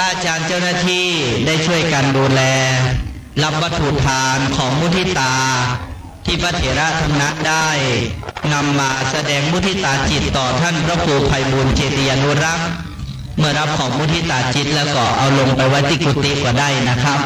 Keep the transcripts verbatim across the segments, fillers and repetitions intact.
อาจารย์เจ้าหน้าที่ได้ช่วยกันดูแล รับวัตถุทานของมุทิตา ที่พระเถระทั้งนั้นได้นำมาแสดงมุทิตาจิตต่อท่านพระครูไพบูลย์เจติยานุรักษ์ เมื่อรับของมุทิตาจิตแล้วก็เอาลงไปไว้ที่กุฏิก็ได้นะครับ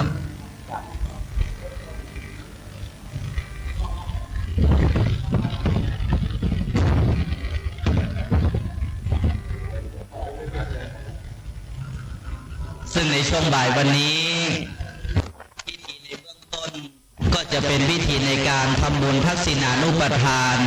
ซึ่งในช่วงบ่ายวันนี้ พิธีในเบื้องต้นก็จะเป็นพิธีในการทำบุญทักษิณานุปทาน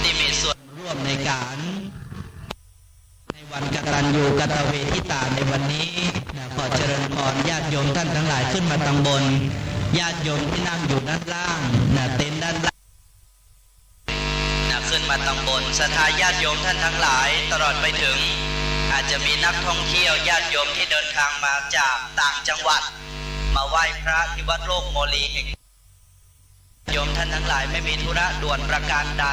ที่มีส่วนร่วมในการ ในวันกตัญญูกตเวทิตาในวันนี้นะ ขอเจริญพรญาติโยมท่านทั้งหลายขึ้นมาตังบน ญาติโยมที่นั่งอยู่ด้านล่างนะ เต็นท์ด้านล่างนะ ขึ้นมาตังบน ศรัทธาญาติโยมท่านทั้งหลาย ตลอดไปถึง อาจจะมีนักท่องเที่ยวญาติโยมที่เดินทางมาจากต่างจังหวัด มาไหว้พระที่วัดโลกโมลีแห่ง โยมท่านทั้งหลายไม่มีธุระด่วนประการใด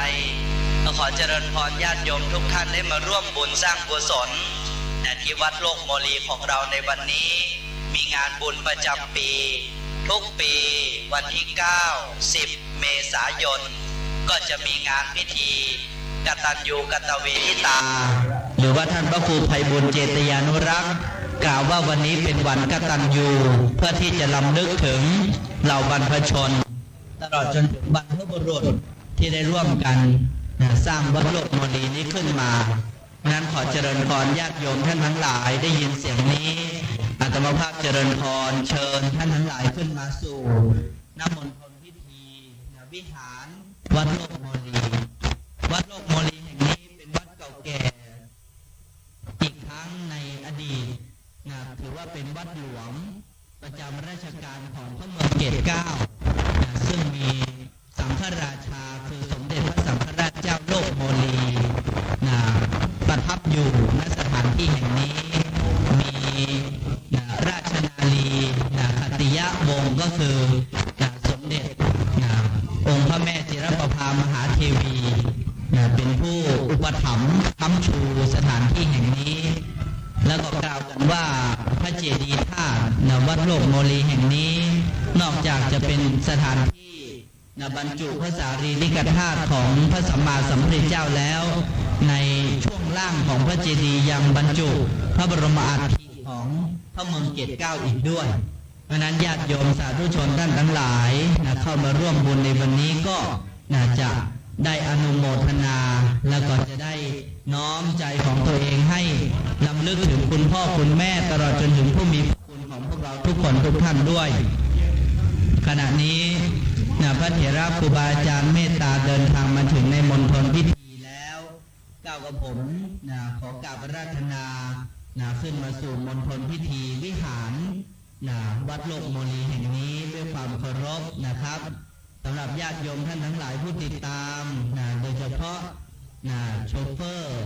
ก็ขอเจริญพรญาติโยมทุกท่านได้มาร่วมบุญสร้างกุศลนะ ที่วัดโลกโมลีของเราในวันนี้ มีงานบุญประจำปี ทุกปีวันที่ เก้า สิบ เมษายน ก็จะมีงานพิธีกตัญญูกตเวทิตา หรือว่าท่านพระครูไพบูลย์เจติยานุรักษ์ กล่าวว่าวันนี้เป็นวันกตัญญู เพื่อที่จะรำลึกถึงเหล่าบรรพชน ตลอดจนถึงบรรพบุรุษที่ได้ร่วมกันนะ สร้างวัดโลกโมลีนี้ขึ้นมา นั้นขอเจริญพรญาติโยมท่านทั้งหลาย ได้ยินเสียงนี้ อาตมาภาพเจริญพรเชิญท่านทั้งหลายขึ้นมาสู่ณมณฑลพิธีนะ วิหารวัดโลกโมลี วัดโลกโมลีแห่งนี้เป็นวัดเก่าแก่ อีกทั้งในอดีตนะ ถือว่าเป็นวัดหลวง ประจำรัชกาลของพระเมืองเกตเกล้านะ ซึ่งมีสังฆราชาคือสมเด็จพระสังฆราชเจ้าโลกโมลีนะประทับอยู่ณสถานที่แห่งนี้ มีนะราชนารีนะขัตติยวงศ์ก็คือนะสมเด็จนะองค์พระแม่จิรประภามหาเทวีนะเป็นผู้อุปถัมภ์ค้ำชูสถานที่แห่งนี้ แล้วก็กล่าวกันว่าพระเจดีย์ธาตุนะวัดโลกโมลีแห่งนี้ นอกจากจะเป็นสถานที่นะบรรจุพระสารีริกธาตุของพระสัมมาสัมพุทธเจ้าแล้ว ในช่วงล่างของพระเจดีย์ยังบรรจุพระบรมอัฐิของพระเมืองเกตเกล้าอีกด้วย เพราะฉะนั้นญาติโยมสาธุชนท่านทั้งหลายนะเข้ามาร่วมบุญในวันนี้ก็ นะจะได้อนุโมทนา แล้วก็จะได้น้อมใจของตัวเองให้รำลึกถึงคุณพ่อคุณแม่ ตลอดจนถึงผู้มีพระคุณของพวกเราทุกคนทุกท่านด้วย ขณะนี้นะพระเถระครูบาอาจารย์เมตตาเดินทางมาถึงในมณฑลพิธีแล้ว ก้าวกับผมนะขอกราบอาราธนานะขึ้นมาสู่มณฑลพิธีวิหาร นะวัดโลกโมลีแห่งนี้ด้วยความเคารพนะครับ สำหรับญาติโยมท่านทั้งหลายผู้ติดตามนะโดยเฉพาะนะโชเฟอร์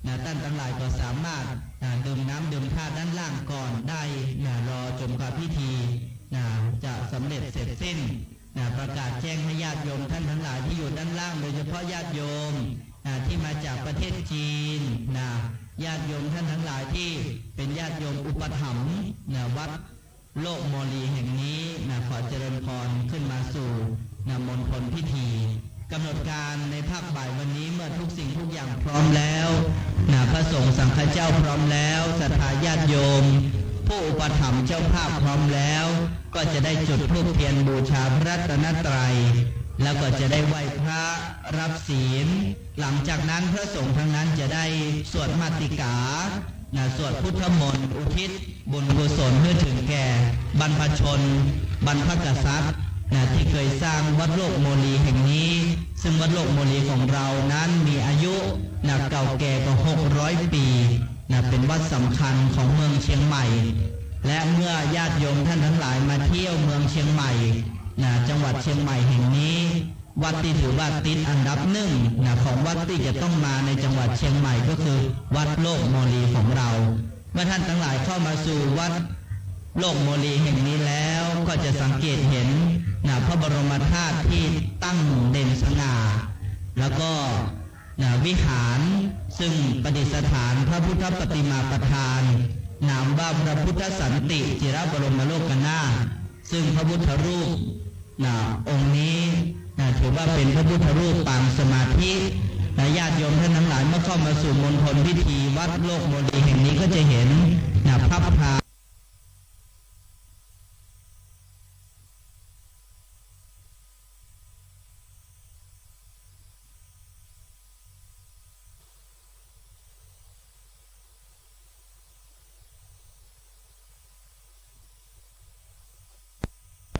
นะท่านทั้งหลายก็สามารถนะดื่มน้ำดื่มท่าด้านล่างก่อนได้นะรอจนกว่าพิธีนะจะสำเร็จเสร็จสิ้นนะประกาศแจ้งให้ญาติโยมท่านทั้งหลายที่อยู่ด้านล่าง โดยเฉพาะญาติโยมนะที่มาจากประเทศจีนนะญาติโยมท่านทั้งหลายที่เป็นญาติโยมอุปถัมภ์นะวัด โลกโมลีแห่งนี้นะขอเจริญพรขึ้นมาสู่นะมณฑลพิธี กำหนดการในภาคบ่ายวันนี้เมื่อทุกสิ่งทุกอย่างพร้อมแล้วนะพระสงฆ์สังฆเจ้าพร้อมแล้ว ศรัทธาญาติโยม ผู้อุปถัมภ์เจ้าภาพพร้อมแล้ว ก็จะได้จุดธูปเทียนบูชาพระรัตนตรัย แล้วก็จะได้ไหว้พระรับศีล หลังจากนั้นพระสงฆ์ทั้งนั้นจะได้สวดมาติกานะสวดพุทธมนต์อุทิศ บุญกุศลให้ถึงแก่บรรพชน บรรพกษัตริย์นะที่เคยสร้างวัดโลกโมลีแห่งนี้ ซึ่งวัดโลกโมลีของเรานั้นมีอายุนะเก่าแก่กว่า หกร้อย ปีนะเป็นวัดสำคัญของเมืองเชียงใหม่ และเมื่อญาติโยมท่านทั้งหลายมาเที่ยวเมืองเชียงใหม่นะจังหวัดเชียงใหม่แห่งนี้ วัดที่ถือว่าติดอันดับหนึ่งนะของวัดที่จะต้องมาในจังหวัดเชียงใหม่ก็ คือวัดโลกโมลีของเรา เมื่อท่านทั้งหลายเข้ามาสู่วัดโลกโมลีแห่งนี้แล้ว ก็จะสังเกตเห็นนะพระบรมธาตุที่ตั้งเด่นสง่า แล้วก็นะวิหารซึ่งประดิษฐานพระพุทธปฏิมาประธาน นามว่าพระพุทธสันติจิรบรมโลกนาถ ซึ่งพระพุทธรูปนะองค์นี้นะถือว่าเป็นพระพุทธรูปปางสมาธินะญาติโยมท่านทั้งหลาย เมื่อเข้ามาสู่มณฑลพิธีวัดโลกโมลีแห่งนี้ก็จะเห็นนะพระพรา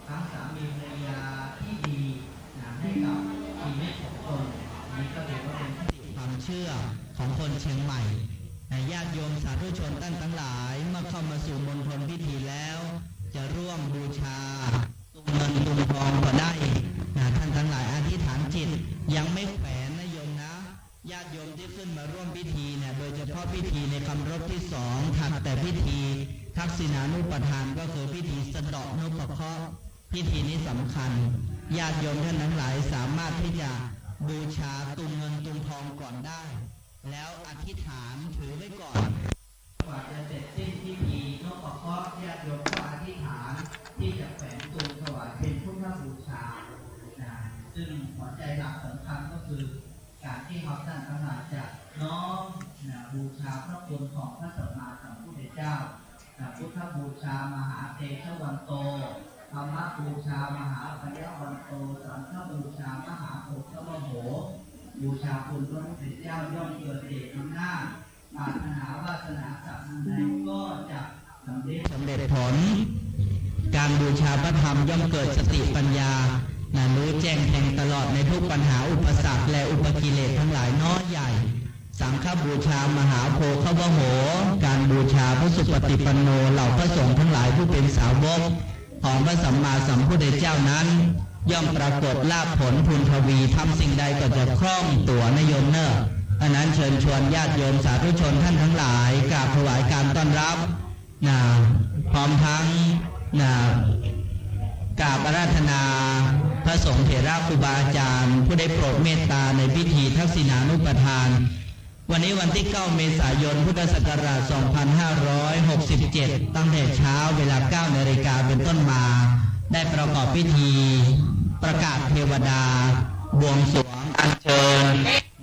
ทั้งสามีภรรยาที่ดีนะให้กับชีวิตของตน อันนี้ก็ถือว่าเป็นคติความเชื่อของคนเชียงใหม่นะญาติโยมสาธุชนท่านทั้งหลาย เมื่อเข้ามาสู่มณฑลพิธีแล้ว จะร่วมบูชาตุงเงินตุงทองก็ได้นะท่านทั้งหลายอธิษฐานจิต ยังไม่แขวนนะโยมนะ ญาติโยมที่ขึ้นมาร่วมพิธีเนี่ย โดยเฉพาะพิธีในคำรบที่สอง ถัดแต่พิธีทักษิณานุปทาน ก็คือพิธีสะเดาะนพเคราะห์ พิธีนี้สำคัญ ญาติโยมท่านทั้งหลายสามารถที่จะบูชาตุงเงินตุงทองก่อนได้ แล้วอธิษฐานถือไว้ก่อน กว่าจะเสร็จสิ้นพิธีนพเคราะห์ ญาติโยมก็อธิษฐานที่จะแขวนตุงถวายเป็นพุทธบูชานะซึ่งหัวใจหลักสำคัญก็คือ การที่เราท่านทั้งหลายจะน้อมนะบูชาพระคุณของพระสัมมาสัมพุทธเจ้านะพุทธบูชา มหาเตชะวันโต ธรรมบูชา มหาปยะวันโต สังฆบูชา มหาโอษถวโห บูชาคุณพระพุทธเจ้า ย่อมเกิดเดชอำนาจ ปรารถนาวาสนาสักอันใดก็จะสำเร็จ สำเร็จผล การบูชาพระธรรมย่อมเกิดสติปัญญานะรู้แจ้งแทงตลอดในทุกปัญหาอุปสรรคและอุปกิเลสทั้งหลายน้อยใหญ่ สังฆบูชา มหาโพคาวโห การบูชาพระสุปฏิปันโน เหล่าพระสงฆ์ทั้งหลายผู้เป็นสาวกของพระสัมมาสัมพุทธเจ้านั้น ย่อมปรากฏลาภผลพูนทวี ทำสิ่งใดก็จะคล่องตั๋วนะโยมเนอะ อันนั้นเชิญชวนญาติโยมสาธุชนท่านทั้งหลาย กราบถวายการต้อนรับนะพร้อมทั้งนะกราบอาราธนาพระสงฆ์เถระครูบาอาจารย์ ผู้ได้โปรดเมตตาในพิธีทักษิณานุปทาน วันนี้วันที่เก้าเมษายนพุทธศักราชสองพันห้าร้อยหกสิบเจ็ด ตั้งแต่เช้าเวลาเก้านาฬิกาเป็นต้นมา ได้ประกอบพิธีประกาศเทวดา บวงสรวงอัญเชิญ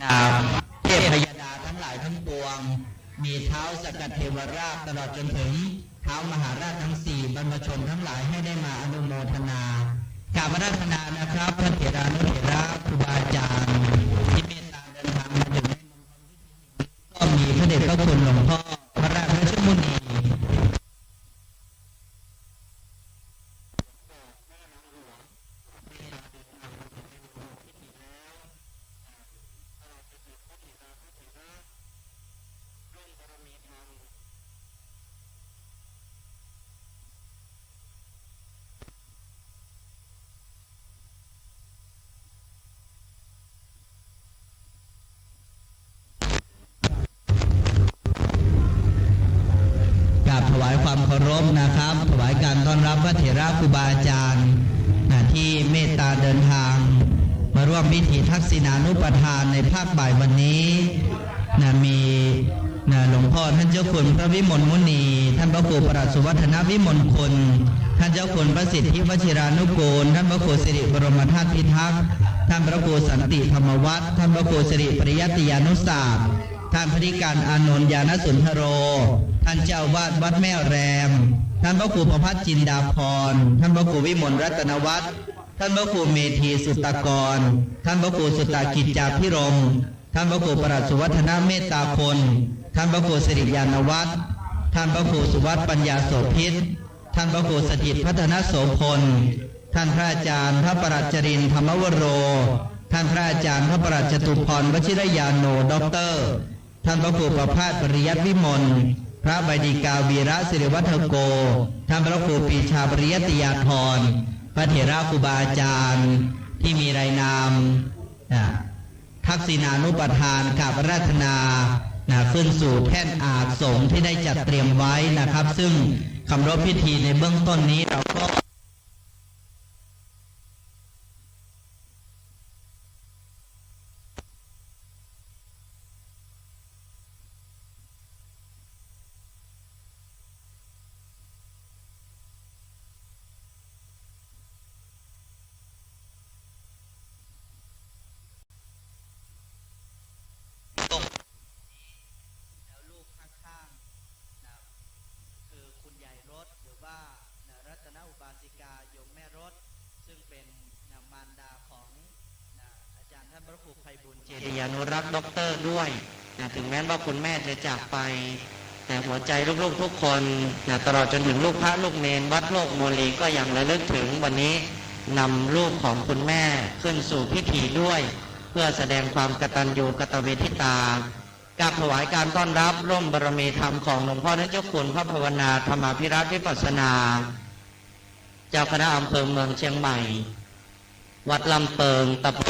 นะเทพพยดาทั้งหลายทั้งปวง มีท้าวสักกะเทวราชตลอดจนถึงท้าวมหาราชทั้งสี่ บรรพชนทั้งหลายให้ได้มาอนุโมทนากราบอาราธนานะครับ พระเถรานุเถระครูบาอาจารย์ที่เมตตาเดินทางมาถึงในมณฑลพิธีแห่งนี้ ก็มีพระเดชพระคุณหลวงพ่อพระราชรัชมุนี กราบถวายความเคารพนะครับ ถวายการต้อนรับพระเถระครูบาอาจารย์นะที่เมตตาเดินทาง มาร่วมพิธีทักษิณานุปทานในภาคบ่ายวันนี้นะมีนะหลวงพ่อท่านเจ้าคุณพระวิมลมุนี ท่านพระครูประหลัดสุวัฒนวิมลคุณ ท่านเจ้าคุณพระสิทธิวชิรานุกูล ท่านพระครูสิริบรมธาตุพิทักษ์ ท่านพระครูสันติธรรมวัฒน์ ท่านพระครูสิริปริยัติยานุศาสตร์ ท่านพระธิการอานนท์ญาณสุนทโร ท่านเจ้าอาวาสวัดแม่แรม ท่านพระครูประภัสจินดาภรณ์ ท่านพระครูวิมลรัตนวัฒน์ ท่านพระครูเมธีสุตตกร ท่านพระครูสุตตกิจจาภิรมย์ ท่านพระครูประหลัดสุวัฒนเมตตาพล ท่านพระครูสิริญาณวัฒน์ ท่านพระครูสุวัฒน์ปัญญาโสภิต ท่านพระครูสถิตพัฒนโสพล ท่านพระอาจารย์พระประหลัดจรินทร์ธรรมวโร ท่านพระอาจารย์พระประหลัดจตุพรวชิรญาโณ ด็อกเตอร์ ท่านพระครูประภาสปริยัติวิมล พระใบดิกาวีระศิริวัฒโก ท่านพระครูปรีชาปริยัติยาธร พระเถระครูบาอาจารย์ที่มีรายนามนะทักษิณานุปทานกราบอาราธนานะ ขึ้นสู่แท่นอาสมที่ได้จัดเตรียมไว้นะครับ ซึ่งคำรบพิธีในเบื้องต้นนี้เราก็ แล้วรูปข้างๆ นะ คือคุณยายรถ หรือว่า นะ รัตนอุบาสิกาโยมแม่รถ ซึ่งเป็น นะ มารดาของ นะ อาจารย์ท่านพระครูไพบูลย์เจติยานุรักษ์ด็อกเตอร์ด้วย นะ ถึงแม้ว่าคุณแม่จะจากไป แต่หัวใจลูกๆทุกคน นะ ตลอดจนถึงลูกพระลูกเณรวัดโลกโมลีก็ยังระลึกถึง วันนี้นำรูปของคุณแม่ขึ้นสู่พิธีด้วย เพื่อแสดงความกตัญญูกตเวทิตา กราบถวายการต้อนรับร่มบารมีธรรมของหลวงพ่อเจ้าคุณพระภาวนาธรรมาภิรัตน์วิปัสสนา เจ้าคณะอำเภอเมืองเชียงใหม่ วัดลำเปิง ตำบล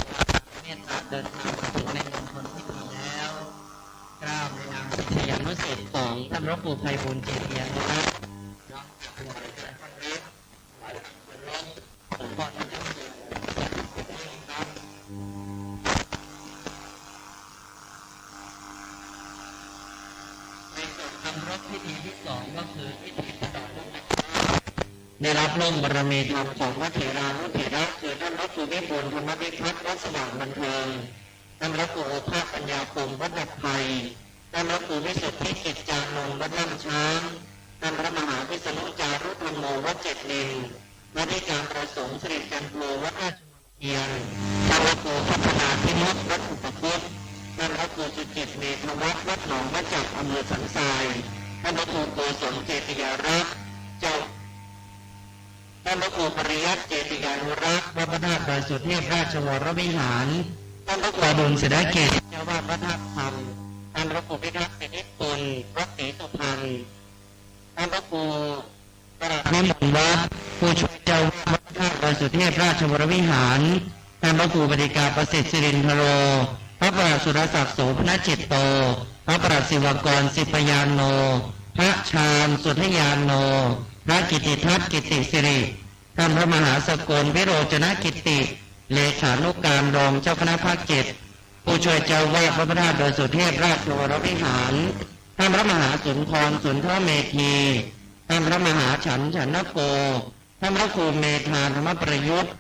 เมตตา เดินทางมาถึงในมณฑลพิธีแล้ว กราบในนามศิษยานุศิษย์ของท่านพระครูไพบูลย์เจติยานุรักษ์ น้อมกราบถวายการต้อนรับ ในส่วนคำรบพิธีที่สองก็คือพิธีสะเดาะนกกระทา ได้รับร่มบารมีธรรมของพระเถรานุเถระ คือท่านพระครูวิบูลย์ธรรมวิพัฒน์วัดสว่างบันเทิง ท่านพระครูโอภาสปัญญาพงศ์วัดดับภัย ท่านพระครูวิสุทธิกิจจานนท์วัดล่ำช้าง ท่านพระมหาวิษณุจารุธรรมโมวัดเจ็ดเลน พระนิการประสงค์สิริจันโทวัดราชมงคลเทียน ท่านพระครูพัฒนาพิมุตวัดอุปคุต ท่านพระครูสุจิตเมธวัฒน์วัดหนองมะจักอำเภอสันทราย ท่านพระครูโกศลเจติยารักษ์ เจ้า ท่านพระครูปริยัติเจติยานุรักษ์วัดพระธาตุดอยสุเทพราชวรวิหาร ท่านพระครูอดุลเสนาเกตเจ้าวาดพระธาตุธรรม ท่านพระครูพิทักษ์สิทธิคุณวัดศรีสุพรรณ ท่านพระครูปราชวิมลวัฒน์ผู้ช่วยเจ้าวาดวัดพระธาตุดอยสุเทพราชวรวิหาร ท่านพระครูปฏิกาประสิทธิ์สิรินทโร พระปราชสุรศักดิ์โสภณจิตโต พระปราชศิวกรสิปยานโน พระชาญสุทธยานโน พระกิติทัศน์กิติสิริ ท่านพระมหาสกลวิโรจนกิติ เลขานุการรองเจ้าคณะภาคเจ็ด ผู้ช่วยเจ้าวาดวัดพระธาตุดอยสุเทพราชวรวิหาร ท่านพระมหาสุนทรสุนทรเมธี ท่านพระมหาฉันฉันนโก ท่านพระครูเมธาธรรมประยุทธ์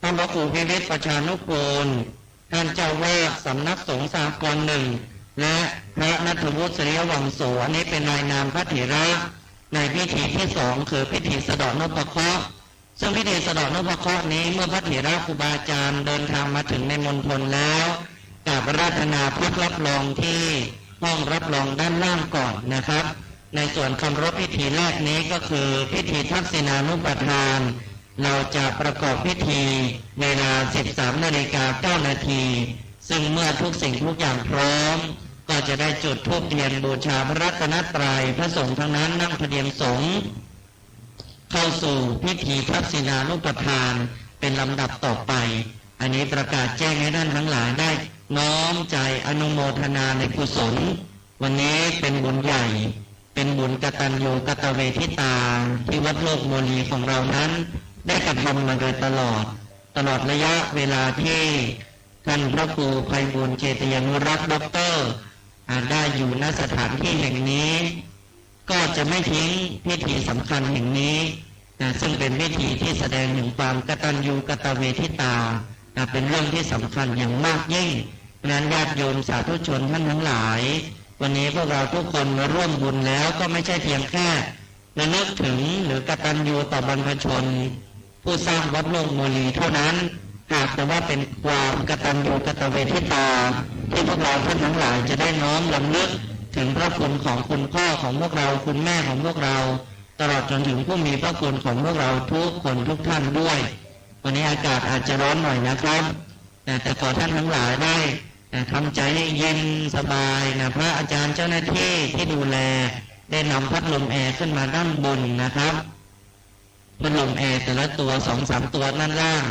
ท่านพระครูพิวิตรประชานุกูล ท่านเจ้าวาดสำนักสงฆ์สหกรณ์หนึ่ง และพระณัฐวุฒิ สุริยวังโส อันนี้เป็นรายนามพระเถระในพิธีที่สอง คือพิธีสะเดาะนพเคราะห์ ซึ่งพิธีสะเดาะนพเคราะห์นี้ เมื่อพระเถระครูบาอาจารย์เดินทางมาถึงในมณฑลแล้ว กราบอาราธนาพักรับรองที่ห้องรับรองด้านล่างก่อนนะครับ ในส่วนคำรบพิธีแรกนี้ก็คือพิธีทักษิณานุปทาน เราจะประกอบพิธีเวลา สิบสามนาฬิกาเก้านาที ซึ่งเมื่อทุกสิ่งทุกอย่างพร้อม ก็จะได้จุดธูปเทียนบูชาพระรัตนตรัย พระสงฆ์ทั้งนั้นนั่งพเนียมสงฆ์ เข้าสู่พิธีทักษิณานุปทานเป็นลำดับต่อไป อันนี้ประกาศแจ้งให้ท่านทั้งหลายได้น้อมใจอนุโมทนาในกุศล วันนี้เป็นบุญใหญ่ เป็นบุญกตัญญูกตเวทิตา ที่วัดโลกโมลีของเรานั้นได้กระทำมาโดยตลอด ตลอดระยะเวลาที่ท่านพระครูไพบูลย์เจติยานุรักษ์ด็อกเตอร์ อ่า ได้อยู่ณสถานที่แห่งนี้ ก็จะไม่ทิ้งพิธีสำคัญแห่งนี้นะ ซึ่งเป็นพิธีที่แสดงถึงความกตัญญูกตเวทิตานะ เป็นเรื่องที่สำคัญอย่างมากยิ่ง เพราะฉะนั้นญาติโยมสาธุชนท่านทั้งหลาย วันนี้พวกเราทุกคนมาร่วมบุญแล้วก็ไม่ใช่เพียงแค่ระลึกถึงหรือกตัญญูต่อบรรพชน ผู้สร้างวัดโลกโมลีเท่านั้น หากแต่ว่าเป็นความกตัญญูกตเวทิตา ที่พวกเราท่านทั้งหลายจะได้น้อมรำลึกถึงพระคุณของคุณพ่อของพวกเรา คุณแม่ของพวกเรา ตลอดจนถึงผู้มีพระคุณของพวกเราทุกคนทุกท่านด้วย วันนี้อากาศอาจจะร้อนหน่อยนะครับ แต่ แต่ขอท่านทั้งหลายได้ นะ ทำใจให้เย็นสบายนะ พระอาจารย์เจ้าหน้าที่ที่ดูแล ได้นำพัดลมแอร์ขึ้นมาด้านบนนะครับ พัดลมแอร์แต่ละตัวสองสามตัวด้านล่าง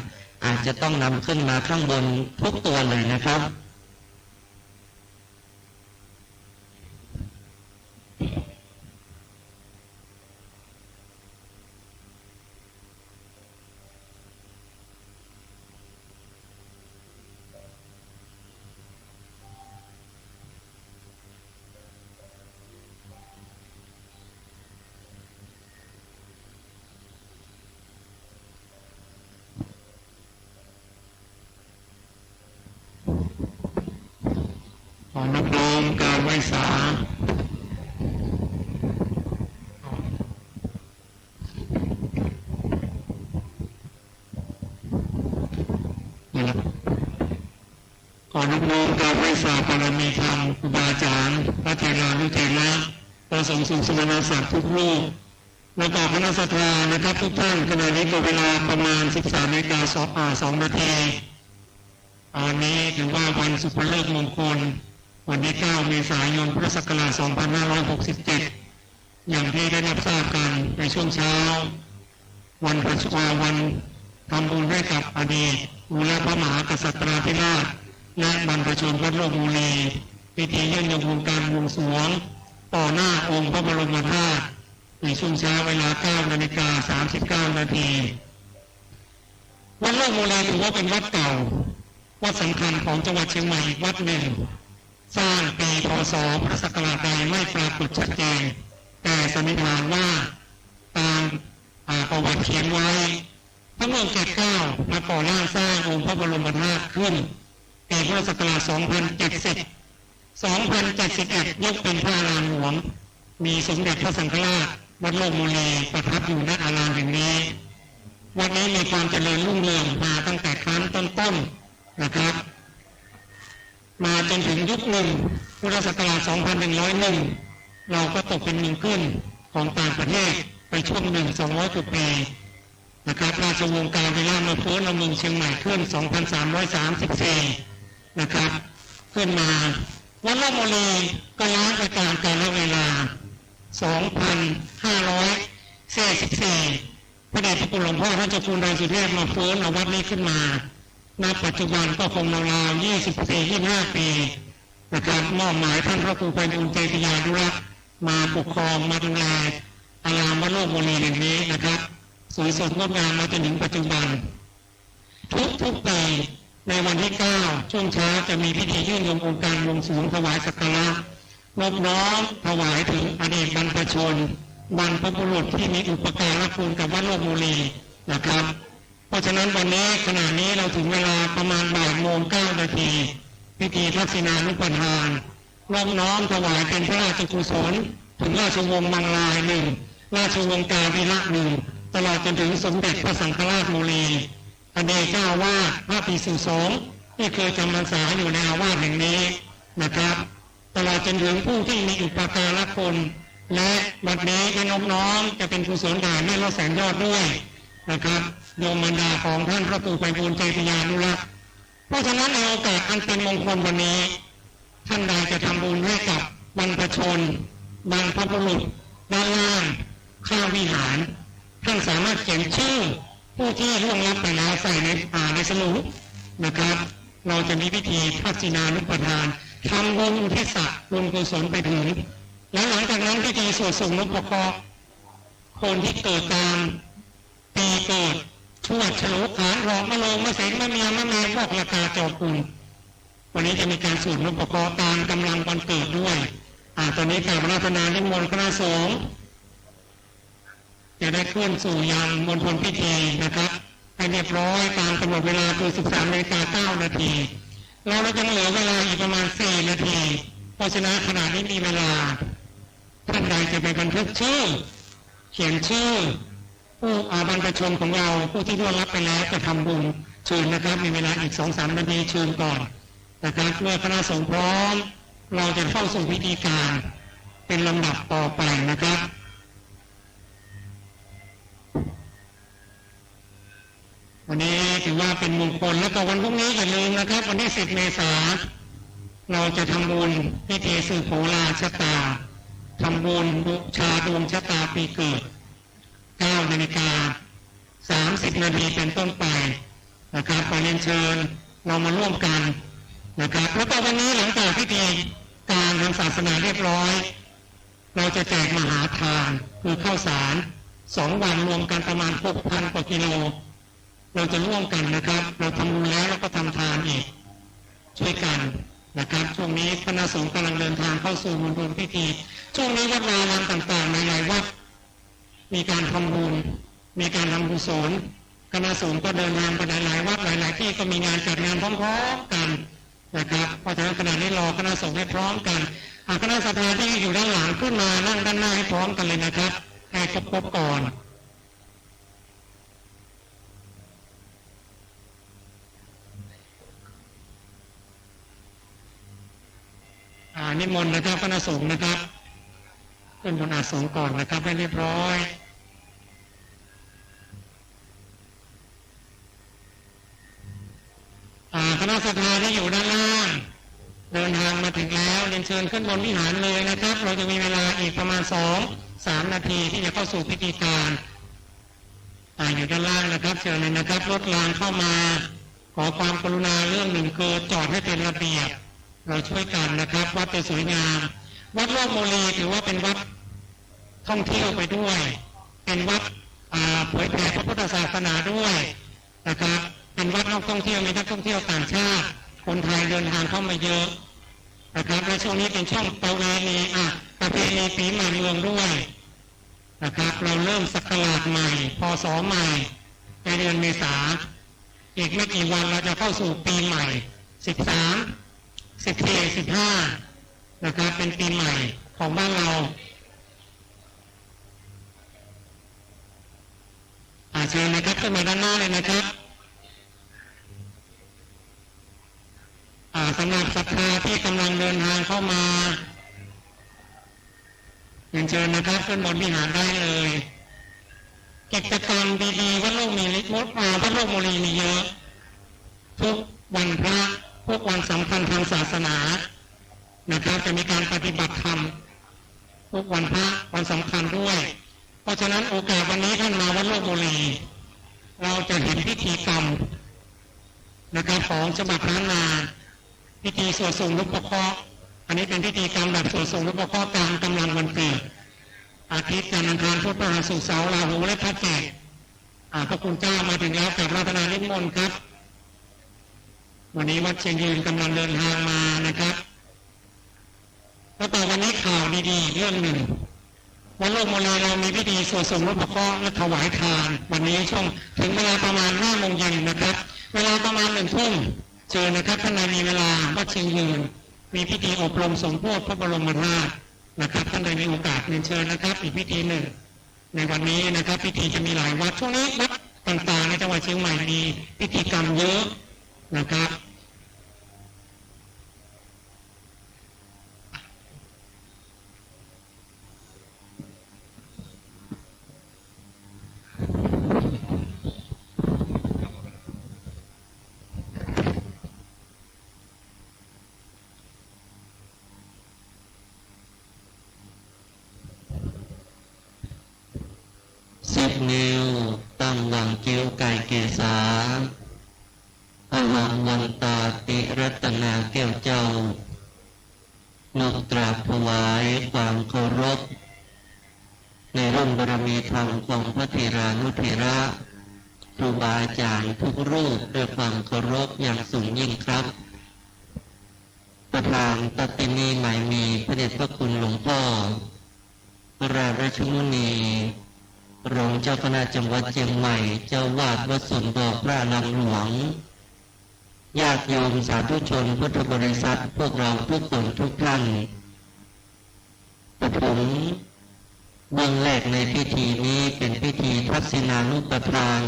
อาจจะต้องนำขึ้นมาข้างบนทุกตัวเลยนะครับ ขอน้อมกราบไหว้สา ขอน้อมกราบไหว้สาบารมีธรรมครูบาอาจารย์พระเถรานุเถระพระสงฆ์ทรงสุวรรณศักดิ์ทุกรูป แล้วก็คณะศรัทธานะครับทุกท่าน ขณะนี้ก็เวลาประมาณ สิบสามนาฬิกาสอง อ่า สองนาที วันนี้ถือว่าวันสุภฤกษ์มงคล วันที่ เก้า เมษายน พุทธศักราช สองพันห้าร้อยหกสิบเจ็ด อย่างที่ได้รับทราบกันในช่วงเช้า วันประชุมวันทำบุญให้กับอดีตบูรพมหากษัตราธิราช และบรรพชนวัดโลกมูลี พิธียื่นยงองค์การบวงสรวงต่อหน้าองค์พระบรมธาตุในช่วงเช้าเวลา เก้านาฬิกาสามสิบเก้านาที วัดโลกมูลีถือว่าเป็นวัดเก่า วัดสำคัญของจังหวัดเชียงใหม่อีกวัดหนึ่ง สร้างปี พ.ศ. พุทธศักราชใดไม่ปรากฏชัดเจน แต่สันนิษฐานว่าตาม อ่า ประวัติเขียนไว้ พระเมืองเกศเกล้ามาก่อร่างสร้างองค์พระบรมธาตุขึ้น ปีพุทธศักราช สองพันเจ็ดสิบ สองพันเจ็ดสิบเอ็ด ยกเป็นพระอารามหลวง มีสมเด็จพระสังฆราช วัดโลกมูลี ประทับอยู่ณอารามแห่งนี้ วัดนี้มีความเจริญรุ่งเรืองมาตั้งแต่ครั้งต้นๆ นะครับ มาจนถึงยุคหนึ่ง พุทธศักราช สองพันหนึ่งร้อยหนึ่ง เราก็ตกเป็นเมืองขึ้นของต่างประเทศไปช่วงหนึ่ง สองร้อยกว่าปีนะครับ ราชวงศ์กาวิละมาฟื้นเอาเมืองเชียงใหม่ขึ้น สองพันสามร้อยสามสิบสี่ นะครับ ขึ้นมา วัดโลกมูลีก็ล้างไปตามกาลเวลา สองพันห้าร้อยสี่สิบสี่ พระเดชพระคุณหลวงพ่อท่านเจ้าคุณไตรสุเทพมาฟื้นเอาวัดนี้ขึ้นมา ณ ปัจจุบันก็คงราวๆ ยี่สิบสี่ ยี่สิบห้า ปีนะครับ มอบหมายท่านพระครูไพบูลย์เจติยานุรักษ์มาปกครองมาดูแลอารามวัดโลกมูลีแห่งนี้นะครับ สวยสดงดงามมาจนถึงปัจจุบัน ทุกๆ ปีในวันที่ เก้า ช่วงเช้าจะมีพิธียื่นยงองค์การบวงสรวงถวายสักการะนอบน้อมถวายถึงอดีตบรรพชน บรรพบุรุษที่มีอุปการะคุณกับวัดโลกมูลีนะครับ เพราะฉะนั้นวันนี้ขณะนี้เราถึงเวลาประมาณบ่ายโมงเก้านาที พิธีทักษิณานุปทานนอบน้อมถวายเป็นพระราชกุศลถึงราชวงศ์มังลายหนึ่ง ราชวงศ์กาวิละหนึ่ง ตลอดจนถึงสมเด็จพระสังฆราชมูลี อดีตเจ้าอาวาส พระภิกษุสงฆ์ที่เคยจำพรรษาอยู่ในอาวาสแห่งนี้นะครับ ตลอดจนถึงผู้ที่มีอุปการะคุณ และบัดนี้ก็นอบน้อมจะเป็นกุศลแด่แม่ลอดแสนยอดด้วยนะครับ โยมมารดาของท่านพระครูไพบูลย์เจติยานุรักษ์ เพราะฉะนั้นในโอกาสอันเป็นมงคลวันนี้ ท่านใดจะทำบุญให้กับบรรพชน บรรพบุรุษ ด้านล่างข้างวิหาร ท่านสามารถเขียนชื่อผู้ที่ล่วงลับไปแล้วใส่ใน อ่า ในสมุดนะครับ เราจะมีพิธีทักษิณานุปทาน ทำบุญอุทิศบุญกุศลไปถึง และหลังจากนั้นพิธีสวดส่งนพเคราะห์ คนที่เกิดตามปีเกิด ชวด ฉลู ขาน หลอก มะโรง มะเสง มะเมีย มะแมง วอก ละกา จอกุล วันนี้จะมีการสวดนพเคราะห์ตามกำลังวันเกิดด้วย อ่า ตอนนี้กราบอาราธนานิมนต์คณะสงฆ์ จะได้เคลื่อนสู่ยังมณฑลพิธีนะครับ ให้เรียบร้อยตามกำหนดเวลาคือ สิบสามนาฬิกาเก้านาที เรายังเหลือเวลาอีกประมาณ สี่นาที เพราะฉะนั้นขณะนี้มีเวลา ท่านใดจะไปบันทึกชื่อ เขียนชื่อ ผู้ อ่า บรรพชนของเรา ผู้ที่ล่วงลับไปแล้วจะทำบุญ เชิญนะครับ มีเวลาอีก สองสามนาที เชิญก่อนนะครับ เมื่อคณะสงฆ์พร้อม เราจะเข้าสู่พิธีการเป็นลำดับต่อไปนะครับ วันนี้ถือว่าเป็นมงคล แล้วก็วันพรุ่งนี้อย่าลืมนะครับ วันที่ สิบเมษา เราจะทำบุญพิธีสืบโหราชะตา ทำบุญบูชาดวงชะตาปีเกิด เก้านาฬิกาสามสิบนาทีเป็นต้นไปนะครับ ขอเรียนเชิญเรามาร่วมกันนะครับ แล้วก็วันนี้หลังจากพิธีการทางศาสนาเรียบร้อย เราจะแจกมหาทาน คือข้าวสาร สองวันรวมกันประมาณ หกพันกว่ากิโล เราจะร่วมกันนะครับ เราทำบุญแล้วเราก็ทำทานอีก ช่วยกันนะครับ ช่วงนี้คณะสงฆ์กำลังเดินทางเข้าสู่มณฑลพิธี ช่วงนี้วัดวาอารามต่างๆ หลายๆ วัด มีการทำบุญ มีการทำกุศล คณะสงฆ์ก็เดินทางไปหลายๆ วัด หลายๆ ที่ก็มีงานจัดงานพร้อมๆ กัน นะครับ เพราะฉะนั้นขณะนี้รอคณะสงฆ์ให้พร้อมกัน อ่ะ คณะศรัทธาที่อยู่ด้านหลังขึ้นมานั่งด้านหน้าให้พร้อมกันเลยนะครับ ให้ครบๆก่อน อ่า นิมนต์นะครับ คณะสงฆ์นะครับ ขึ้นบนอาสน์สงฆ์ก่อนนะครับ ให้เรียบร้อย อ่า คณะศรัทธาที่อยู่ด้านล่าง เดินทางมาถึงแล้ว เรียนเชิญขึ้นบนวิหารเลยนะครับ เราจะมีเวลาอีกประมาณสองสามนาทีที่จะเข้าสู่พิธีการ อ่า อยู่ด้านล่างนะครับ เชิญเลยนะครับ รถรางเข้ามา ขอความกรุณาเรื่องหนึ่งคือจอดให้เป็นระเบียบ เราช่วยกันนะครับ วัดจะสวยงาม วัดโลกโมลีถือว่าเป็นวัดท่องเที่ยวไปด้วย เป็นวัด อ่า เผยแผ่พระพุทธศาสนาด้วยนะครับ เป็นวัดนักท่องเที่ยว มีนักท่องเที่ยวต่างชาติ คนไทยเดินทางเข้ามาเยอะนะครับ และช่วงนี้เป็นช่วงประเวณี อ่ะ ประเพณีปีใหม่เมืองด้วยนะครับ เราเริ่มศักราชใหม่ พ.ศ. ใหม่ ในเดือนเมษา อีกไม่กี่วันเราจะเข้าสู่ปีใหม่ สิบสาม สิบสี่ สิบห้า นะครับ เป็นปีใหม่ของบ้านเรา อ่า เชิญนะครับ ขึ้นมาด้านหน้าเลยนะครับ อ่า สำหรับศรัทธาที่กำลังเดินทางเข้ามา เรียนเชิญนะครับ ขึ้นบนวิหารได้เลย กิจกรรมดีๆ วัดโลกมีลิมด อ่า วัดโลกโมลีมีเยอะ ทุกวันพระ ทุกวันสำคัญทางศาสนานะครับ จะมีการปฏิบัติธรรม ทุกวันพระ วันสำคัญด้วย เพราะฉะนั้นโอกาสวันนี้ท่านมาวัดโลกโมลี เราจะเห็นพิธีกรรมนะครับ ของฉบับล้านนา พิธีสวดส่งนพเคราะห์ อันนี้เป็นพิธีกรรมแบบสวดส่งนพเคราะห์ตามกำลังวันเกิด อาทิตย์ จันทร์ อังคาร พุธ พฤหัส ศุกร์ เสาร์ ราหู และพระเกศ อ่า พระคุณเจ้ามาถึงแล้ว กราบอาราธนานิมนต์ครับ วันนี้วัดเชียงยืนกำลังเดินทางมานะครับ แล้วต่อวันนี้ข่าวดีๆ เรื่องหนึ่ง วัดโลกโมลีเรามีพิธีสวดส่งนพเคราะห์และถวายทาน วันนี้ช่วงถึงเวลาประมาณห้าโมงเย็นนะครับ เวลาประมาณหนึ่งทุ่ม เชิญนะครับ ท่านใดมีเวลา วัดเชียงยืน มีพิธีอบรมสมโภชพระบรมธาตุนะครับ ท่านใดมีโอกาสเรียนเชิญนะครับ อีกพิธีหนึ่ง ในวันนี้นะครับ พิธีจะมีหลายวัด ช่วงนี้วัดต่างๆ ในจังหวัดเชียงใหม่มีพิธีกรรมเยอะนะครับ สิบ นิ้ว ตั้งวางคิ้วไกลเกษา อหังวันตาติรัตนาแก้วเจ้า นบกราบถวายความเคารพ ในร่มบารมีธรรมของพระเถรานุเถระ ครูบาอาจารย์ทุกรูปด้วยความเคารพอย่างสูงยิ่งครับ ประธานตัตตินีหมายมีพระเดชพระคุณหลวงพ่อ วราชมุนี รองเจ้าคณะจังหวัดเชียงใหม่ เจ้าวาดวัดสวนดอกพระอารามหลวง ญาติโยมสาธุชนพุทธบริษัท พวกเราทุกคนทุกท่าน ปฐมเบื้องแรกในพิธีนี้เป็นพิธีทักษิณานุปทาน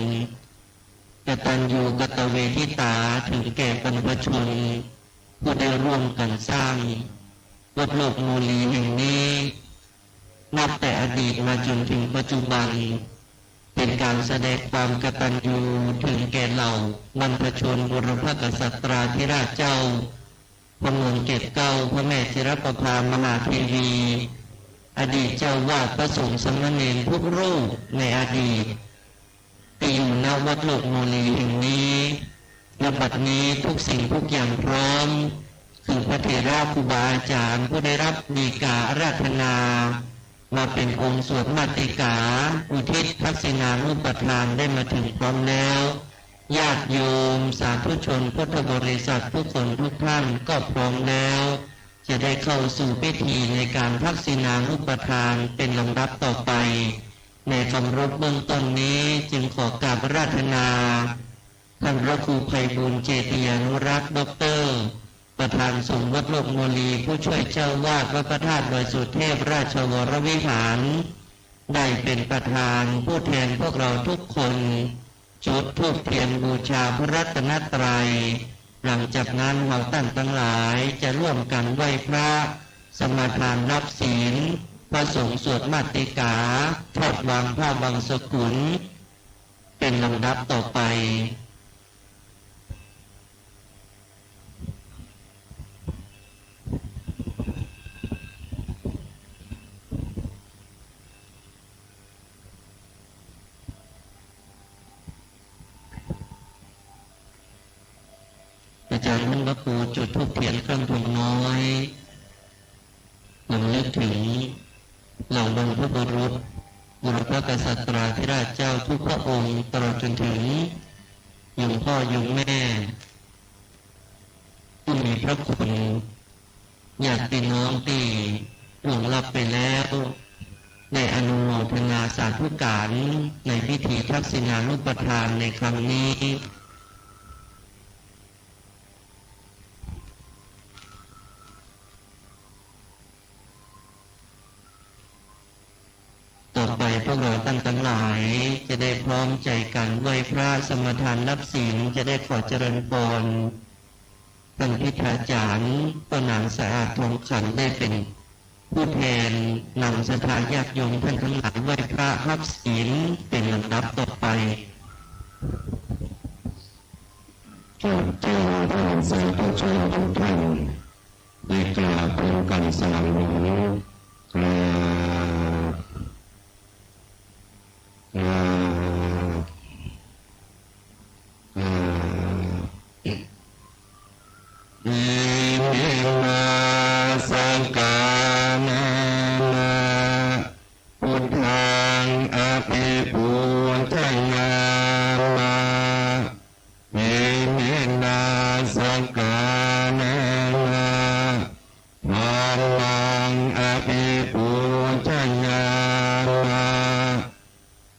กตัญญูกตเวทิตา ถึงแก่บรรพชน ผู้ได้ร่วมกันสร้างวัดโลกโมลีแห่งนี้ นับแต่อดีตมาจนถึงปัจจุบัน เป็นการแสดงความกตัญญูถึงแก่เหล่าบรรพชนบุรพกษัตราธิราชเจ้า พระนวลเกศเกล้า พระแม่จิรประภามหาเทวี อดีตเจ้าวาดพระสงฆ์สามเณรทุกรูปในอดีต ที่อยู่ณวัดโลกโมลีแห่งนี้ ณ บัดนี้ทุกสิ่งทุกอย่างพร้อม คือพระเถระครูบาอาจารย์ผู้ได้รับฎีกาอาราธนา มาเป็นองค์สวดมาติกา อุทิศทักษิณานุปทานได้มาถึงพร้อมแล้ว ญาติโยมสาธุชนพุทธบริษัททุกคนทุกท่านก็พร้อมแล้ว จะได้เข้าสู่พิธีในการทักษิณานุปทานเป็นลำดับต่อไป ในคำรบเบื้องต้นนี้จึงขอกราบอาราธนา ท่านพระครูไพบูลย์เจติยานุรักษ์ ด็อกเตอร์ ประธานสมวัตโลกโมลี ผู้ช่วยเจ้าวาดวัดพระธาตุดอยสุเทพราชวรวิหาร ได้เป็นประธานผู้แทนพวกเราทุกคน จุดธูปเทียนบูชาพระรัตนตรัย หลังจากนั้นเราท่านทั้งหลายจะร่วมกันไหว้พระ สมาทานรับศีล พระสงฆ์สวดมาติกา ถอดวางผ้าบังสกุล เป็นลำดับต่อไป อาจารย์ท่านพระครูจุดธูปเทียนเครื่องธงน้อย รำลึกถึงเหล่าบรรพบุรุษ บุรพกษัตราธิราชเจ้าทุกพระองค์ ตลอดจนถึงโยมพ่อโยมแม่ ผู้มีพระคุณ ญาติพี่น้องที่ล่วงลับไปแล้ว ได้อนุโมทนาสาธุการในพิธีทักษิณานุปทานในครั้งนี้ ต่อไปพวกเราท่านทั้งหลายจะได้พร้อมใจกันไหว้พระสมาทานรับศีล จะได้ขอเจริญพร ท่านพิธาจารย์ ป้านางสะอาดทองขัน ได้เป็นผู้แทนนำศรัทธาญาติโยมท่านทั้งหลายไหว้พระรับศีลเป็นลำดับต่อไป ข้าพเจ้าท่านสาธุชนทุกท่าน ได้กล่าวพร้อมกันสามหนกราบ กราบ กราบ Iminā sakkārena buddhaṃ abhipūjayāma. Iminā sakkārena dhammaṃ abhipūjayāma.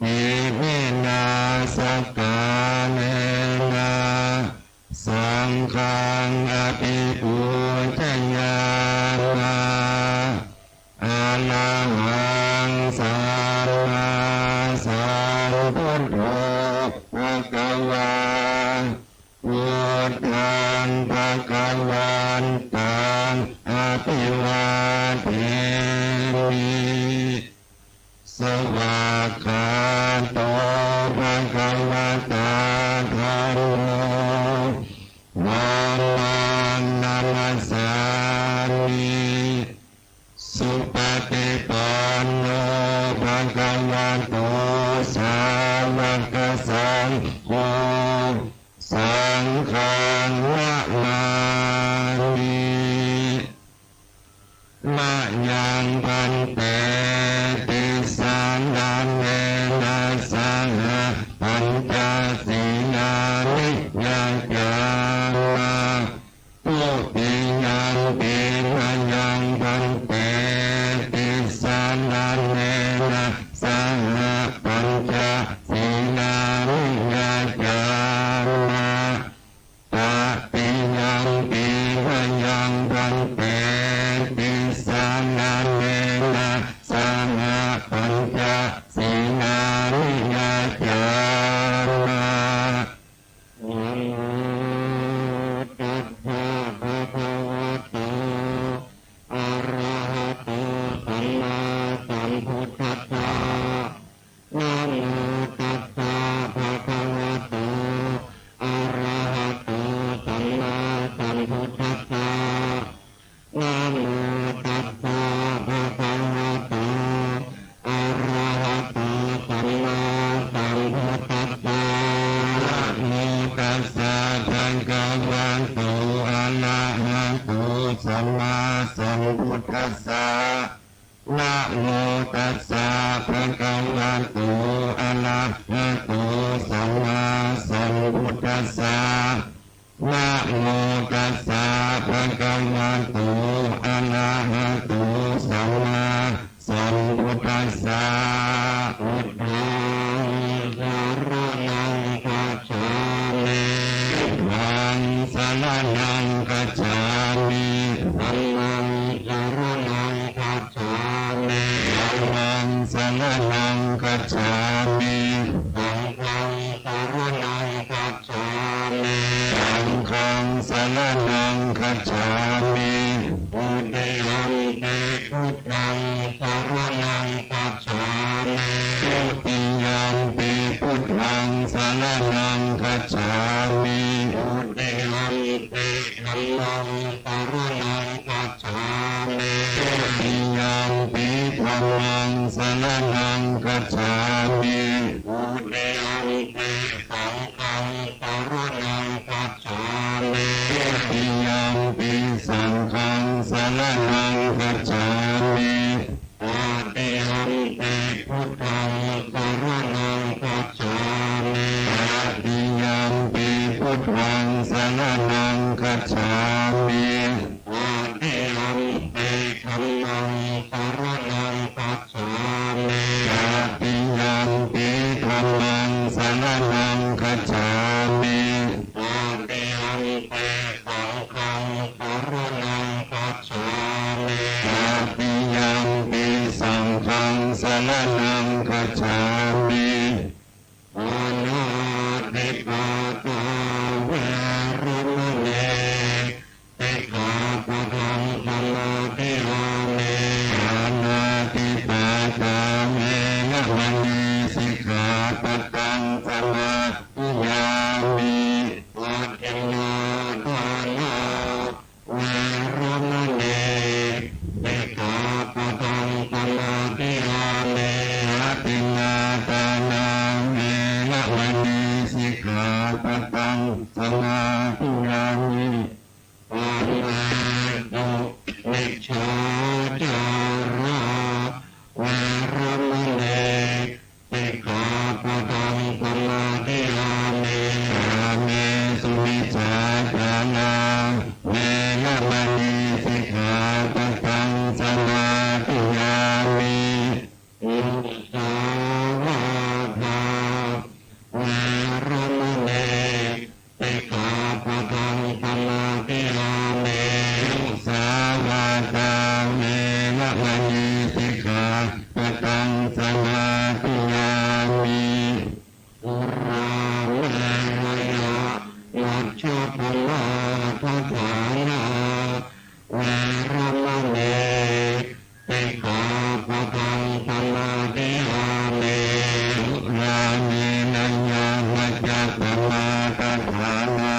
Iminā sakkārena saṅghaṃ abhipūjayāma. Arahaṃ sammāsambuddho bhagavā. Buddhaṃ bhagavantaṃ abhivādemi. Svākkhāto bhagavatā dhammo. Dhammaṃ namassāmi. Supaṭipanno bhagavato sāvakasaṅgho. Saṅghaṃ namāmi. Mayaṃ bhante tisaraṇena saha pañca sīlāni yācāma. Dutiyampi mayaṃ bhante tisaraṇena saha pañca sīlāni yācāma. Tatiyampi mayaṃ bhante tisaraṇena saha pañca sīlāni yācāma. Namo tassa bhagavato arahato sammāsambuddhassa. Namo tassa bhagavato arahato sammāsambuddhassa. Namo tassa bhagavato arahato sammāsambuddhassa. Namo tassa bhagavato arahato sammāsambuddhassa. Namo tassa bhagavato arahato sammāsambuddhassa. Namo tassa bhagavato arahato sammāsambuddhassa. Buddhaṃ saraṇaṃ gacchāmi. Buddhaṃ saraṇaṃ gacchāmi. saraṇaṃ gacchāmi. Dutiyampi buddhaṃ saraṇaṃ gacchāmi. Dutiyampi dhammaṃ saraṇaṃ gacchāmi. Dutiyampi dhammaṃ saraṇaṃ gacchāmi. Dutiyampi saṅghaṃ saraṇaṃ gacchāmi. Dutiyampi saṅghaṃ saraṇaṃ gacchāmi. Tatiyampi buddhaṃ saraṇaṃ gacchāmi. Tatiyampi buddhaṃ saraṇaṃ gacchāmi. Tatiyampi dhammaṃ saraṇaṃ gacchāmi. Tatiyampi dhammaṃ saraṇaṃ gacchāmi. Tatiyampi saṅghaṃ saraṇaṃ gacchāmi. Tatiyampi saṅghaṃ saraṇaṃ gacchāmi. Pāṇātipātā veramaṇī sikkhāpadaṃ samādiyāmi. Pāṇātipātā veramaṇī sikkhāpadaṃ samādiyāmi. Adinnādānā veramaṇī sikkhāpadaṃ samādiyāmi. Adinnādānā veramaṇī sikkhāpadaṃ samādiyāmi. Kāmesu micchācārā veramaṇī sikkhāpadaṃ samādiyāmi. Kāmesu micchācārā veramaṇī sikkhāpadaṃ samādiyāmi. Musāvādā veramaṇī sikkhāpadaṃ samādiyāmi. Musāvādā veramaṇī sikkhāpadaṃ samādiyāmi. Surāmerayamajjapamādaṭṭhānā veramaṇī sikkhāpadaṃ samādiyāmi. Surāmerayamajjapamādaṭṭhānā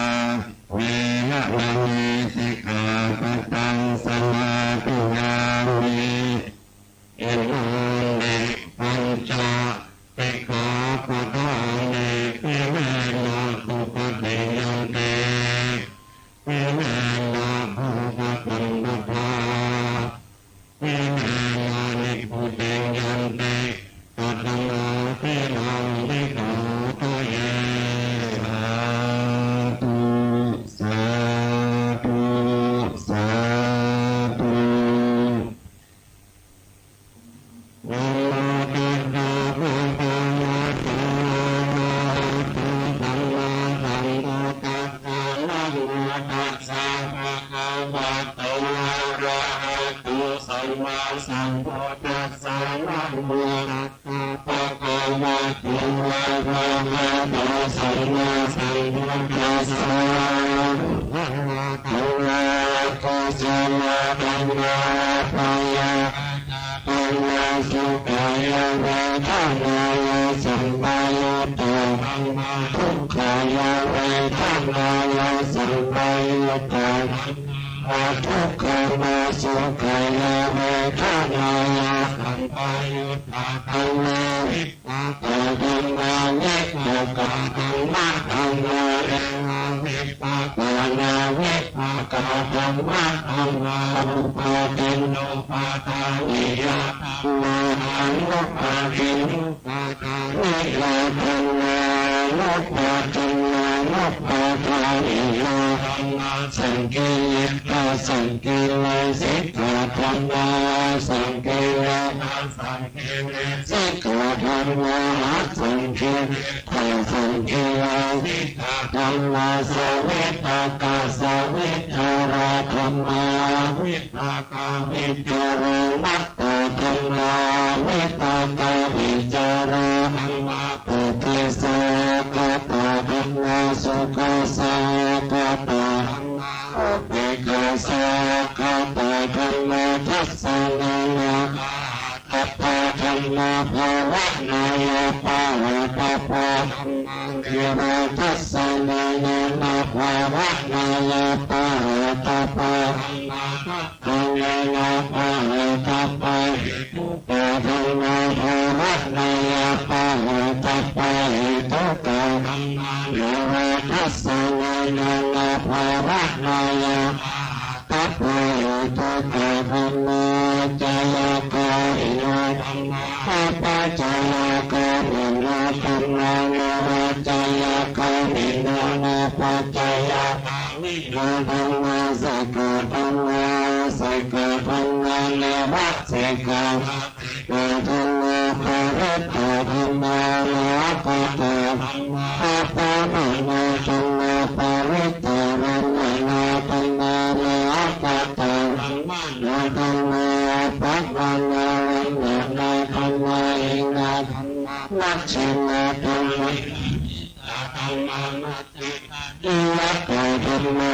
veramaṇī sikkhāpadaṃ samādiyāmi. Imāni pañca sikkhāpadāni. Dilena sugatiṃ yanti, dilena bhogasampadā, dilena nibbutiṃ yanti, tasmā sīlaṃ visodhaye. Sādhu, sādhu, sādhu. Namo tassa bhagavato arahato sammāsambuddhassa. Namo tassa bhagavato arahato sammāsambuddhassa. Namo tassa bhagavato arahato sammāsambuddhassa. Dhammaṃ kusalaṃ dhammaṃ dhamma sukhāya vedanāya sampayuttā, dhammaṃ dukkhāya vedanāya sampayuttā, dhammaṃ adukkhamasukhāya vedanāya sampayuttā, dhammaṃ vipākā dhammaṃ vipākā dhamma dhamma vipākā dhamma dhamma upādinnupādāniyā dhamma anupādinnupādāniyā dhamma anupādinnānupādāniyā dhamma saṅkiliṭṭhasaṅkiliṭṭhā dhamma asaṅkiliṭṭhasaṅkiliṭṭhā dhamma asaṅkiliṭṭhasaṅkiliṭṭhā dhamma savitakkasavicārā dhamma avitakkavicāramattā dhamma avitakkavicārā dhamma paṭisallāpakatā dhamma sukhasallāpakatā dhamma upekkhāsallāpakatā dhamma dassanānā Nānābhāvanāya pahātabbo, nirūpasanāya nānābhāvanāya pahātabbo, nānābhāvanāya pahātabbo, hetukā dhammā, bhāvanāya pahātabbo, hetukā dhammā, nirūpasanāya nānābhāvanāya pahātabbo, hetukā dhammā. Ācayakāyino dhammā, apacayagāmino dhammā, nāpacayagāmino nāpacayagāmino dhammā, sekkhā dhammā, asekkhā dhammā, nevasekkhā dhammā, parittā dhammā, mahaggatā dhammā, appamāṇā dhammā, parittārammaṇā dhammā, mahaggatā dhammā, appamāṇārammaṇā dhammā, hīnā dhammā, majjhimā dhammā, paṇītā dhammā, niyatā dhammā,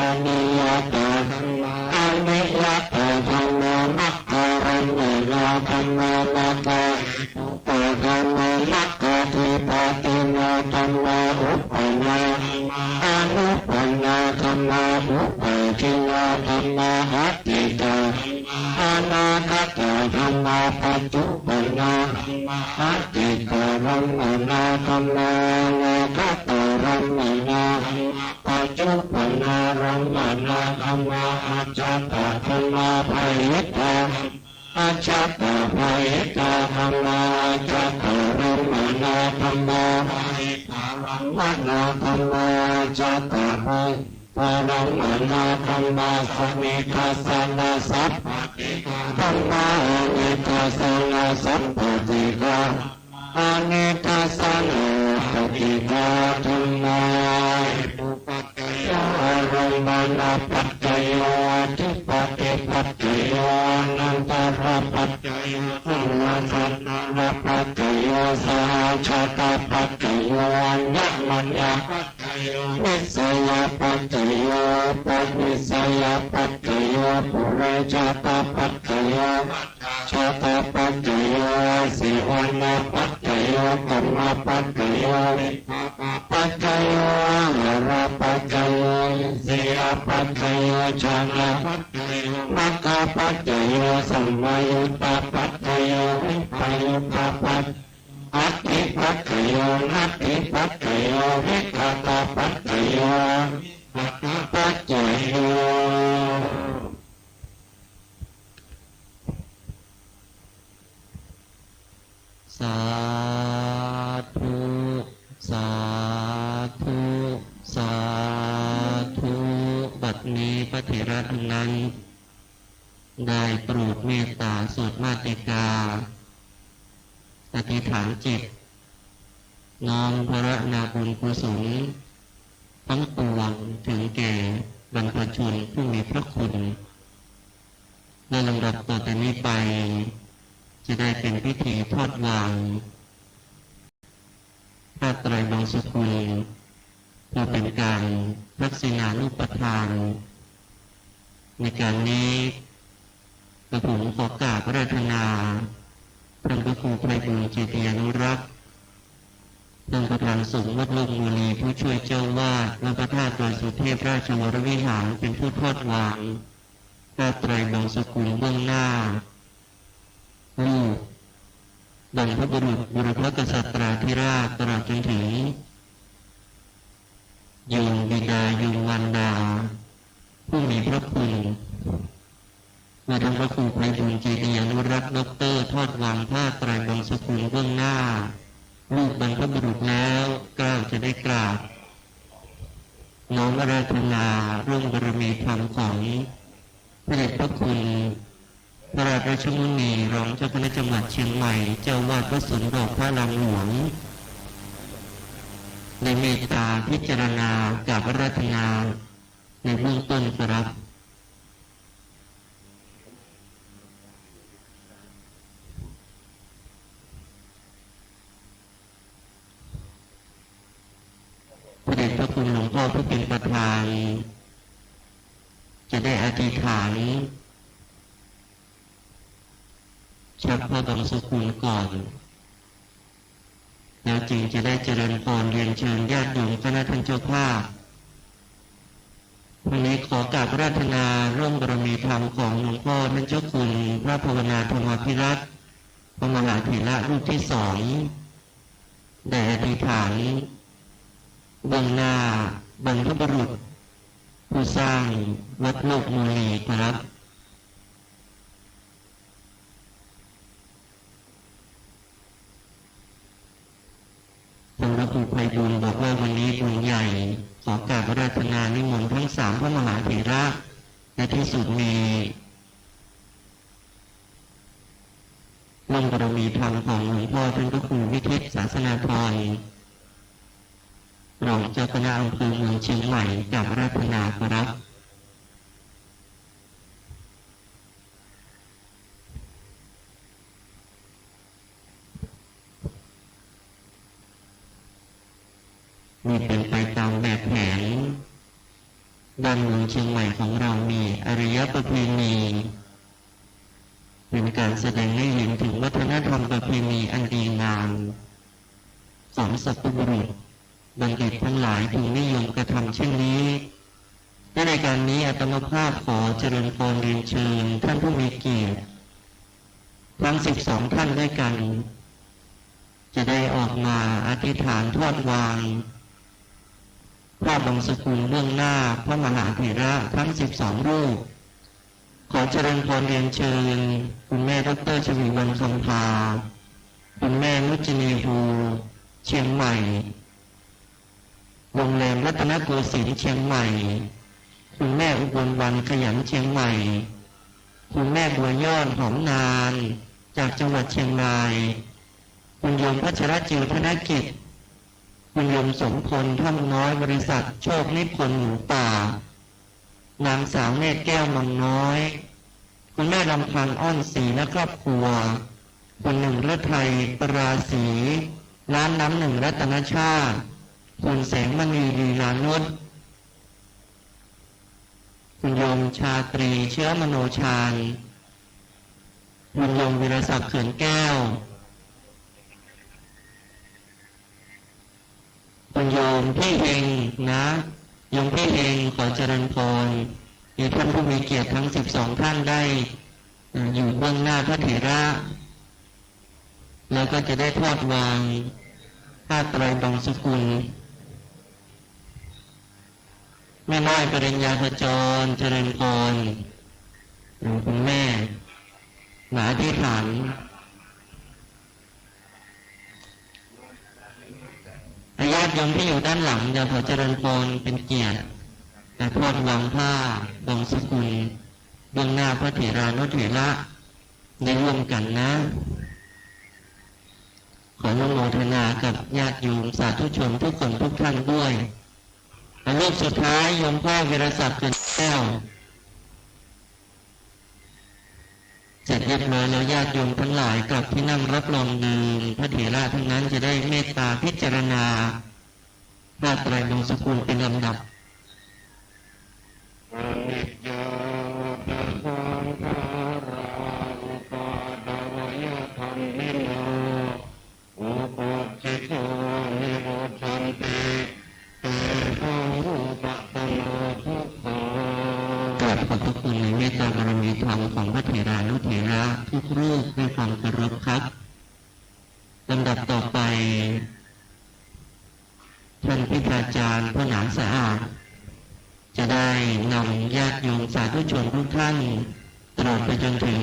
aniyatā dhammā, aniyatā dhammā, maggārammaṇā dhammā, maggahetukā dhammā, maggādhipatino dhammā, uppannā dhammā, anuppannā dhammā, uppādino dhammā, atītā dhammā, anāgatā dhammā, paccuppannā dhammā, atītārammaṇā dhammā, anāgatārammaṇā dhammā, paccuppannārammaṇā dhammā, ajjhattā dhammā, bahiddhā dhammā, ajjhattabahiddhā dhammā, ajjhattārammaṇā dhammā, bahidhārammaṇā dhammā, ajjhattabahidhārammaṇā dhammā, sanidassanāsappattikā dhammā, anidassanāsappattikā anidassanāppattidā dhammā. Hetupaccayo, ārammaṇapaccayo, adhipatipaccayo, anantarapaccayo, samantantara- paccayo, sahajātapaccayo, aññamaññapaccayo, nissayapaccayo, upanissayapaccayo, purejātapaccayo, pacchājātapaccayo, āsevanapaccayo, kammapaccayo, vipākapaccayo, āhārapaccayo, isiyapaccayo, jhānapaccayo, maggapaccayo, sampayuttapaccayo, vippayuttapaccayo, atthipaccayo, natthipaccayo, vigatapaccayo, vigatapaccayo. Sādhu, sādhu, sādhu. บัดนี้พระเถระทั้งนั้น ได้โปรดเมตตาสวดมาติกา อธิษฐานจิต น้อมพระนาบุญกุศลทั้งปวงถึงแก่บรรพชนผู้มีพระคุณ และลำดับต่อแต่นี้ไป จะได้เป็นพิธีทอดวาง ผ้าไตรบางสกุล เพื่อเป็นการทักษิณานุปทาน ในการนี้ กระผมขอกราบอาราธนา ท่านพระครูไพบูลย์ เจติยานุรักษ์ ท่านประธานสงฆ์วัดโลกมุนี ผู้ช่วยเจ้าวาดวัดพระธาตุดอยสุเทพราชวรวิหาร เป็นผู้ทอดวาง ผ้าไตรบางสกุลเบื้องหน้า ลูกบรรพบุรุษบุรพกษัตราธิราช ตลอดจนถึง โยมบิดาโยมมารดา ผู้มีพระคุณ เมื่อท่านพระครูไพบูลย์ เจติยานุรักษ์ ด็อกเตอร์ ทอดวางผ้าไตรบางสกุลเบื้องหน้า ลูกบรรพบุรุษแล้ว เกล้าจะได้กราบ น้อมอาราธนาร่วมบารมีธรรมของพระเดชพระคุณ พระราชมุนี รองเจ้าคณะจังหวัดเชียงใหม่ เจ้าวาดวัดสวนดอกพระอารามหลวง ได้เมตตาพิจารณากราบอาราธนาในเบื้องต้นครับ พระเดชพระคุณหลวงพ่อผู้เป็นประธาน จะได้อธิษฐาน ทักพระบังสุกุลก่อน แล้วจึงจะได้เจริญพรเรียนเชิญญาติโยมคณะท่านเจ้าภาพ วันนี้ขอกราบอาราธนาร่วมบารมีธรรมของหลวงพ่อท่านเจ้าคุณพระภาวนาธรรมาภิรักษ์ พระมหาเถระรูปที่สอง ได้อธิษฐานเบื้องหน้าบรรพบุรุษผู้สร้างวัดโลกโมลีครับ ท่านพระครูไพบูลย์บอกว่าวันนี้บุญใหญ่ ขอกราบอาราธนานิมนต์ทั้งสามพระมหาเถระ และที่สุดมีร่วมบารมีธรรมของหลวงพ่อท่านพระครูวิทิตศาสนาธร รองเจ้าคณะอำเภอเมืองเชียงใหม่กราบอาราธนาครับ นี่เป็นไปตามแบบแผน ด้านเมืองเชียงใหม่ของเรามีอาริยประเพณี เป็นการแสดงให้เห็นถึงวัฒนธรรมประเพณีอันดีงามของสัพพบุรุษ บัณฑิตทั้งหลายจึงนิยมกระทำเช่นนี้ และในการนี้อาตมาภาพขอเจริญพรเรียนเชิญท่านผู้มีเกียรติ ทั้งสิบสองท่านด้วยกัน จะได้ออกมาอธิษฐานทอดวางผ้าบังสุกุลเบื้องหน้าพระมหาเถระทั้งสิบสองรูป ขอเจริญพรเรียนเชิญ คุณแม่ดอกเตอร์ชวีวรรณคำพา คุณแม่นุชนีฮู เชียงใหม่ โรงแรมรัตนโกสินทร์เชียงใหม่ คุณแม่อุบลวรรณขยันเชียงใหม่ คุณแม่บัวยอดหอมนาน จากจังหวัดเชียงราย คุณโยมพัชรจิวธนกิจ คุณโยมสมพลท่องน้อย บริษัทโชคนิพนธ์หมูป่า นางสาวเนตรแก้วมังน้อย คุณแม่ลำพันธ์อ้อนศรีและครอบครัว คุณหนึ่งฤทัย ปราศรี ร้านน้ำหนึ่งรัตนชาติ คุณแสงมณี ลีลานุช คุณโยมชาตรี เชื้อมโนชาญ คุณโยมวีรศักดิ์ เขินแก้ว คุณโยมพี่เฮงนะ โยมพี่เฮง ขอเจริญพร มีท่านผู้มีเกียรติทั้งสิบสองท่านได้ เอ่อ อยู่เบื้องหน้าพระเถระ แล้วก็จะได้ทอดวางผ้าไตรบังสุกุล แม่น้อยปริญญาขจร เจริญพร คุณแม่ มาอธิษฐาน ญาติโยมที่อยู่ด้านหลัง จะขอเจริญพรเป็นเกียรติ และทอดวางผ้าบังสุกุล เบื้องหน้าพระเถรานุเถระ ได้ร่วมกันนะ ขออนุโมทนากับญาติโยมสาธุชนทุกคนทุกท่านด้วย และรูปสุดท้าย โยมพ่อวีรศักดิ์ เกิดแก้ว เสร็จเรียบร้อยแล้ว ญาติโยมทั้งหลายกลับที่นั่งรับรองเดิม พระเถระทั้งนั้นจะได้เมตตาพิจารณา ผ้าไตรบังสุกุลเป็นลำดับ Aniccā vata saṅkhārā uppādavayadhammino, uppajjitvā nirujjhanti, tesaṃ vūpasamo dukkho. กราบขอบพระคุณในเมตตาบารมีธรรมของพระเถรานุเถระทุกรูปด้วยความเคารพครับ ลำดับต่อไป ท่านพิธาจารย์ พหนานสะอาด จะได้นำญาติโยมสาธุชนทุกท่าน ตลอดไปจนถึง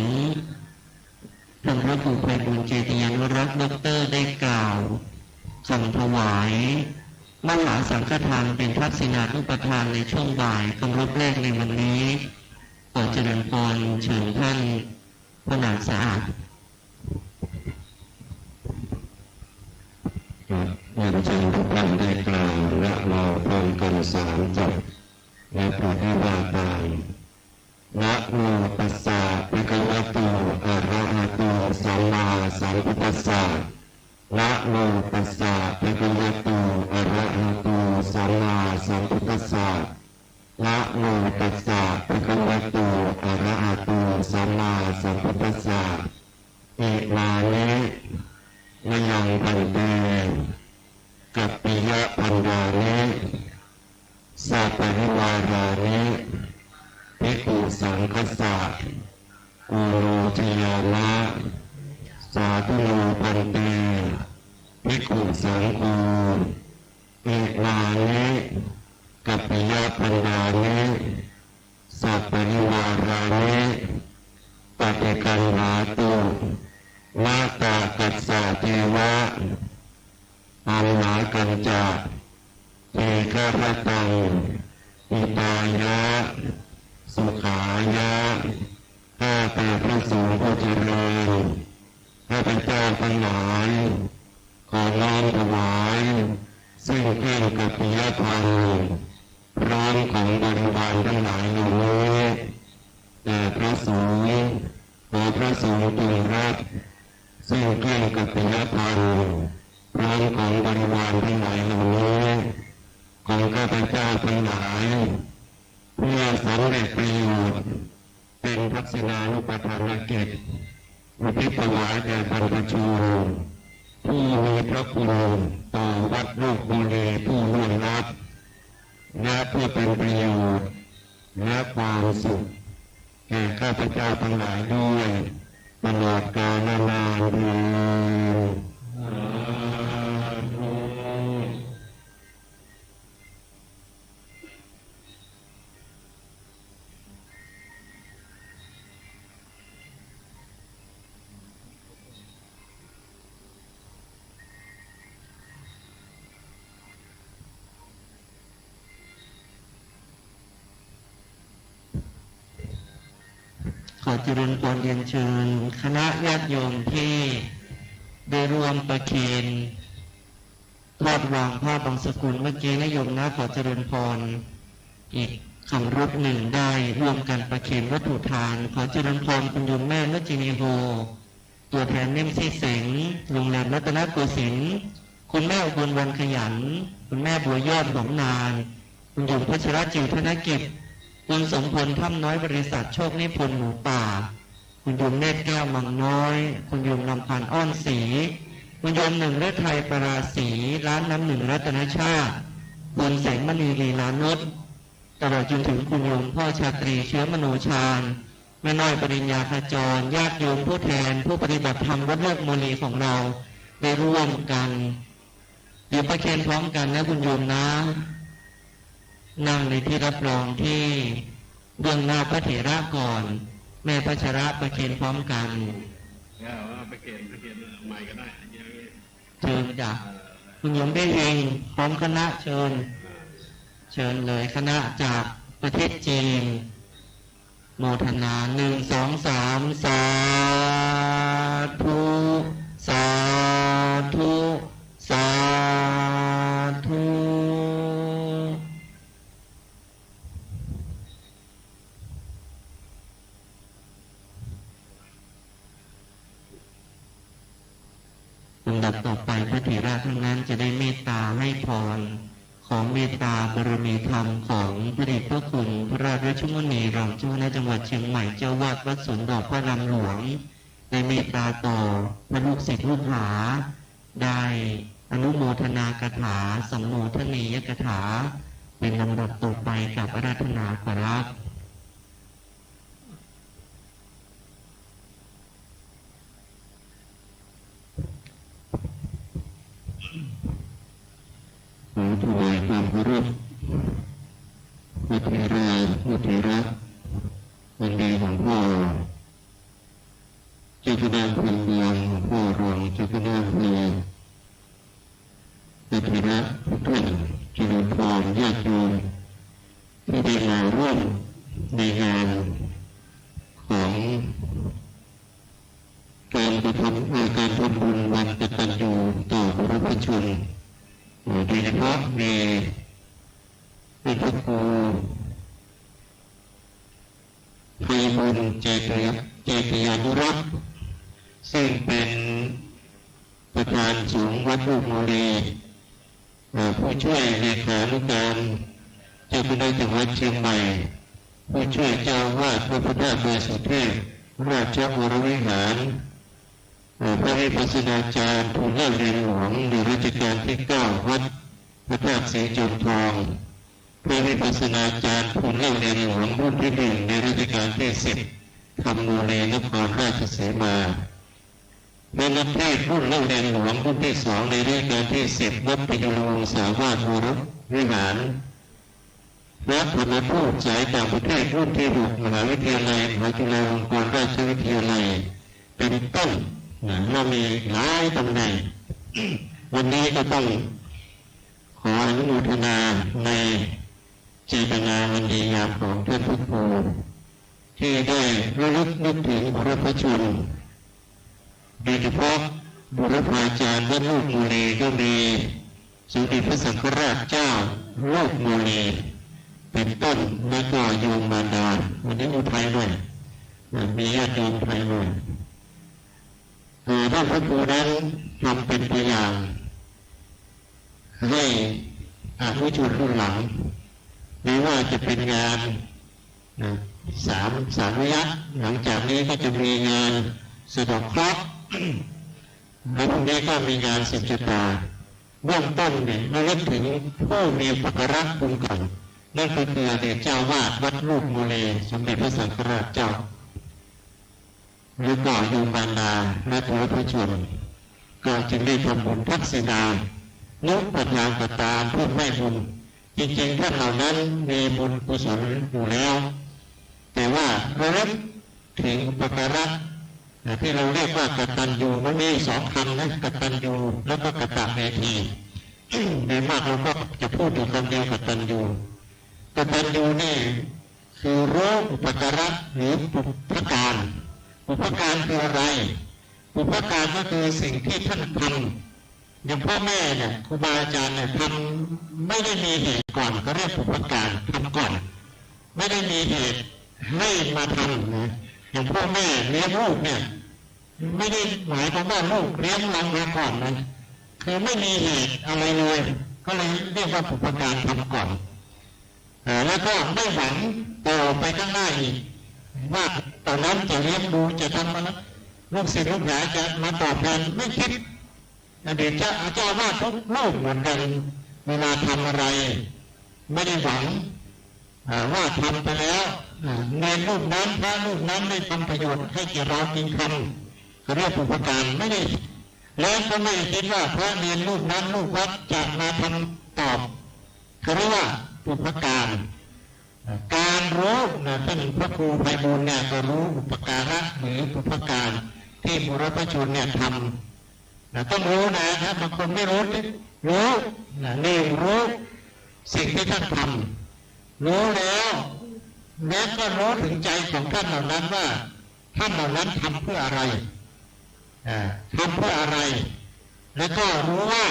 ท่านพระครูไพบูลย์ เจติยานุรักษ์ ด็อกเตอร์ ได้กล่าวคำถวาย มหาสังฆทานเป็นทักษิณานุปทานในช่วงบ่ายเคารพแรกในวันนี้ ขอเจริญพรเชิญท่าน พหนานสะอาด ครับ เรียนเชิญทุกท่านได้กล่าวนะโมพร้อมกันสามจบ และโปรดให้ว่าตาม Namo tassa bhagavato arahato sammāsambuddhassa. Namo tassa bhagavato arahato sammāsambuddhassa. Namo tassa bhagavato arahato sammāsambuddhassa. Imāni mayaṃ bhante kappiyabhaṇḍāni saparivārāni bhikkhusaṅghassa oṇojayāma. Sādhu no bhante bhikkhusaṅgho imāni kappiyabhaṇḍāni saparivārāni paṭiggaṇhātu mātā kassa deva amhākañca dīgharattaṃ hitāya sukhāya. ข้าแต่พระสงฆ์ผู้เจริญ ข้าพเจ้าทั้งหลาย ขอน้อมถวาย ซึ่งเครื่องกัปปิยภัณฑ์ พร้อมของบริวารทั้งหลายเหล่านี้แด่พระสงฆ์ ขอพระสงฆ์จงรับ ซึ่งเครื่องกัปปิยภัณฑ์ พร้อมของบริวารทั้งหลายเหล่านี้ ของข้าพเจ้าทั้งหลาย เพื่อสำเร็จประโยชน์ เป็นทักษิณานุปทานกิจ อุทิศถวายแด่บรรพชน ผู้มีพระคุณต่อวัดโลกบุรีผู้ล่วงลับ และเพื่อเป็นประโยชน์ และความสุข แก่ข้าพเจ้าทั้งหลายด้วย ตลอดกาลนานเทอญ สาธุ ขอเจริญพรเรียนเชิญคณะญาติโยมที่ได้ร่วมประเคน ทอดวางผ้าบังสกุลเมื่อกี้นะโยมนะ ขอเจริญพรอีกคำรบหนึ่ง ได้ร่วมกันประเคนวัตถุทาน ขอเจริญพรคุณโยมแม่นุจินีโฮ ตัวแทนเน่มซี่เสง โรงแรมรัตนโกสินทร์ คุณแม่อุบลวรรณขยัน คุณแม่บัวยอดหอมนาน คุณโยมพัชรจิวธนกิจ คุณสมพลถ้ำน้อย บริษัทโชคนิพนธ์หมูป่า คุณโยมเนตรแก้วมังน้อย คุณโยมลำพันธ์อ้อนศรี คุณโยมหนึ่งฤทัยปราศรี ร้านน้ำหนึ่งรัตนชาติ คุณแสงมณีลีลานุช ตลอดจนถึงคุณโยมพ่อชาตรีเชื้อมโนชาญ แม่น้อยปริญญาขจร ญาติโยมผู้แทนผู้ปฏิบัติธรรมวัดโลกโมลีของเรา ได้ร่วมกัน เดี๋ยวประเคนพร้อมกันนะคุณโยมนะ นั่งในที่รับรองที่เบื้องหน้าพระเถระก่อน แม่พัชระประเคนพร้อมกัน เออ ประเคน ประเคน เอาใหม่ก็ได้ เชิญจ้ะ คุณโยมได้เฮงพร้อมคณะเชิญ เชิญเลย คณะจากประเทศจีน โมทนา หนึ่ง สอง สาม สาธุ สาธุ สาธุ ลำดับต่อไปพระเถระทั้งนั้นจะได้เมตตาให้พร ขอเมตตาบารมีธรรมของพระเดชพระคุณพระราชมุนีรองเจ้าคณะจังหวัดเชียงใหม่ เจ้าวาดวัดสวนดอกพระอารามหลวง ได้เมตตาต่อพระลูกศิษย์ลูกหา ได้อนุโมทนาคาถา สัมโมทนียคาถา เป็นลำดับต่อไป กราบอาราธนาขอรับ ขอถวายความเคารพ พระเถรานุเถระอันดีของพ่อ เจ้าคณะอำเภอเมือง พ่อรองเจ้าคณะอำเภอ พระเถระทุกท่าน เจริญพรญาติโยม ที่ได้มาร่วมในงานของการกระทำ เอ่อ การทำบุญวันกตัญญูต่อบุรพชน เอ่อ โดยเฉพาะมีพระครู ไพบูลย์ เจติยะ เจติยานุรักษ์ ซึ่งเป็นประธานสงฆ์วัดโลกโมลี เอ่อ ผู้ช่วยเลขานุการเจ้าคณะจังหวัดเชียงใหม่ ผู้ช่วยเจ้าอาวาสวัดพระธาตุดอยสุเทพราชวรวิหาร พระวิปัสสนาจารย์ภูลเล่าเรียนหลวงในรัชกาลที่เก้า วัดพระธาตุสีจอมทอง พระวิปัสสนาจารย์ภูลเล่าเรียนหลวงรุ่นที่หนึ่งในรัชกาลที่สิบ ธรรมโมลีนครราชสีมา และนักเทศน์รุ่นเล่าเรียนหลวงรุ่นที่สองในรัชกาลที่สิบ วัดประยุรวงศาวาสวรวิหาร และธรรมทูตสายต่างประเทศรุ่นที่หก มหาวิทยาลัยมหาจุฬาลงกรณราชวิทยาลัย เป็นต้นนะ เรามีหลายตำแหน่ง วันนี้ก็ต้องขออนุโมทนาในเจตนาอันดีงามของท่านพระครู ที่ได้ระลึกนึกถึงบุรพชน โดยเฉพาะบุรพาจารย์วัดลูกโมลีก็มีสมเด็จพระสังฆราชเจ้าลูกโมลีเป็นต้น และก็โยมมารดา วันนี้อุทัยด้วยนะ มีญาติโยมอุทัยด้วยเอ่อท่านพระครูนั้นทำเป็นตัวอย่าง ให้อนุชนรุ่นหลัง ไม่ว่าจะเป็นงานนะสามสามระยะ หลังจากนี้ก็จะมีงานสะเดาะเคราะห์ แล้วพรุ่งนี้ก็มีงานสืบชะตา เบื้องต้นเนี่ยระลึกถึงผู้มีอุปการะคุณก่อน นั่นก็คืออดีตเจ้าวาดวัดลูกโมลี สมเด็จพระสังฆราชเจ้า หรือก่อโยมมารดาและปุถุชน ก็จึงได้ทำบุญทักษิณานุปัฏฐานกตาเพื่อให้บุญ จริงๆ ท่านเหล่านั้นมีบุญกุศลอยู่แล้ว แต่ว่าระลึกถึงอุปการะนะที่เราเรียกว่ากตัญญู มันมีสองคำนะ กตัญญู แล้วก็กตเวที โดยมากเราก็จะพูดอยู่คำเดียว กตัญญู กตัญญูนี่ คือรู้อุปการะหรือปุพการ ปุพการคืออะไร ปุพการก็คือสิ่งที่ท่านทำ อย่างพ่อแม่เนี่ย ครูบาอาจารย์เนี่ยทำไม่ได้มีเหตุก่อน ก็เรียกปุพการ ทำก่อน ไม่ได้มีเหตุให้มาทำนะ อย่างพ่อแม่เลี้ยงลูกเนี่ย ไม่ได้หมายความว่าลูกเลี้ยงเรามาก่อนนะ คือไม่มีเหตุอะไรเลย ก็เลยเรียกว่าปุพการ ทำก่อน อ่า แล้วก็ไม่หวังต่อไปข้างหน้าอีก ว่าตอนนั้นจะเลี้ยงดู จะทำมา ลูกศิษย์ลูกหาจะมาตอบแทน ไม่คิด อดีตเจ้า เจ้าอาวาสทุกรูปเหมือนกัน เวลาทำอะไร ไม่ได้หวัง อ่า ว่าทำไปแล้ว อ่า เณรรูปนั้น พระรูปนั้นได้ทำประโยชน์ให้แก่เราจริง ทำ ก็เรียกปุพการ ไม่ได้ และก็ไม่ได้คิดว่าพระเณรรูปนั้นรูปวัดจะมาทำตอบ เขาเรียกว่าปุพการ การรู้นะ ท่านพระครูไพบูลย์เนี่ยก็รู้อุปการะหรือปุพการที่บุรพชนเนี่ยทำนะ ต้องรู้นะ ถ้าบางคนไม่รู้ รู้นะ หนึ่ง รู้สิ่งที่ท่านทำ รู้แล้ว และก็รู้ถึงใจของท่านเหล่านั้นว่า ท่านเหล่านั้นทำเพื่ออะไร อ่า ทำเพื่ออะไร แล้วก็รู้ว่า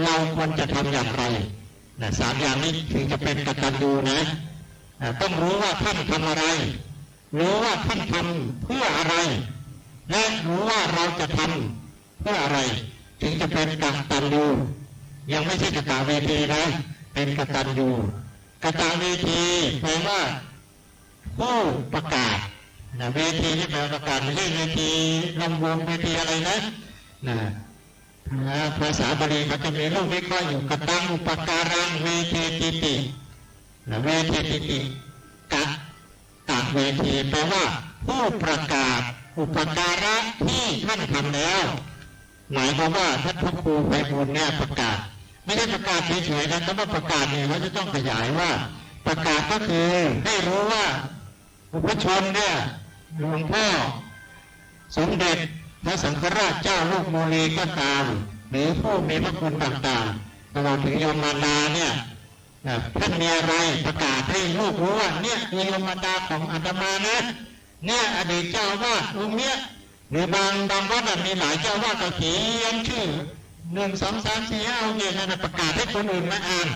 เราควรจะทำอย่างไรนะ สามอย่างนี้ถึงจะเป็นกตัญญูนะ อ่า ต้องรู้ว่าท่านทำอะไร รู้ว่าท่านทำเพื่ออะไร และรู้ว่าเราจะทำเพื่ออะไร ถึงจะเป็นกตัญญู ยังไม่ใช่กตเวทีนะ เป็นกตัญญู กตเวทีแปลว่า ผู้ประกาศนะ เวทีที่แปลว่าประกาศ ไม่ใช่เวทีลำวง เวทีอะไรนะ นะ นะ ภาษาบาลีเขาจะมีรูปวิเคราะห์อยู่ กตัง upakaraṃ, veṭheti ti นะ veṭheti ti กะ กะเวที แปลว่าผู้ประกาศอุปการะที่ท่านทำแล้ว หมายความว่าท่านพระครูไพบูลย์เนี่ยประกาศ ไม่ใช่ประกาศเฉยๆนะ คำว่าประกาศเนี่ยเราจะต้องขยายว่า ประกาศก็คือให้รู้ว่าปุพชนเนี่ย หลวงพ่อสมเด็จพระสังฆราชเจ้าลูกโมลีก็ตาม หรือผู้มีพระคุณต่างๆ ตลอดถึงโยมมารดาเนี่ย นะ ท่านมีอะไรประกาศให้ลูกรู้ว่า เนี่ยคือโยมมารดาของอาตมานะ เนี่ยอดีตเจ้าอาวาสองค์เนี้ย หรือบาง บางวัดอะมีหลายเจ้าอาวาส ก็เขียนชื่อ หนึ่ง สอง สาม สี่ ห้า หก เจ็ด นั่นนะ ประกาศให้คนอื่นมาอ่าน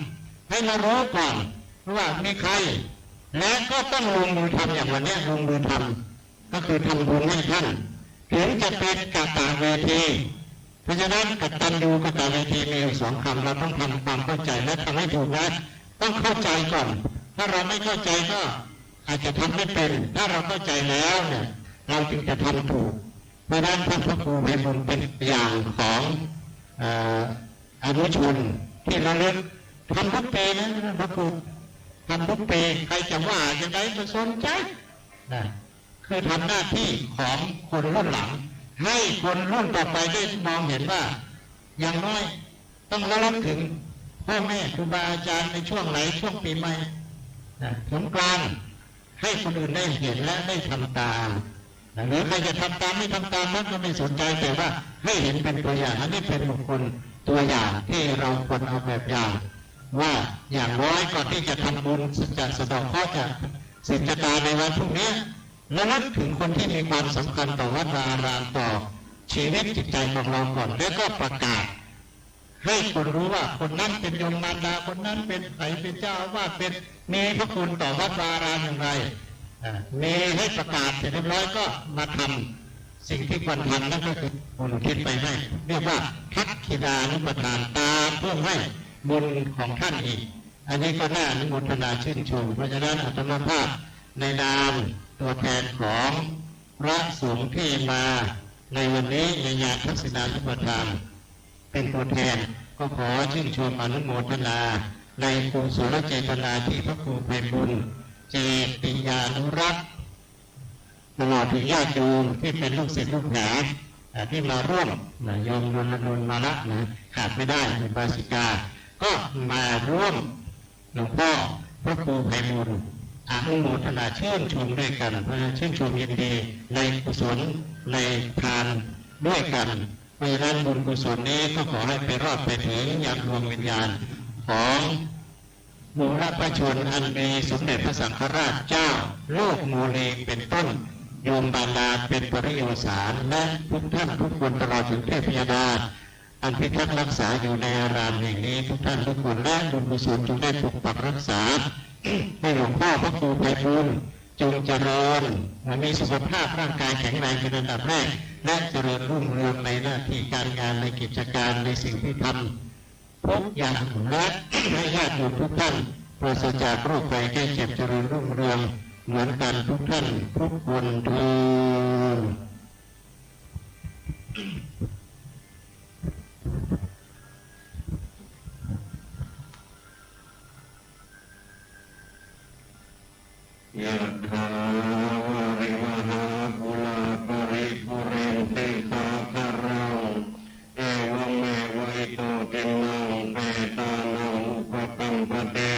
ให้มารู้ก่อนว่ามีใคร และก็ต้องลงมือทำ อย่างวันเนี้ยลงมือทำ ก็คือทำบุญให้ท่าน ถึงจะเป็นกตเวที เพราะฉะนั้นกตัญญูกตเวทีมีอยู่สองคำ เราต้องทำความเข้าใจและทำให้ถูกนะ ต้องเข้าใจก่อน ถ้าเราไม่เข้าใจก็อาจจะทำไม่เป็น ถ้าเราเข้าใจแล้วเนี่ย เราจึงจะทำถูก เพราะฉะนั้นท่านพระครูไพบูลย์เป็นตัวอย่างของเอ่ออนุชนที่ระลึกทำทุกปีนะพระครูทำทุกปีใครจะว่าอย่างไรไม่สนใจนะคือทำหน้าที่ของคนรุ่นหลัง ให้คนรุ่นต่อไปได้มองเห็นว่า อย่างน้อยต้องระลึกถึงพ่อแม่ครูบาอาจารย์ในช่วงไหนช่วงปีใหม่นะสงกรานต์ให้คนอื่นได้เห็นและได้ทำตามนะหรือใครจะทำตามไม่ทำตามนั้นก็ไม่สนใจแต่ว่าให้เห็นเป็นตัวอย่างอันนี้เป็นบุคคลตัวอย่างที่เราควรเอาแบบอย่าง ว่าอย่างน้อยก่อนที่จะทำบุญจะสะเดาะเคราะห์จะสืบชะตาในวันพรุ่งนี้ระลึกถึงคนที่มีความสำคัญต่อวัดวาอารามต่อชีวิตจิตใจของเราก่อน แล้วก็ประกาศ ให้คนรู้ว่าคนนั้นเป็นโยมมารดาคนนั้นเป็นใครเป็นเจ้าอาวาสเป็นมีพระคุณต่อวัดวาอารามอย่างไรอ่ามีให้ประกาศเสร็จเรียบร้อยก็มาทำสิ่งที่ควรทำนั่นก็คือบุญอุทิศไปให้เรียกว่าทักขิณานุปทานตามเพื่อให้บุญของท่านอีก อันนี้ก็น่าอนุโมทนาชื่นชม เพราะฉะนั้นอาตมาภาพในนามตัวแทนของพระสงฆ์ที่มาในวันนี้ในงานทักษิณานุปทาน เป็นตัวแทนก็ขอชื่นชมอนุโมทนาในกุศลเจตนาที่พระครูไพบูลย์เจติยานุรักษ์ ตลอดถึงญาติโยมที่เป็นลูกศิษย์ลูกหาอ่าที่มาร่วมนะโยมนนทนนท์มาละนะขาดไม่ได้เป็นบาสิกา ก็มาร่วมหลวงพ่อพระครูไพบูลย์อนุโมทนาชื่นชมด้วยกันเพราะฉะนั้นชื่นชมยินดีในกุศลในทานด้วยกัน เพราะฉะนั้นบุญกุศลนี้ก็ขอให้ไปรอดไปถึงยังดวงวิญญาณของ บูรพชนอันมีสมเด็จพระสังฆราชเจ้าโลกโมลีเป็นต้นโยมบาลาเป็นปริโยสารและทุกท่านทุกคนตลอดถึงเทพยดาอันพิทักษ์รักษาอยู่ในอารามแห่งนี้ทุกท่านทุกคนและบุญกุศลจงได้ปกปักรักษาให้หลวงพ่อพระครูไพบูลย์จงเจริญมีสุขภาพร่างกายแข็งแรงเป็นอันดับแรกและเจริญรุ่งเรืองในหน้าที่การงานในกิจการในสิ่งที่ทำ ทุกอย่างและให้ญาติโยมทุกท่านปราศจากโรคภัยไข้เจ็บเจริญรุ่งเรืองเหมือนกันทุกท่านทุกคนเทอญ Yathā vārivahā pūrā paripūrenti sāgaraṃ, evameva ito dinnaṃ petānaṃ upakappati.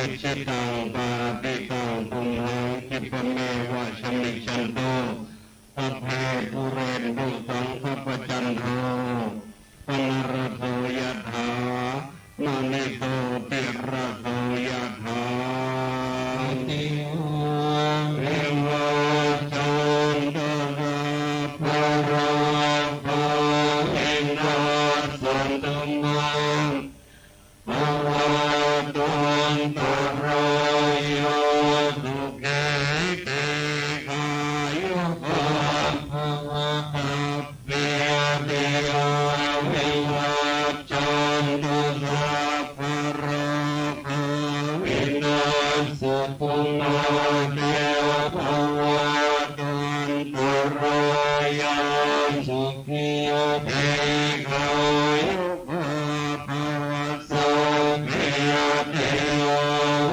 Icchitaṃ patthitaṃ tumhaṃ khippameva samijjhatu. Sabbe pūrentu saṅkappā cando pannaraso yathā, maṇi jotiraso yathā. Sabbītiyo vivajjantu sabbarogo vinassatu mā bhavatvantarāyo sukhī dīghāyuko bhava. Sabbītiyo vivajjantu sabbarogo vinassatu mā te bhavatvantarāyo sukhī dīghāyuko bhava. Sabbītiyo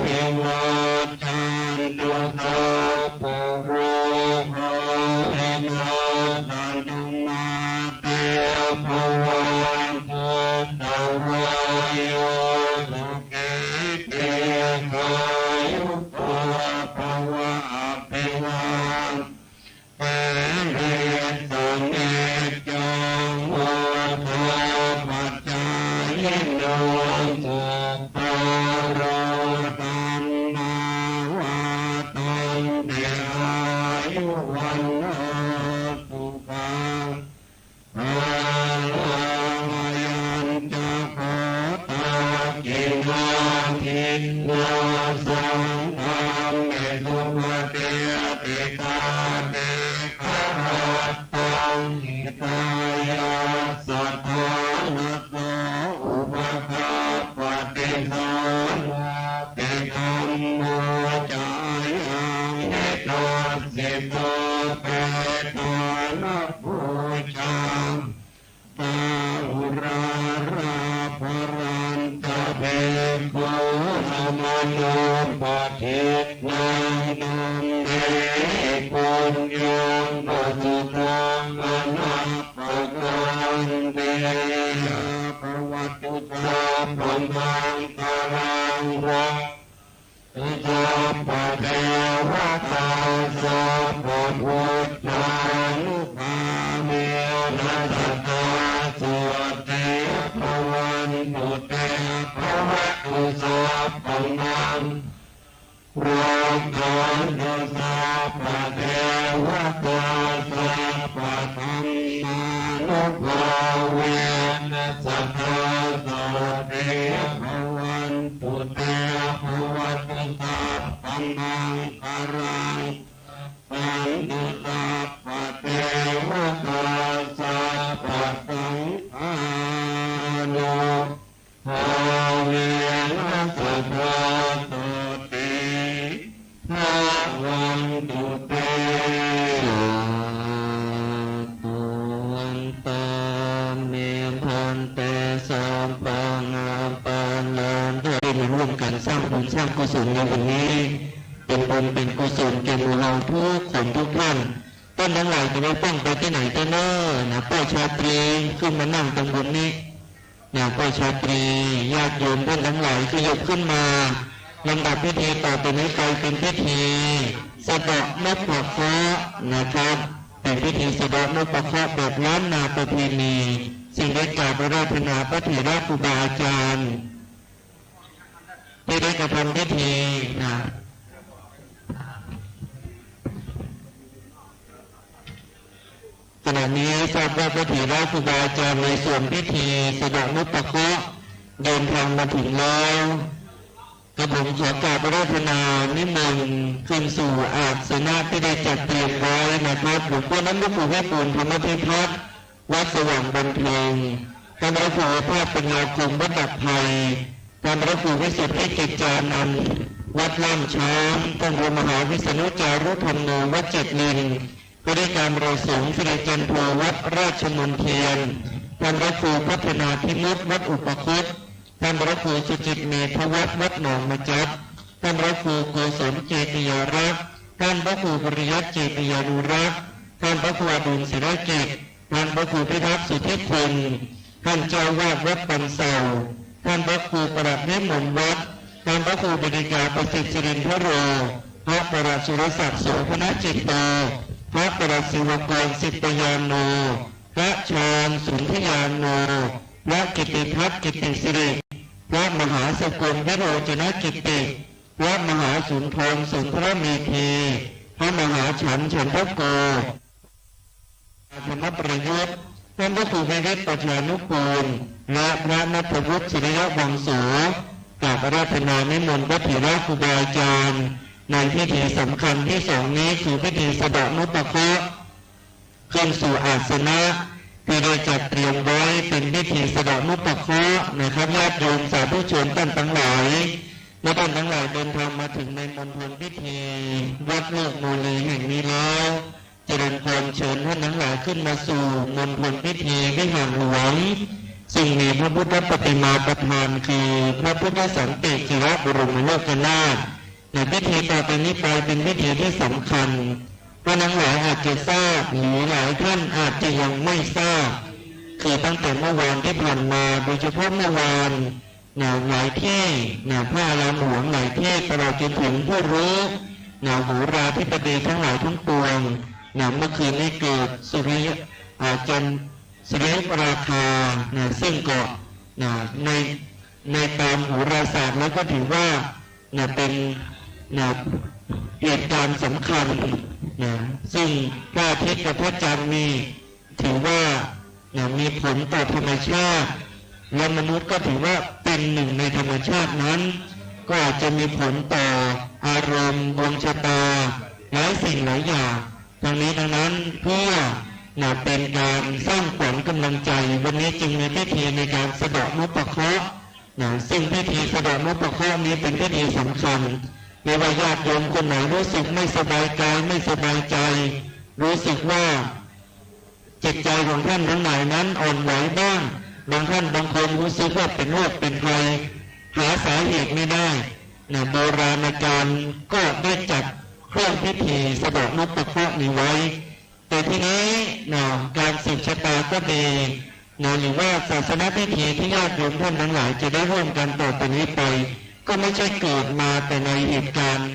vivajjantu sabbarogo vinassatu mā te bhavatvantarāyo sukhī dīghāyuko bhava. Abhivādanasīlissa niccaṃ vuḍḍhā bhavatu sabbamaṅgalaṃ. Sabbadevatā sabbabuddhānubhāvena sadā sotthī bhavantu te. Bhavatu sabbamaṅgalaṃ, rakkhantu sabbadevatā, sabbadhammānubhāvena sadā sotthī bhavantu te. Bhavatu sabbamaṅgalaṃ, rakkhantu sabbadevatā, sabbasaṅghānubhāvena sadā sotthī bhavantu te. Sādhu. Bhadantā me bhante sabbaṃ aparādhaṃ. ได้มาร่วมกันสร้างบุญสร้างกุศลในวันนี้ เป็นบุญเป็นกุศลแก่หมู่เราทุกคนทุกท่าน ท่านทั้งหลายจะไม่ต้องไปที่ไหนเต้อเน่อนะ ป้ายชาตรีขึ้นมานั่งตรงบนนี้นะ ป้ายชาตรี ญาติโยมท่านทั้งหลายขยับขึ้นมา ลำดับพิธีต่อไปนี้ไปเป็นพิธีสะเดาะนพเคราะห์นะครับ เป็นพิธีสะเดาะนพเคราะห์แบบล้านนาประเพณี ซึ่งได้กราบอาราธนาพระเถระครูบาอาจารย์ ที่ได้กระทำพิธีนะ ขณะนี้ทราบว่าพระเถระครูบาอาจารย์ในส่วนพิธีสะเดาะนพเคราะห์เดินทางมาถึงแล้ว กระผมขอกราบอาราธนานิมนต์ขึ้นสู่อาสนะที่ได้จัดเตรียมไว้นะครับ หลวงพ่อน้ำพระครูวิปูลธรรมพิพัฒน์ วัดสว่างบันเทิง ท่านพระครูภาคปัญญาคม วัดดับภัย ท่านพระครูวิสุทธิกิจจานันท์ วัดล่ามช้าง ท่านพระมหาวิษณุจารุธรรมโน วัดเจ็ดลิน พระเดชการประสงค์สิริจันโท วัดราชมนเทียน ท่านพระครูพัฒนาธิมุต วัดอุปคุต ท่านพระครูสุจิตเมธวัฒน์ วัดหนองมะจับ ท่านพระครูโกศลเจติยารักษ์ ท่านพระครูปริยัติเจติยานุรักษ์ ท่านพระครูอดุลศิลกิจ ท่านพระครูพิทักษ์สุทธิคุณ ท่านเจ้าวาดวัดปันเสา ท่านพระครูประหลัดวิมลวัฒน์ ท่านพระครูบดิกาประสิทธิ์สิรินทโร พระประหลัดสุรศักดิ์โสภณจิตโต พระประหลัดศิวกรสิทธยาโน พระชาญสุนทยาโน พระกิติทัศน์กิติสิริ พระมหาสกุลวิโรจนกิติ พระมหาสุนทรสุนทรเมธี พระมหาฉันท์ฉันทโก ธรรมประยุทธ์ ท่านพระครูวิริตประชานุกูล และพระณัฐวุฒิ ศิริยวังโส กราบอาราธนานิมนต์พระเถระครูบาอาจารย์ ในพิธีสำคัญที่สองนี้คือพิธีสะเดาะนพเคราะห์ ขึ้นสู่อาสนะที่ได้จัดเตรียมไว้เป็นพิธีสะเดาะนพเคราะห์นะครับ ญาติโยมสาธุชนท่านทั้งหลาย เมื่อท่านทั้งหลายเดินทางมาถึงในมณฑลพิธีวัดโลกโมลีแห่งนี้แล้ว เจริญพรเชิญท่านทั้งหลายขึ้นมาสู่มณฑลพิธีวิหารหลวง ซึ่งมีพระพุทธปฏิมาประธานคือพระพุทธสันติจิรบรมโลกนาถ ในพิธีต่อไปนี้ไปเป็นพิธีที่สำคัญ ท่านทั้งหลายอาจจะทราบ หรือหลายท่านอาจจะยังไม่ทราบ คือตั้งแต่เมื่อวานที่ผ่านมา โดยเฉพาะเมื่อวานนะ หลายที่นะ พระอารามหลวงหลายที่ ตลอดจนถึงผู้รู้นะ โหราธิบดีทั้งหลายทั้งปวงนะ เมื่อคืนนี้เกิดสุริยะ อาจารย์สุริยุปราคานะ ซึ่งก็นะ ใน ในตามโหราศาสตร์แล้วก็ถือว่านะ เป็นนะ เหตุการณ์สำคัญนะ ซึ่งพระอาทิตย์กับพระจันทร์นี่ถือว่านะ มีผลต่อธรรมชาติ และมนุษย์ก็ถือว่าเป็นหนึ่งในธรรมชาตินั้น ก็อาจจะมีผลต่ออารมณ์ดวงชะตา หลายสิ่งหลายอย่าง ทั้งนี้ทั้งนั้นเพื่อนะ เป็นการสร้างขวัญกำลังใจ วันนี้จึงมีพิธีในการสะเดาะนพเคราะห์นะ ซึ่งพิธีสะเดาะนพเคราะห์นี้เป็นพิธีสำคัญ ไม่ว่าญาติโยมคนไหนรู้สึกไม่สบายกาย ไม่สบายใจ รู้สึกว่าจิตใจของท่านทั้งหลายนั้นอ่อนไหวบ้าง บางท่านบางคนรู้สึกว่าเป็นโรคเป็นภัย หาสาเหตุไม่ได้นะ โบราณอาจารย์ก็ได้จัดเครื่องพิธีสะเดาะนพเคราะห์นี้ไว้ แต่ทีนี้นะ การสืบชะตาก็ดี นะหรือว่าศาสนพิธีที่ญาติโยมท่านทั้งหลายจะได้ร่วมกันต่อไปนี้ไป ก็ไม่ใช่เกิดมาแต่ในเหตุการณ์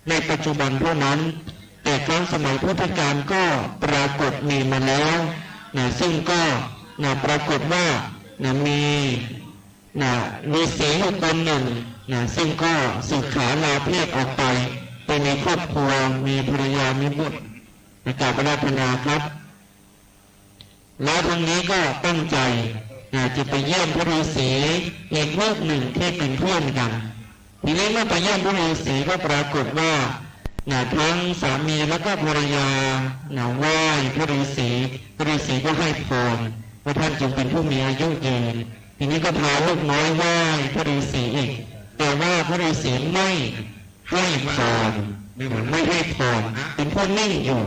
ในปัจจุบันเท่านั้น แต่ครั้งสมัยพุทธกาลก็ปรากฏมีมาแล้วนะซึ่งก็นะปรากฏว่านะมีนะฤาษีอยู่ตนหนึ่งนะซึ่งก็สึกขาลาเพศออกไป ไปมีครอบครัวมีภรรยามีบุตรนะกราบอาราธนาครับ แล้วทางนี้ก็ตั้งใจนะจะไปเยี่ยมพระฤาษีอีกรูปหนึ่งที่เป็นเพื่อนกัน ทีนี้เมื่อไปเยี่ยมพระฤาษีก็ปรากฏว่านะทั้งสามีแล้วก็ภรรยานะไหว้พระฤาษี พระฤาษีก็ให้พรว่าท่านจงเป็นผู้มีอายุยืน ทีนี้ก็พาลูกน้อยไหว้พระฤาษีอีก แต่ว่าพระฤาษีไม่ให้พร ไม่เหมือนไม่ให้พร เป็นผู้นิ่งอยู่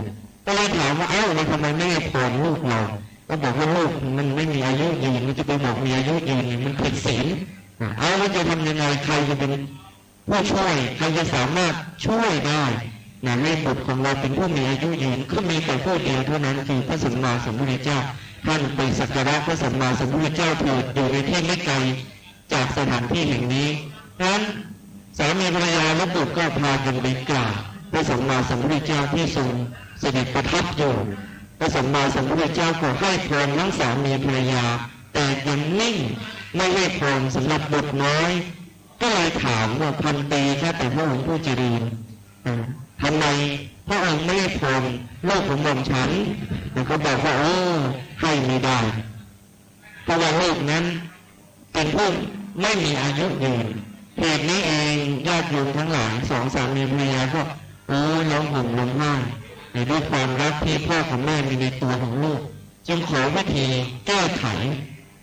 ก็เลยถามว่า เอ้า แล้วทำไมไม่ให้พรลูกเรา ก็บอกว่าลูกมันไม่มีอายุยืน มันจะไปบอกมีอายุยืนเนี่ยมันผิดศีล อ่ะ เอาแล้วจะทำยังไง ใครจะเป็นผู้ช่วย ใครจะสามารถช่วยได้นะ ให้บุตรของเราเป็นผู้มีอายุยืน ก็มีแต่ผู้เดียวเท่านั้น คือพระสัมมาสัมพุทธเจ้า ท่านไปสักการะพระสัมมาสัมพุทธเจ้าเถิด อยู่ในที่ไม่ไกลจากสถานที่แห่งนี้ นั้นสามีภรรยาและบุตรก็พากันไปกราบพระสัมมาสัมพุทธเจ้าที่ทรงเสด็จประทับอยู่ พระสัมมาสัมพุทธเจ้าก็ให้พรทั้งสามีภรรยา แต่ยังนิ่งไม่ให้พรสำหรับบุตรน้อย ก็เลยถามว่า ภันเต ข้าแต่พระองค์ผู้เจริญ อ่า ทำไมพระองค์ไม่ให้พรลูกของหม่อมฉัน แล้วก็บอกว่า โอ้ ให้ไม่ได้ เพราะว่าลูกนั้นเป็นผู้ไม่มีอายุยืน เหตุนี้เองญาติโยมทั้งหลายสองสามีภรรยาก็ โอ้ ร้องห่มร้องไห้ในด้วยความรักที่พ่อกับแม่มีในตัวของลูก จึงขอวิธีแก้ไข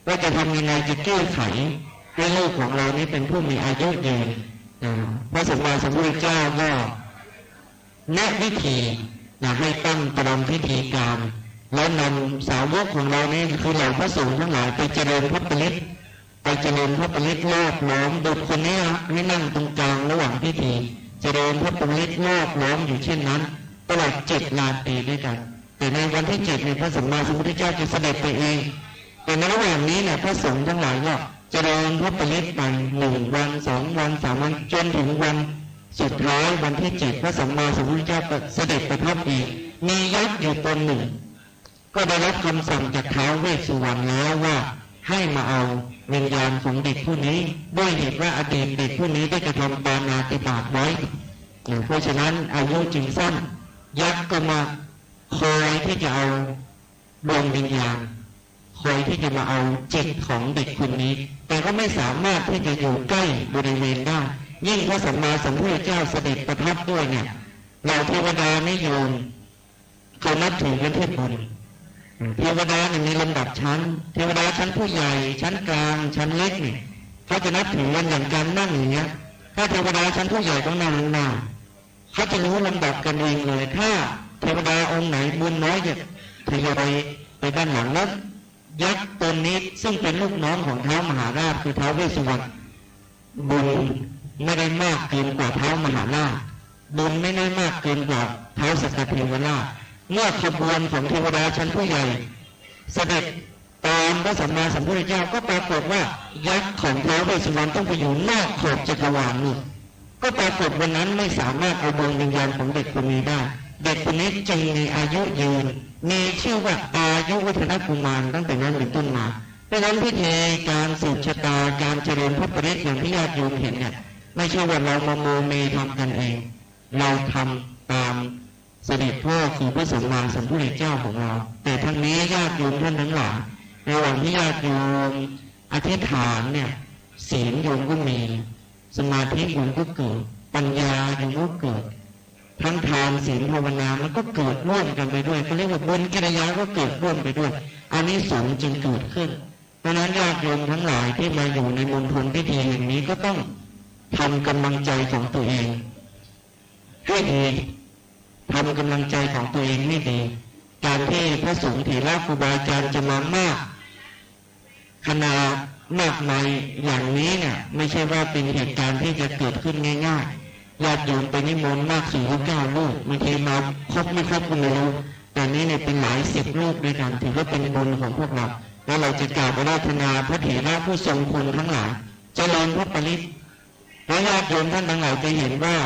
ว่าจะทำยังไงจะแก้ไขให้ลูกของเรานี้เป็นผู้มีอายุยืน อ่า พระสัมมาสัมพุทธเจ้าก็แนะวิธีนะให้ตั้งตามพิธีการ แล้วนำสาวกของเรานี้คือเหล่าพระสงฆ์ทั้งหลายไปเจริญพระปริตร ไปเจริญพระปริตรรอบล้อมบุตรคนนี้ให้นั่งตรงกลางระหว่างพิธี เจริญพระปริตรรอบล้อมอยู่เช่นนั้น ตลอดเจ็ดราตรีด้วยกัน แต่ในวันที่เจ็ดเนี่ยพระสัมมาสัมพุทธเจ้าจะเสด็จไปเอง แต่ในระหว่างนี้เนี่ยพระสงฆ์ทั้งหลายก็เจริญพระปริตรไปหนึ่งวันสองวันสามวันจนถึงวันสุดท้ายวันที่เจ็ดพระสัมมาสัมพุทธเจ้าก็เสด็จประทับเอง มียักษ์อยู่ตนหนึ่ง ก็ได้รับคำสั่งจากท้าวเวสสุวรรณแล้วว่าให้มาเอาวิญญาณของเด็กผู้นี้ ด้วยเหตุว่าอดีตเด็กผู้นี้ได้กระทำปาณาติบาตไว้ เพราะฉะนั้นอายุจึงสั้น ยักษ์ก็มาคอยที่จะเอาดวงวิญญาณ คอยที่จะมาเอาจิตของเด็กคนนี้ แต่ก็ไม่สามารถที่จะอยู่ใกล้บริเวณได้ ยิ่งพระสัมมาสัมพุทธเจ้าเสด็จประทับด้วยเนี่ย เหล่าเทวดานิยมเขานับถือกันที่บุญ เทวดาเนี่ยมีลำดับชั้น เทวดาชั้นผู้ใหญ่ ชั้นกลาง ชั้นเล็กเนี่ยเขาจะนับถือกันอย่างการนั่งอย่างเงี้ย ถ้าเทวดาชั้นผู้ใหญ่ต้องนั่งข้างหน้า เขาจะรู้ลำดับกันเองเลย ถ้าเทวดาองค์ไหนบุญน้อยจะทยอยไปด้านหลัง แล้วยักษ์ตนนี้ซึ่งเป็นลูกน้องของท้าวมหาราชคือท้าวเวสสุวรรณ บุญไม่ได้มากเกินกว่าท้าวมหาราช บุญไม่ได้มากเกินกว่าท้าวสักกะเทวราช เมื่อขบวนของเทวดาชั้นผู้ใหญ่เสด็จตามพระสัมมาสัมพุทธเจ้า ก็ปรากฏว่ายักษ์ของท้าวเวสสุวรรณต้องไปอยู่นอกขอบจักรวาลนู่น ก็ปรากฏวันนั้นไม่สามารถเอาดวงวิญญาณของเด็กคนนี้ได้ เด็กคนนี้จึงมีอายุยืน มีชื่อว่าอายุวัฒนกุมารตั้งแต่นั้นเป็นต้นมา เพราะฉะนั้นพิธีการสืบชะตาการเจริญพระปริตรอย่างที่ญาติโยมเห็นเนี่ย ไม่ใช่ว่าเรามาโมเมทำกันเอง เราทำตามเสด็จพ่อคือพระสัมมาสัมพุทธเจ้าของเรา แต่ทั้งนี้ญาติโยมท่านทั้งหลาย ระหว่างที่ญาติโยมอธิษฐานเนี่ย ศีลโยมก็มี สมาธิโยมก็เกิด ปัญญาโยมก็เกิด ทั้งทานศีลภาวนามันก็เกิดร่วมกันไปด้วย เขาเรียกว่าบุญกิริยาก็เกิดร่วมไปด้วย อานิสงส์จึงเกิดขึ้น เพราะฉะนั้นญาติโยมทั้งหลายที่มาอยู่ในมณฑลพิธีแห่งนี้ก็ต้องทำกำลังใจของตัวเองให้ดี ทำกำลังใจของตัวเองให้ดี การที่พระสงฆ์เถระครูบาอาจารย์จะมามาก คณะมากมายอย่างนี้เนี่ย ไม่ใช่ว่าเป็นเหตุการณ์ที่จะเกิดขึ้นง่ายๆ ญาติโยมไปนิมนต์มากสี่รูปเก้ารูป บางทีมาครบไม่ครบก็ไม่รู้ แต่นี้เนี่ยเป็นหลายสิบรูปด้วยกัน ถือว่าเป็นบุญของพวกเรา แล้วเราจะกราบอาราธนาพระเถระผู้ทรงคุณทั้งหลาย เจริญพระปริตร และญาติโยมท่านทั้งหลายจะเห็นว่า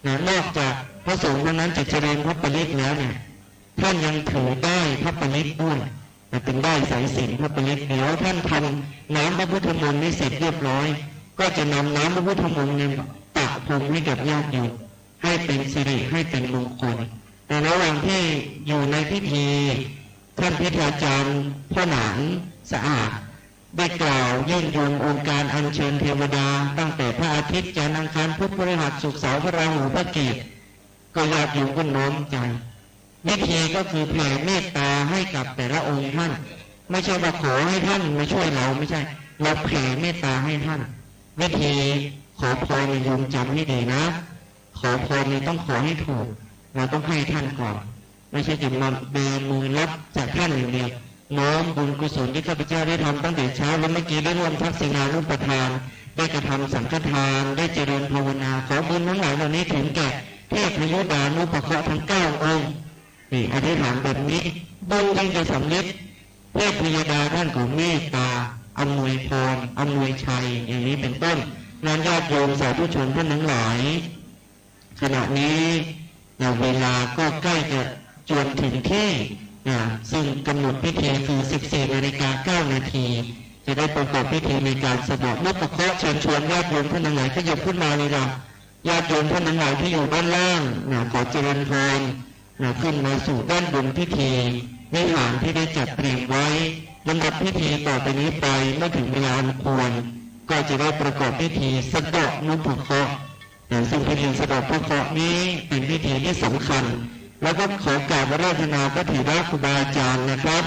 นะ นอกจากพระสงฆ์เท่านั้นจะเจริญพระปริตรแล้วเนี่ย ท่านยังถือด้ายพระปริตรด้วย นะ เป็นด้ายสายสิญจน์พระปริตร เดี๋ยวท่านทำน้ำพระพุทธมนต์นี้เสร็จเรียบร้อย ก็จะนำน้ำพระพุทธมนต์เนี่ยประพรมให้กับญาติโยม ให้เป็นสิริ ให้เป็นมงคล ในระหว่างที่อยู่ในพิธี ท่านพิธีอาจารย์พ่อหนานสะอาด ได้กล่าวยื่นโยงองค์การอัญเชิญเทวดา ตั้งแต่พระอาทิตย์ จันทร์ อังคาร พุธ พฤหัส ศุกร์ เสาร์ พระราหู พระเกตุ ก็ญาติโยมก็น้อมใจ วิธีก็คือแผ่เมตตาให้กับแต่ละองค์ท่าน ไม่ใช่ว่าขอให้ท่านมาช่วยเรา ไม่ใช่ เราแผ่เมตตาให้ท่าน วิธีขอพรเนี่ยโยมจำให้ดีนะ ขอพรเนี่ยต้องขอให้ถูก เราต้องให้ท่านก่อน ไม่ใช่จะมาแบมือรับจากท่านอย่างเดียว น้อมบุญกุศลที่ข้าพเจ้าได้ทำตั้งแต่เช้า และเมื่อกี้ได้ร่วมทักษิณานุปทาน ได้กระทำสังฆทาน ได้เจริญภาวนา ขอบุญทั้งหลายเหล่านี้ถึงแก่เทพยดานุปเคราะห์ทั้งเก้าองค์ นี่ อธิษฐานแบบนี้ บุญจึงจะสำเร็จ เทพยดาท่านก็เมตตา อำนวยพร อำนวยชัย อย่างนี้เป็นต้น นั้นญาติโยมสาธุชนท่านทั้งหลาย ขณะนี้ นะ เวลาก็ใกล้จะจวนถึงที่ นะ ซึ่งกำหนดพิธีคือ สิบสี่ นาฬิกา เก้า นาที จะได้ประกอบพิธีในการสะเดาะนพเคราะห์ เชิญชวนญาติโยมท่านทั้งหลายขยับขึ้นมาเลยนะ ญาติโยมท่านทั้งหลายที่อยู่ด้านล่าง นะ ขอเจริญพร นะ ขึ้นมาสู่ด้านบนพิธีวิหารที่ได้จัดเตรียมไว้ ลำดับพิธีต่อไปนี้ไป เมื่อถึงเวลาอันควร ก็จะได้ประกอบพิธีสะเดาะนพเคราะห์ นะ ซึ่งพิธีสะเดาะนพเคราะห์นี้เป็นพิธีที่สำคัญ แล้วก็ขอกราบอาราธนาพระเถระครูบาอาจารย์นะครับ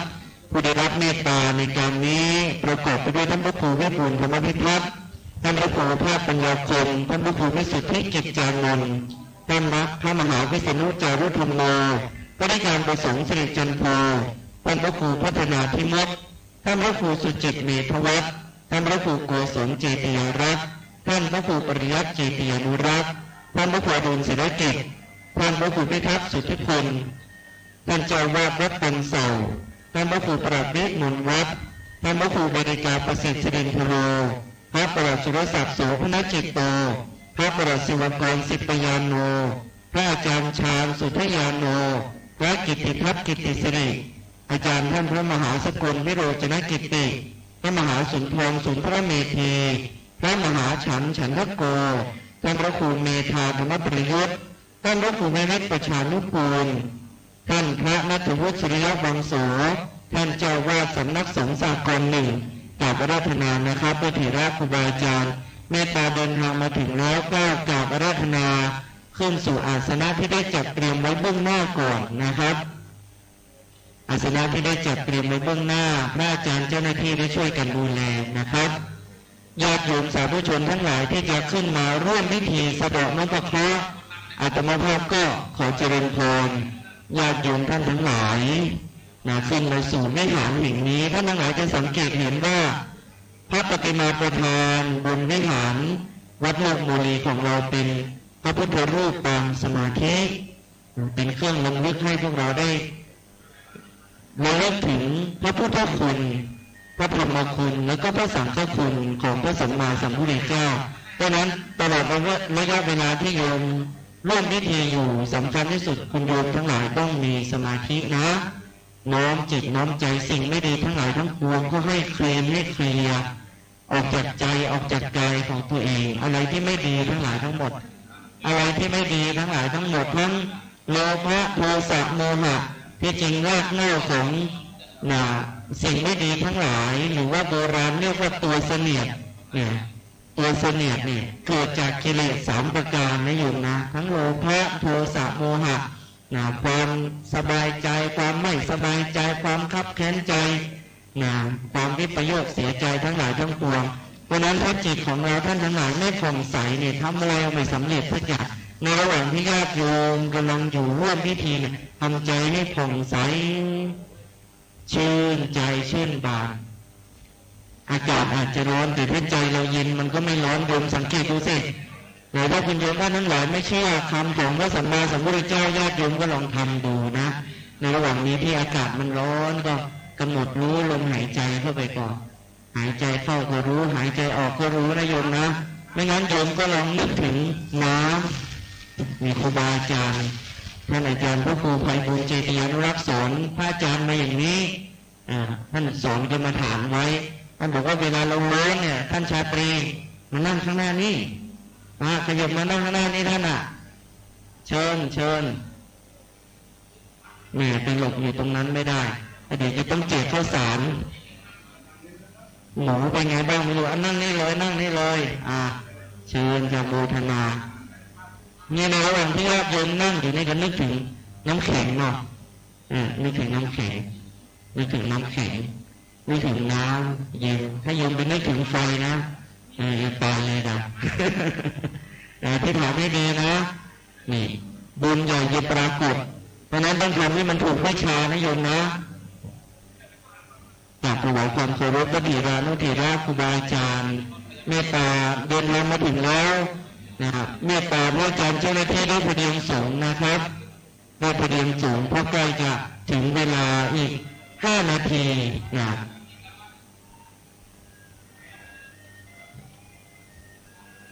ผู้ได้รับเมตตาในการนี้ ประกอบไปด้วยท่านพระครูวิบูลย์ธรรมพิพัฒน์ ท่านพระครูภาคปัญญาคม ท่านพระครูวิสุทธิกิจจานนท์ ท่านพระมหาวิษณุจารุธรรมโม พระนิการประสงค์สิริจันโท ท่านพระครูพัฒนาธิมด ท่านพระครูสุจิตเมธวัฒน์ ท่านพระครูโกศลเจติยารัตน์ ท่านพระครูปริยัติเจติยานุรักษ์ ท่านพระครูอดุลศิลกิจ ท่านพระครูพิทักษ์สุทธิพล ท่านเจ้าวาดวัดปันเสา ท่านพระครูปราดวิมลวัฒน์ ท่านพระครูบริกาประสิทธิ์สิรินทโร พระปลัดสุรศักดิ์โสพนจิตโต พระปลัดศิวกรสิปยาโน พระอาจารย์ชาญสุทยาโน พระกิตติทัพย์กิตติสิริ อาจารย์ท่านพระมหาสกลวิโรจนกิตติ พระมหาสุนทรสุนทรเมธี พระมหาฉันท์ฉันทโก ท่านพระครูเมธาธรรมประยุทธ์ ท่านพระครูวิวิตประชานุกูล ท่านพระณัฐวุฒิสุริยวังโส ท่านเจ้าวาดสำนักสงฆ์สากลหนึ่ง กราบอาราธนานะครับ พระเถระครูบาอาจารย์ เมตตาเดินทางมาถึงแล้ว ก้าวกราบอาราธนา ขึ้นสู่อาสนะที่ได้จัดเตรียมไว้เบื้องหน้าก่อนนะครับ อาสนะที่ได้จัดเตรียมไว้เบื้องหน้า พระอาจารย์เจ้าหน้าที่ได้ช่วยกันดูแลนะครับ ญาติโยมสาธุชนทั้งหลายที่จะขึ้นมาร่วมพิธีสะเดาะนพเคราะห์ อาตมาภาพก็ขอเจริญพร ญาติโยมท่านทั้งหลาย นะ ขึ้นมาสู่วิหารแห่งนี้ ท่านทั้งหลายจะสังเกตเห็นว่า พระประติมาประธานบนวิหารวัดโมกโมลีของเราเป็นพระพุทธรูปปางสมาธิ เป็นเครื่องรำลึกให้พวกเราได้ระลึกถึงพระพุทธคุณ พระธรรมคุณ และก็พระสังฆคุณของพระสัมมาสัมพุทธเจ้า เพราะฉะนั้นตลอดระยะเวลาที่โยมร่วมพิธีอยู่ สำคัญที่สุดคุณโยมทั้งหลายต้องมีสมาธินะ น้อมจิตน้อมใจ สิ่งไม่ดีทั้งหลายทั้งปวงก็ให้เคลียร์ ให้เคลียร์ ออกจากใจ ออกจากกายของตัวเอง อะไรที่ไม่ดีทั้งหลายทั้งหมด อะไรที่ไม่ดีทั้งหลายทั้งหมด ทั้งโลภะ โทสะ โมหะ ที่จริงรากเหง้าของ นะ สิ่งไม่ดีทั้งหลาย หรือว่าโบราณเรียกว่าตัวเสนียด เนี่ย ตัวเสนียดเนี่ย เกิดจากกิเลสสามประการนะโยมนะ ทั้งโลภะ โทสะ โมหะ นะ ความสบายใจ ความไม่สบายใจ ความคับแค้นใจ นะ ความวิปโยคเสียใจทั้งหลายทั้งปวง เพราะฉะนั้นถ้าจิตของเราท่านทั้งหลายไม่ผ่องใสเนี่ย ทำอะไรไม่สำเร็จสักอย่าง ในระหว่างที่ญาติโยมกำลังอยู่ร่วมพิธีเนี่ย ทำใจให้ผ่องใส ชื่นใจชื่นบาน อากาศอาจจะร้อน แต่ถ้าใจเราเย็นมันก็ไม่ร้อน โยมสังเกตดูสิ หรือถ้าคุณโยมท่านทั้งหลายไม่เชื่อคำของพระสัมมาสัมพุทธเจ้า ญาติโยมก็ลองทำดูนะ ในระหว่างนี้ที่อากาศมันร้อนก็ กำหนดรู้ลมหายใจเข้าไปก่อน หายใจเข้าก็รู้ หายใจออกก็รู้นะโยมนะ ไม่งั้นโยมก็ลองนึกถึงน้ำ มีครูบาอาจารย์ ท่านอาจารย์พระครูไพบูลย์ เจติยานุรักษ์ สอนพระอาจารย์มาอย่างนี้ อ่า ท่านสอนกรรมฐานไว้ ท่านบอกว่าเวลาเราร้อนเนี่ย ท่านชาตรี มานั่งข้างหน้านี่ อ่า ขยับมานั่งข้างหน้านี่ท่านอ่ะ เชิญ เชิญ แหม ไปหลบอยู่ตรงนั้นไม่ได้ เดี๋ยวจะต้องแจกข้าวสาร หมูเป็นไงบ้างไม่รู้ อ่ะ นั่งนี่เลย นั่งนี่เลย อ่า เชิญ จะโมทนา นี่ในระหว่างที่ญาติโยมนั่งอยู่นี่ก็นึกถึงน้ำแข็งเนาะ อ่า นึกถึงน้ำแข็ง นึกถึงน้ำแข็ง นึกถึงน้ำเย็น ถ้าโยมไปนึกถึงไฟนะ เออ จะตายเลยนะ อ่า ที่ถามให้ดีนะ นี่ บุญใหญ่จะปรากฏ เพราะฉะนั้นต้องทำให้มันถูกวิชานะโยมนะ กราบถวายความเคารพพระเถรานุเถระครูบาอาจารย์ เมตตาเดินทางมาถึงแล้วนะครับ เมตตาพระอาจารย์เจ้าหน้าที่ด้วยพเนียงสูงนะครับ ด้วยพเนียงสูง เพราะใกล้จะถึงเวลาอีกห้านาทีนะ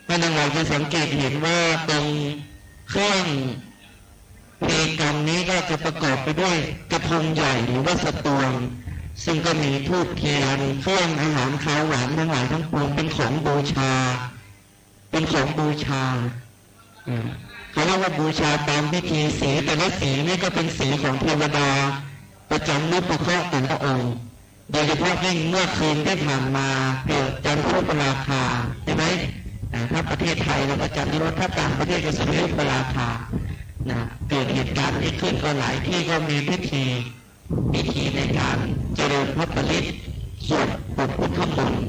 ท่านทั้งหลายจะสังเกตเห็นว่าตรงเครื่องเทกรรมนี้ก็จะประกอบไปด้วยกระทงใหญ่หรือว่าสตวง ซึ่งก็มีธูปเทียน เครื่องอาหารคาวหวานทั้งหลายทั้งปวงเป็นของบูชา เป็นของบูชา อ่า เขาเรียกว่าบูชาตามพิธี สีแต่ละสีนี่ก็เป็นสีของเทวดาประจำนพเคราะห์แต่ละองค์ โดยเฉพาะยิ่งเมื่อคืนที่ผ่านมาเกิดจันทรุปราคา ใช่ไหม อ่า ถ้าประเทศไทยเราก็จันทรุ ถ้าต่างประเทศก็สุริยุปราคา นะ เกิดเหตุการณ์นี้ขึ้นก็หลายที่ก็มีพิธี พิธีในการเจริญพระปริตร สวดอุปพุทธมนต์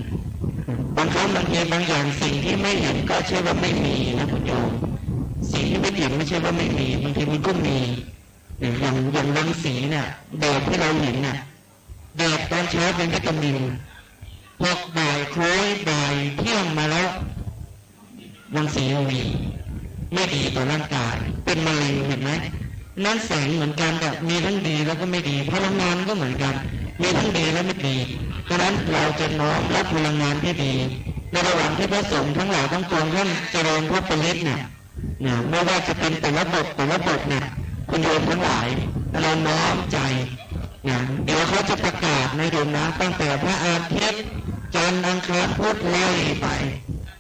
บางครั้งบางทีบางอย่างสิ่งที่ไม่เห็นก็ใช่ว่าไม่มีนะคุณโยม สิ่งที่ไม่เห็นไม่ใช่ว่าไม่มี บางทีมันก็มี อย่าง อย่างรังสีเนี่ย แดดที่เราเห็นเนี่ย แดดตอนเช้าเป็นวิตามิน พอบ่ายคล้อยบ่ายเที่ยงมาแล้ว รังสี ยู วี ไม่ดีต่อร่างกาย เป็นมะเร็ง เห็นไหม นั้นแสงเหมือนกัน แต่มีทั้งดีแล้วก็ไม่ดี พลังงานก็เหมือนกัน มีทั้งดีและไม่ดี เพราะฉะนั้นเราจะน้อมรับพลังงานที่ดี ในระหว่างที่พระสงฆ์ทั้งหลายทั้งปวงท่านเจริญพระปริตรเนี่ย นะ ไม่ว่าจะเป็นแต่ละบทแต่ละบทเนี่ย คุณโยมทั้งหลาย เราน้อมใจ นะ เดี๋ยวเขาจะประกาศนะโยมนะ ตั้งแต่พระอาทิตย์ จันทร์ อังคาร พุธ ไล่ไป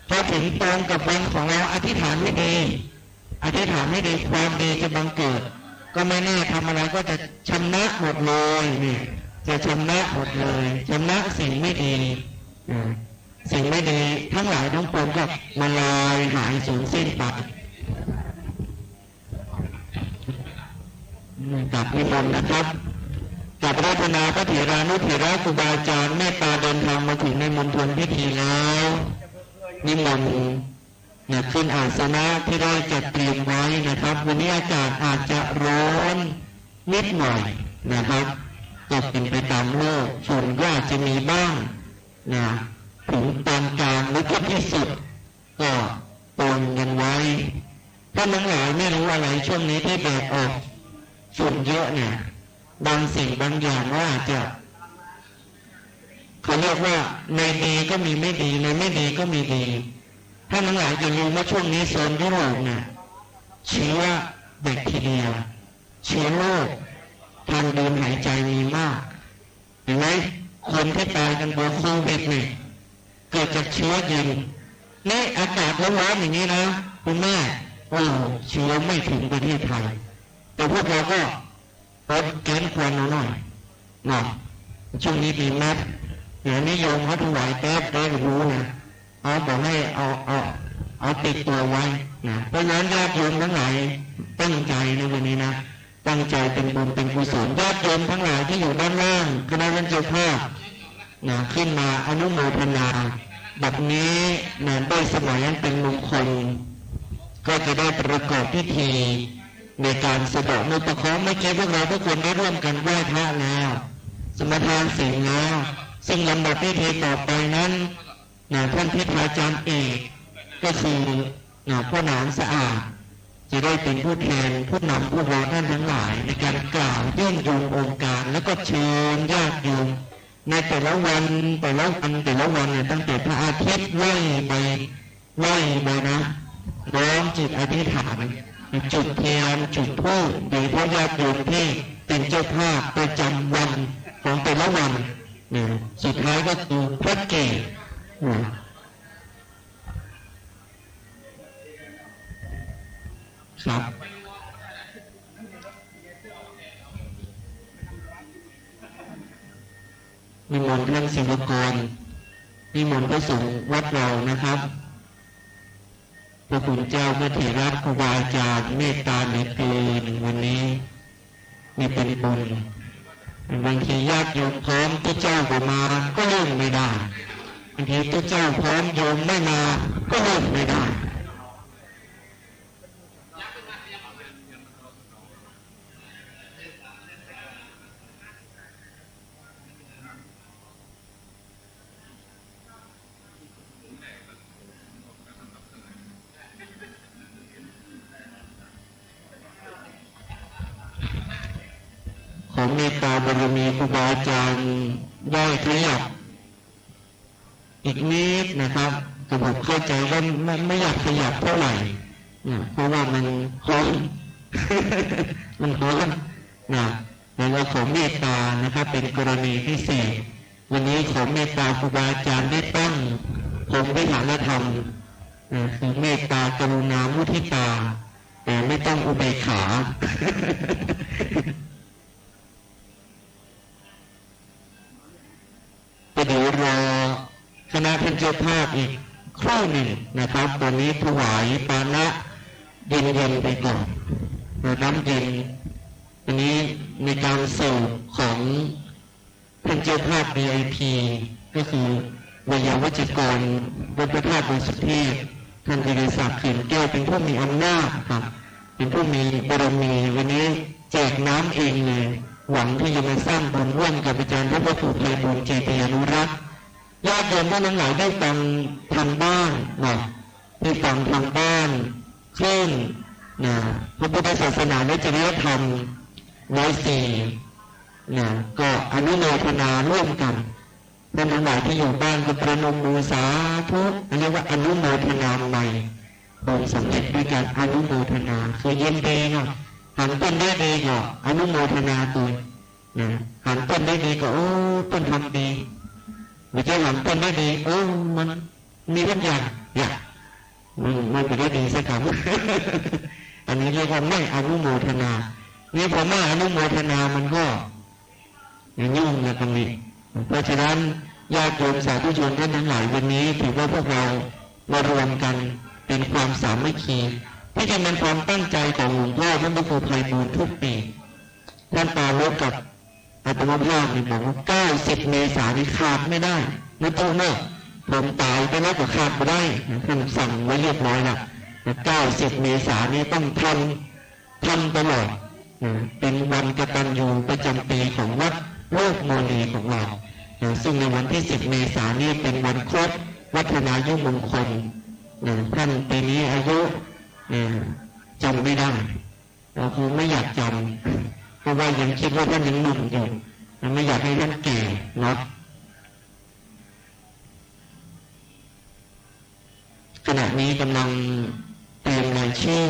พอถึงตรงกับวันของเรา อธิษฐานให้ดี อธิษฐานให้ดี ความดีจะบังเกิด ก็ไม่แน่ทำอะไรก็จะชำระหมดเลย นี่ จะชำระหมดเลย ชำระสิ่งไม่ดี นะ สิ่งไม่ดีทั้งหลายทั้งปวงก็ละลายหายสูญสิ้นไป กราบนิมนต์นะครับ กราบอาราธนาพระเถรานุเถระครูบาอาจารย์ เมตตาเดินทางมาถึงในมณฑลพิธีแล้ว นิมนต์นะ ขึ้นอาสนะที่ได้จัดเตรียมไว้นะครับ วันนี้อากาศอาจจะร้อนนิดหน่อยนะครับ ก็เป็นไปตามโลก ฝนก็อาจจะมีบ้างนะ ถึงปานกลางหรือก็ที่สุด ก็เตือนกันไว้ ท่านทั้งหลายไม่รู้อะไรช่วงนี้ที่แดดออก ฝุ่นเยอะเนี่ย บางสิ่งบางอย่างก็อาจจะ เขาเรียกว่าในดีก็มีไม่ดี ในไม่ดีก็มีดี ท่านทั้งหลายอย่าลืมว่าช่วงนี้โซนยุโรปเนี่ย เชื้อแบคทีเรีย เชื้อโรคทางเดินหายใจมีมาก เห็นไหม คนที่ตายกันเพราะโควิดเนี่ย เกิดจากเชื้อเย็น นี่อากาศร้อนๆอย่างนี้นะ คุณแม่ โอ้ เชื้อไม่ถึงประเทศไทย แต่พวกเราก็ปลดแก๊สควันเอาหน่อยเนาะ ช่วงนี้มีแมส เดี๋ยวนี้โยมเขาถวายแก๊สได้รู้นะ เขาบอกให้เอา เอา เอาติดตัวไว้นะ เพราะฉะนั้นญาติโยมทั้งหลายตั้งใจในวันนี้นะ ตั้งใจเป็นบุญเป็นกุศล ญาติโยมทั้งหลายที่อยู่ด้านล่าง คณะท่านเจ้าภาพนะ ขึ้นมาอนุโมทนา บัดนี้นะ ได้สมัยอันเป็นมงคล ก็จะได้ประกอบพิธีในการสะเดาะนพเคราะห์ เมื่อกี้พวกเราทุกคนได้ร่วมกันไหว้พระแล้ว สมาทานศีลแล้ว ซึ่งลำดับพิธีต่อไปนั้นนะ ท่านพิธาจารย์เอก ก็คือนะ พ่อหนานสะอาด จะได้เป็นผู้แทนผู้นำพวกเราท่านทั้งหลายในการกล่าวยื่นโยงองค์การ แล้วก็เชิญญาติโยมในแต่ละวันแต่ละวันแต่ละวันเนี่ยตั้งแต่พระอาทิตย์ไล่ไปไล่ไปนะน้อมจิตอธิษฐานจุดเทียนจุดธูปโดยเฉพาะญาติโยมที่เป็นเจ้าภาพประจำวันของแต่ละวันเนี่ยสุดท้ายก็คือพระเกศเนี่ย ครับนิมนต์ท่านศิวกรนิมนต์พระสงฆ์วัดเรานะครับพระคุณเจ้าพระเถระครูบาอาจารย์เมตตาเหลือเกินวันนี้นี่เป็นบุญบางทีญาติโยมพร้อมพระเจ้าก็มาก็เริ่มไม่ได้บางทีพระเจ้าพร้อมโยมไม่มาก็เริ่มไม่ได้ ขอเมตตาบารมีครูบาอาจารย์ได้ขยับอีกนิดนะครับกระผมเข้าใจว่าไม่ไม่อยากขยับเท่าไหร่นะเพราะว่ามันฮ้อนมันฮ้อนนะแล้วก็ขอเมตตานะครับเป็นกรณีพิเศษวันนี้ขอเมตตาครูบาอาจารย์ได้ตั้งพรหมวิหารธรรมนะคือเมตตากรุณามุทิตาแต่ไม่ต้องอุเบกขา ก็เดี๋ยวรอคณะท่านเจ้าภาพอีกครู่หนึ่งนะครับ ตอนนี้ถวายปานะเย็นๆไปก่อนน้ำเย็นอันนี้ในการเสิร์ฟของท่านเจ้าภาพ วี ไอ พี ก็คือไวยาวัจกรวัดพระธาตุดอยสุเทพท่านวิริศักดิ์เขื่อนแก้วเป็นผู้มีอำนาจครับเป็นผู้มีบารมีวันนี้แจกน้ำเองเลยหวังที่จะมาสร้างบุญร่วมกับอาจารย์พระครูไพบูลย์เจติยานุรักษ์ญาติโยมท่านทั้งหลายได้ฟังทางบ้านเนาะได้ฟังทางบ้านคลื่นนะพระพุทธศาสนาและจริยธรรมร้อยสี่นะก็อนุโมทนาร่วมกัน ท่านทั้งหลายที่อยู่บ้านก็ประนมมือสาธุเรียกว่าอนุโมทนาใหม่บุญสำเร็จด้วยการอนุโมทนาคือยินดีเนาะหันต้นได้ดีก็อนุโมทนาตัวนะหันต้นได้ดีก็โอ้ต้นทำดีไม่ใช่หันต้นได้ดีโอ้มันมีทุกอย่างอยากมันมันไม่ได้ดีสักคำ อันนี้เรียกว่าไม่อนุโมทนานี่พอไม่อนุโมทนามันก็ ยุ่งแล้วตรงนี้เพราะฉะนั้นญาติโยมสาธุชนท่านทั้งหลายวันนี้ถือว่าพวกเรามารวมกันเป็นความสามัคคีที่จริงเป็นความตั้งใจของหลวงพ่อท่านพระครูไพบูลย์ทุกปีท่านปรารภกับอาตมาภาพเนี่ยบอกว่าเก้าสิบเมษายนนี่ขาดไม่ได้นะโต๊ะเนอะผมตายไปแล้วก็ขาดไม่ได้นะท่านสั่งไว้เรียบร้อยละเก้าสิบเมษายนนี่ต้องทำ ทำตลอดนะเป็นวันกตัญญูประจำปีของวัดโลกโมลีของเรานะซึ่งในวันที่สิบเมษายนนี้เป็นวันครบวัฒนายุมงคลนะท่านปีนี้อายุนะจำไม่ได้เราคงไม่อยากจำเพราะว่ายังคิดว่าท่านยังหนุ่มอยู่นะไม่อยากให้ท่านแก่เนาะ ขณะนี้กำลังเตรียมรายชื่อ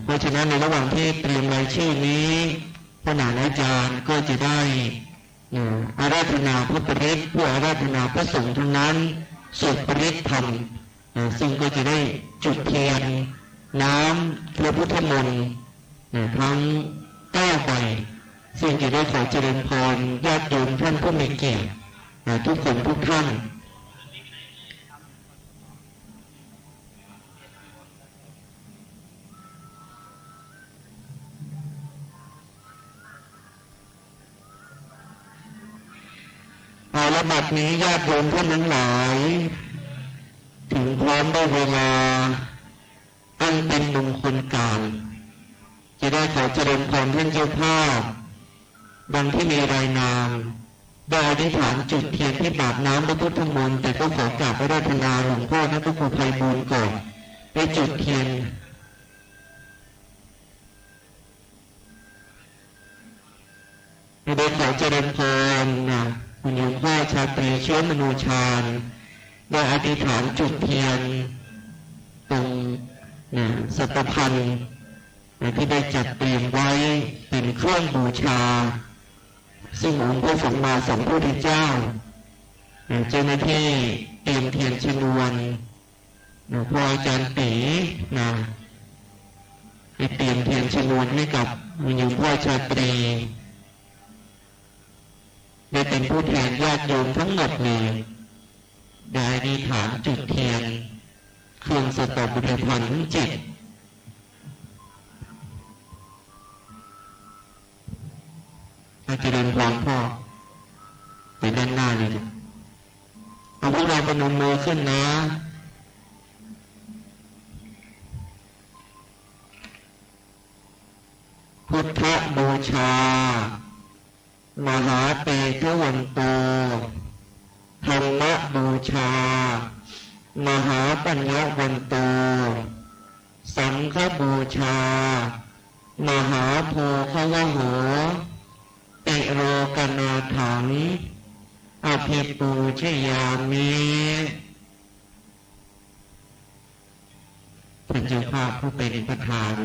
เพราะฉะนั้นในระหว่างที่เตรียมรายชื่อนี้พระมหาอาจารย์ก็จะได้อาราธนาพระปริตรเพื่ออาราธนาพระสงฆ์ทั้งนั้นสวดปริตรธรรมซึ่งก็จะได้จุดเทียนน้ำพระพุทธมนต์ทั้งเก้าใบซึ่งจะได้ขอเจริญพรญาติโยมท่านผู้มีเกียรติทุกคนทุกท่าน เอาละบัดนี้ญาติโยมท่านทั้งหลาย ถึงพร้อมด้วยเวลา อันเป็นมงคลการ จะได้ขอเจริญพรท่านเจ้าภาพ ดังที่มีรายนามได้อธิษฐานจุดเทียนที่บาตรน้ำพระพุทธมนต์แต่ก็ขอกราบอาราธนาหลวงพ่อท่านพระครูไพบูลย์ก่อนได้จุดเทียน ได้ขอเจริญพรนะ คุณโยมพ่อชาตรีเชื้อมโนชาญ ได้อธิษฐานจุดเทียนตรงนะสัตตภัณฑ์นะที่ได้จัดเตรียมไว้เป็นเครื่องบูชา ซึ่งองค์พระสัมมาสัมพุทธเจ้านะเจ้าหน้าที่เตรียมเทียนชนวนนะพ่ออาจารย์ตีนะได้เตรียมเทียนชนวนให้กับคุณโยมพ่อชาตรี ได้เป็นผู้แทนญาติโยมทั้งหมดเลย ได้อธิษฐานจุดเทียน เครื่องสัตตบริพันธ์ทั้งเจ็ด อาจารย์พรพ่อ ไปด้านหน้าเลยนะ เอาพวกเราพนมมือขึ้นนะ พุทธบูชา มหาเตจวันโต ธรรมบูชา มหาปัญญวันโต สังฆบูชา มหาโภควโห ติโลกนาถัง อภิปูชยามิ ท่านเจ้าภาพผู้เป็นประธาน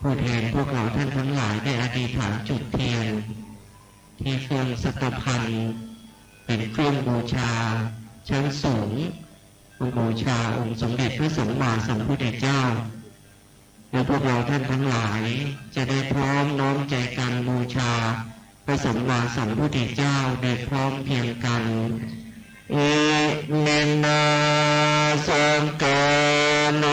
ผู้แทนพวกเราท่านทั้งหลายได้อธิษฐานจุดเทียน ที่เครื่องสัตตภัณฑ์เป็นเครื่องบูชาชั้นสูง บูชาองค์สมเด็จพระสัมมาสัมพุทธเจ้า และพวกเราท่านทั้งหลายจะได้พร้อมน้อมใจกันบูชาพระสัมมาสัมพุทธเจ้าโดยพร้อมเพรียงกัน Iminā sakkārena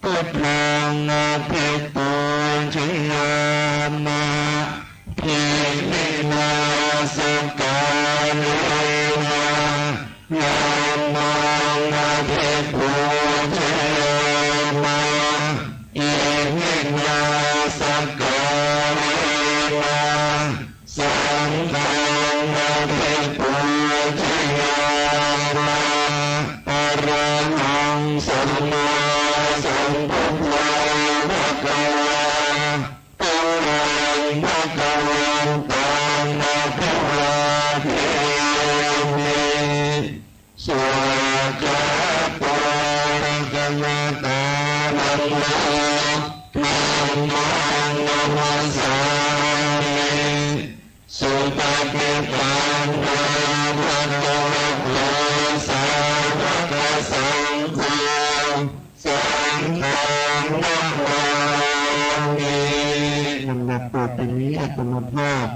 buddhaṃ abhipūjayāma. Iminā sakkārena dhammaṃ abhipūjayāma. Iminā sakkārena saṅghaṃ abhipūjayāma. Arahaṃ sammāsambuddho bhagavā. Arahaṃ bhagavantaṃ abhivādemi. Svākkhāto bhagavatā dhammo. Dhammaṃ namassāmi. Supaṭipanno bhagavato sāvakasaṅgho. Saṅghaṃ namāmi. ลำดับต่อไปนี้อาตมาภาพ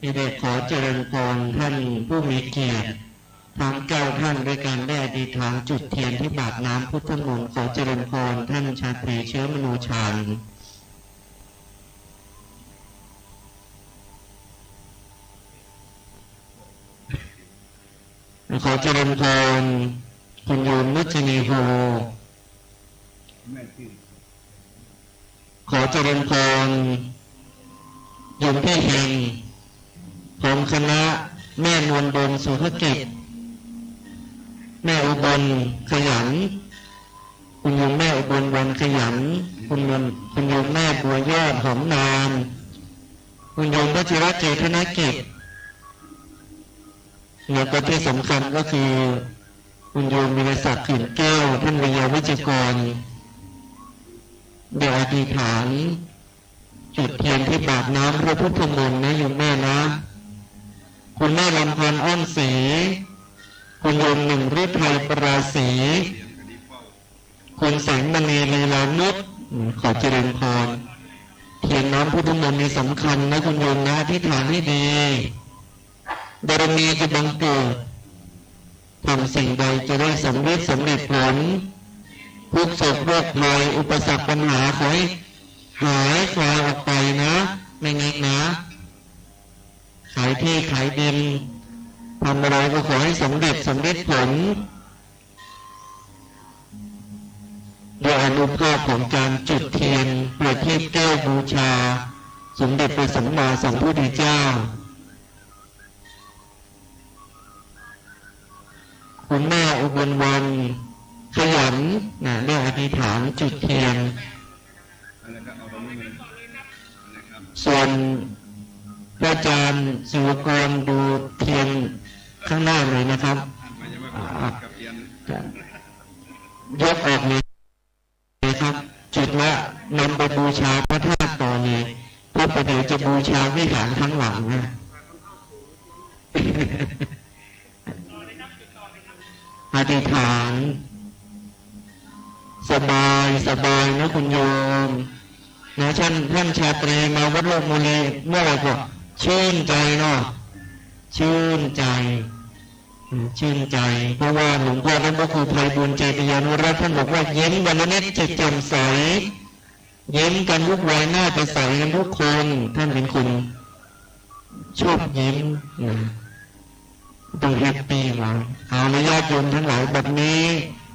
ที่ได้ขอเจริญพรท่านผู้มีเกียรติทั้งเก้าท่านด้วยกัน ได้อธิษฐานจุดเทียนที่บาตรน้ำพุทธมนต์ ขอเจริญพรท่านชาตรีเชื้อมโนชาญ ขอเจริญพรคุณโยมนุชนีโฮ ขอเจริญพรโยมพี่เฮง พร้อมคณะ แม่นวลบนสุภกิจ แม่อุบลขยัน คุณโยมแม่อุบลวันขยัน คุณโยม คุณโยมแม่บัวยอดหอมนาม คุณโยมพัชรเจตนกิจ แล้วก็ที่สำคัญก็คือ คุณโยมวีรศักดิ์ ขื่นแก้ว ท่านวิยาวัจกร ได้อธิษฐาน จุดเทียนที่บาตรน้ำพระพุทธมนต์นะโยมแม่นะ คุณแม่ลำพันธ์ อ้อนศรี คุณโยมหนึ่งฤทัย ปราศรี คุณแสงมณี ลีลานุช อืม ขอเจริญพร เทียนน้ำพุทธมนต์นี่สำคัญนะคุณโยมนะ อธิษฐานให้ดี บารมีจะบังเกิด ทำสิ่งใดจะได้สำเร็จ สำเร็จผล ทุกข์โศกโรคภัย อุปสรรคปัญหา ขอให้หายคลายออกไปนะ แม่เง็กนะ ขายที่ขายดิน ทำอะไรก็ขอให้สำเร็จ สำเร็จผล ด้วยอานุภาพของการจุดเทียน ประทีปแก้วบูชา สมเด็จพระสัมมาสัมพุทธเจ้า คุณแม่อุบลวรรณ ขยัน นะ ได้อธิษฐานจุดเทียน เอาละครับ เอาตรงนี้เลยนะครับ ส่วนพระอาจารย์ศิวกรดูเทียนข้างหน้าหน่อยนะครับอ่าจะยกออกเลยนะครับ จุดละนำไปบูชาพระธาตุต่อเลย เพราะประเดี๋ยวจะบูชาวิหารข้างหลังนะ อธิษฐาน สบายสบายนะคุณโยมนะ ท่านท่านชาตรีมาวัดโลกบุรีเมื่อไหร่ก็ชื่นใจเนาะ ชื่นใจ ชื่นใจ เพราะว่าหลวงพ่อท่านพระครูไพบูลย์เจติยานุรักษ์ท่านบอกว่ายิ้มวันละนิดจิตแจ่มใส ยิ้มกันทุกวัยหน้าจะใสกันทุกคน ท่านเป็นคนชอบยิ้มนะ ต้องแฮปปี้นะ เอาละญาติโยมทั้งหลาย บัดนี้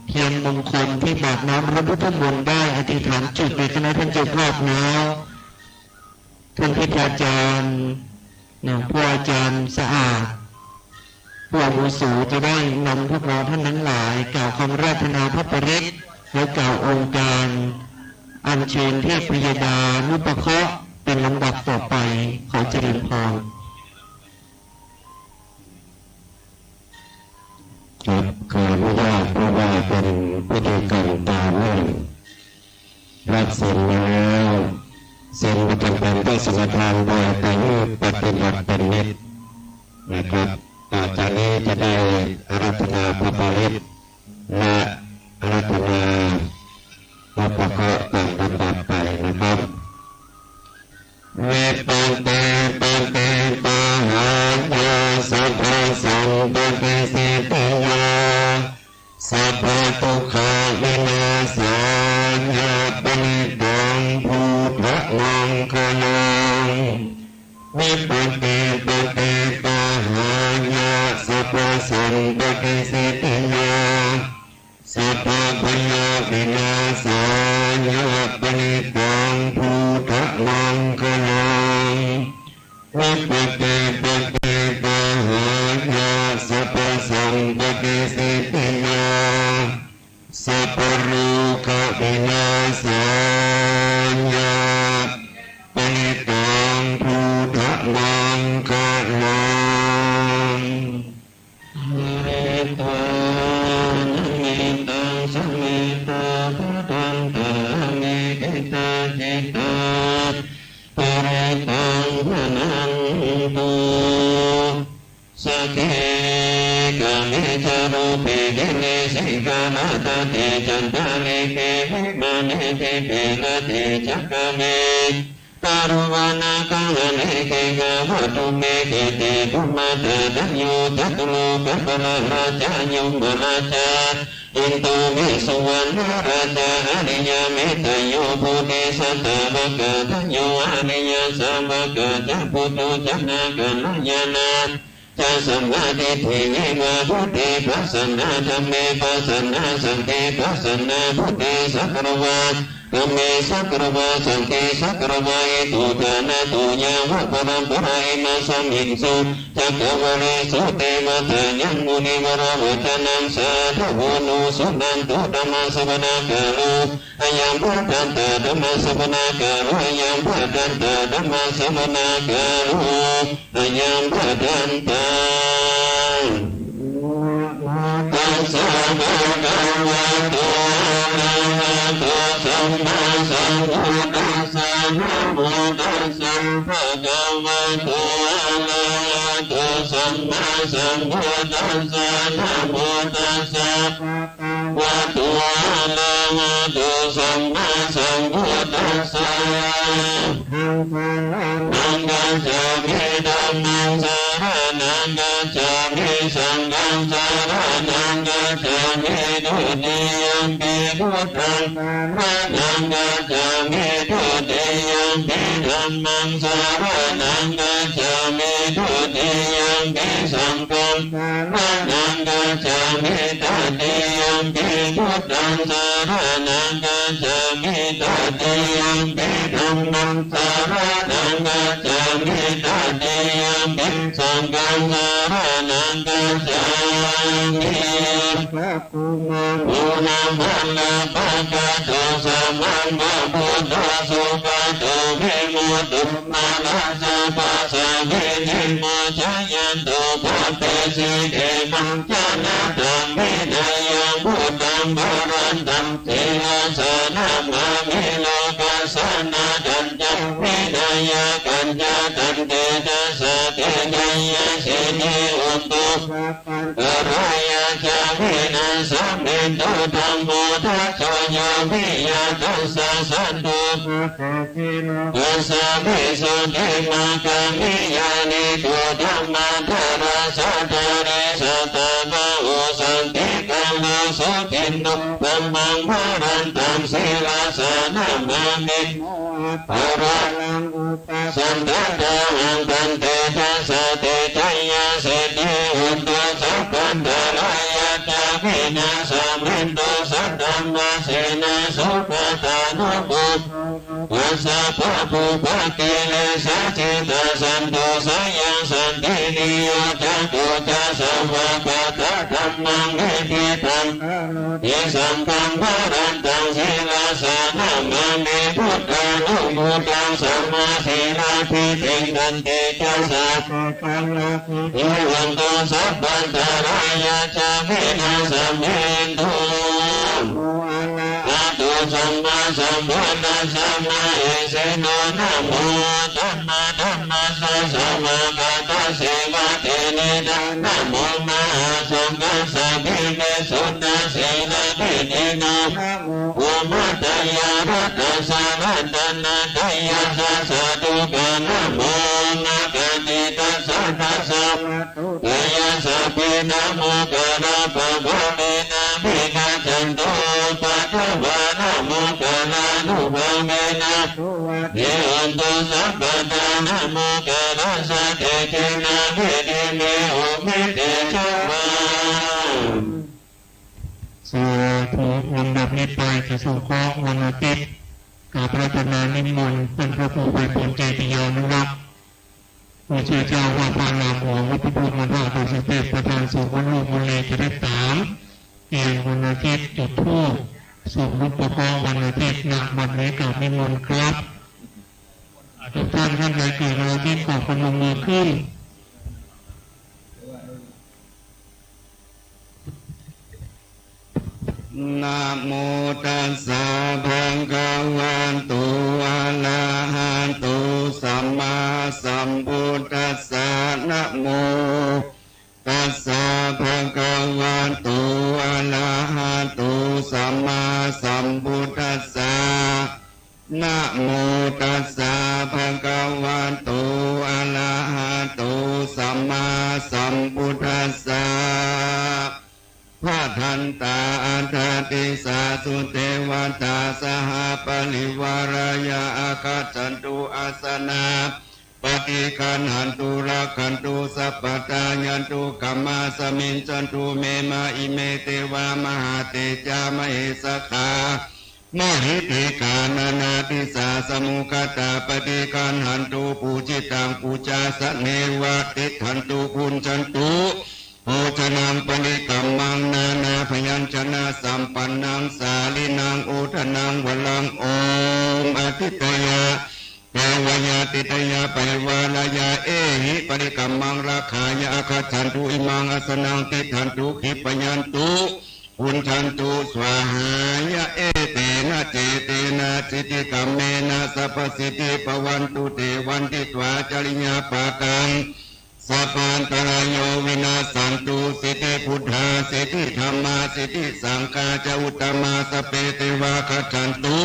เทียนมงคลที่บาตรน้ำพระพุทธมนต์ได้อธิษฐานจุดในคณะท่านเจ้าภาพแล้ว ท่านพิทยาจารย์นะ ผู้อาจารย์สะอาด ผู้อาวุโสจะได้นำพวกเราท่านทั้งหลายกล่าวคำอาราธนาพระปริตร และกล่าวองค์การอัญเชิญเทพพยดานุปเคราะห์เป็นลำดับต่อไป ขอเจริญพร ครับ ขออนุญาต เพราะว่าเป็นพิธีกรรมตามเรื่องรับศีลแล้ว ศีลประจำเป็นต้องสมาทานบ่อย แต่ให้ปฏิบัติเป็นนิจนะครับ ต่อจากนี้จะได้อาราธนาพระปริตร และอาราธนาพระประเคราะห์ตามลำดับไปนะครับ Vipattipaṭibāhāya sabbasampattisiddhiyā sabbadukkhavināsāya parittaṃ brūtha maṅgalaṃ. Vipattipaṭibāhāya sabbasampattisiddhiyā sabbabhayavināsāya parittaṃ brūtha maṅgalaṃ. Vipattipaṭibāhāya sabbasampattisiddhiyā sabbarogavināsāya parittaṃ brūtha maṅgalaṃ. Mettā nemittaṃ samettā bhadantā anīketā cittā parittaṃ bhaṇantu. Sagge kāme ca rūpe girisikharataṭe cantalikkhe vimāne dīpe raṭṭhe ca gāme taruvanagahane gehavatthumhi khette bhummā cātummahārāja yoma rājā indomhi suvaṇṇarājā ariyamettā bodhisattāva kāttayo ariyasāvakā ca puthujjanā kalyāṇā ca sammādiṭṭhi yeva buddhi pasannā dhamme pasannā saṅghe pasannā buddhe sagāravā dhamme sagāravā saṅghe sagāravā hetu ṭhānato yāva paramparā imāsmiṃ cakkavāḷesu devatā yaṃ munivaravacanaṃ sādhavo no suṇantu dhammassavanakālo ayambhadantā dhammassavanakālo ayambhadantā dhammassavanakālo ayambhadantā. Namo tassa bhagavato arahato sammāsambuddhassa. Namo tassa bhagavato arahato sammāsambuddhassa. Namo tassa bhagavato arahato sammāsambuddhassa. Buddhaṃ saraṇaṃ gacchāmi. Dhammaṃ saraṇaṃ gacchāmi. Saṅghaṃ saraṇaṃ gacchāmi. Dutiyampi buddhaṃ saraṇaṃ gacchāmi. Dutiyampi dhammaṃ saraṇaṃ gacchāmi. Dutiyampi saṅghaṃ saraṇaṃ gacchāmi. Tatiyampi buddhaṃ saraṇaṃ gacchāmi. Tatiyampi dhammaṃ saraṇaṃ gacchāmi. Tatiyampi saṅghaṃ saraṇaṃ gacchāmi. Guṇamalā pakkato samaṃ va buddho sugato vimottā mārā ca pāsā vinimocayantu bhave sīse maṅgalaṃ. Vineyyaṃ buddhaṃ bhagavantaṃ sirasā namāmi. Lokassa nāthañca vinayaṃ pañca taṃ tejasā te jayasiddhi hotu sabbantarāyā ca vināsamentu. Dhammo dhajo yo viya tassa satthu tassa visuddhimaggamhi ñāṇigo dhammadharassa dhārī satthā bāhuṃ santikaro suciṇṇo brahmaṃ varantaṃ sirasā namāmi. Mohappadālaṃ upasantaṃ taṃ tejasā te jayasiddhi hotu sabbantarāyā ca vināsamentu. Saddhammasenā supaṭṭhāno buddho sabbapāpūpakilesajetā santo sayaṃ santiniyojako ca svākkhātadhammaṃ viditaṃ karoti saṅghaṃ varantaṃ sirasā namāmi. Buddhānubuddhaṃ samasīladiṭṭhiṃ taṃ tejasā hotu sabbantarāyā ca vināsamentu. Arahato sammāsambuddhassa mahesino namo dhammadhammassa svākkhātasseva tenidha namo mahāsaṅghassāpi visuddhasīladiṭṭhino namo omātyāraddhassa ratanattayassa sādhukaṃ namo mārgātītassa tayassapi namo karāpabhāvena vigacchantu upaddavā namo karānubhāvena hotu sabbadā namo karassa tejena vidhimhi homi tejavā. สาธุ ลำดับนี้ไปจะสงเคราะห์วันอาทิตย์ กราบอาราธนานิมนต์ท่านพระครูไพบูลย์ เจติยานุรักษ์ ผู้ช่วยเจ้าวัดพระนามหลวงวัดพุทธมณฑาธิเทศ ประธานสงฆ์วัดลูกบุญเลจะได้สามเตียงวันอาทิตย์ จุดธูปสวดมนต์ประเคราะห์วันอาทิตย์ ณ วันนี้กราบนิมนต์ครับ ทุกท่าน ท่านใดเกิดวันอาทิตย์ ขอพนมมือขึ้น Namo tassa bhagavato arahato sammāsambuddhassa. Namo tassa bhagavato arahato sammāsambuddhassa. Namo tassa bhagavato arahato sammāsambuddhassa. Bhadantā aṭṭhādisā sudevatā saha parivārāya āgacchantu asanā paṭiggaṇhantu rakkhantu sabbadā. Yantu kamāsmiṃ cantu me ma ime devā mahātejā mahesakā mahiddhikā nānādisā samūkatā paṭiggaṇhantu pūjitaṃ pūjāsaneva tiṭṭhantu bhuñjantu bhojanaṃ paṭikammaṃ nānābyañjanāsampannaṃ sālīnaṃ odanaṃ varaṃ. Om ādittāya devāya ādittāya parivārāya ehi paṭikammaṃ rakkhāya āgacchantu imaṃ āsanaṃ tiṭṭhantu khippāyantu bhuñjantu svāhāya. Etena cetena siddhikammena sabbasiddhi bhavantu te. Vanditvā cariyapākaṃ sabbantarāyo vinassantu. Siddhibuddhā siddhidhammā siddhisaṅghā ca uttamā sabbe devā gacchantu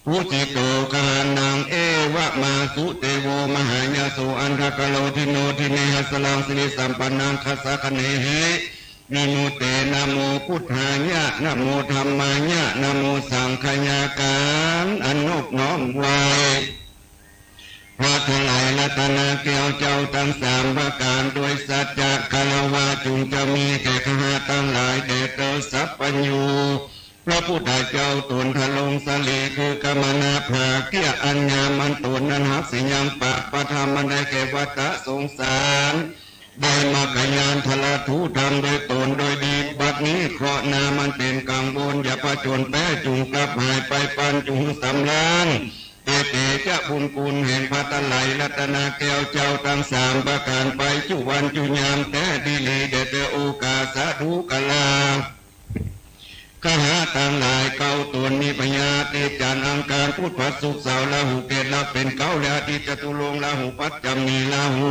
bhujito gahanaṃ. Evamāsu devo mahāyaso andhakaro dino dine hasaraṃ sirisampannaṃ dasagganehi vimutto. Namo buddhāya, namo dhammāya, namo saṅghāya. การอนุบน้อมไหว้ พระทั้งหลายรัตนแก้วเจ้าทั้งสามประการ ด้วยสัจจะคารวะจุงจะมีแก่ข้าทั้งหลายแด่เธอสัพพัญญู พระพุทธเจ้าตนทรงสลีคือกมณภาเกียอันงามอันตนนั้นหากสิยังปะปะธรรมอันได้แก่วัฏสงสาร ได้มรรคญาณทรทุธรรมโดยตนโดยดี บัดนี้เคราะห์นามันเป็นกังวล อย่าผจญแพ้ จุงกลับหายไปปันจุงสำราญ เกิด เดชะบุญคุณแห่งพระไตรรัตนแก้วเจ้าทั้งสามประการไปจุวันจุยามแต๊ดีหลีแด่เธอโอกาสสาธุกาลา ขหาทั้งหลายเก้าตนมีพญาทิตย์จันทร์อังคารพุธพระศุกร์เสาร์ราหูเกตุลักษณ์เป็นเก้าและอาทิตย์จตุรงค์ราหูประจำมีราหู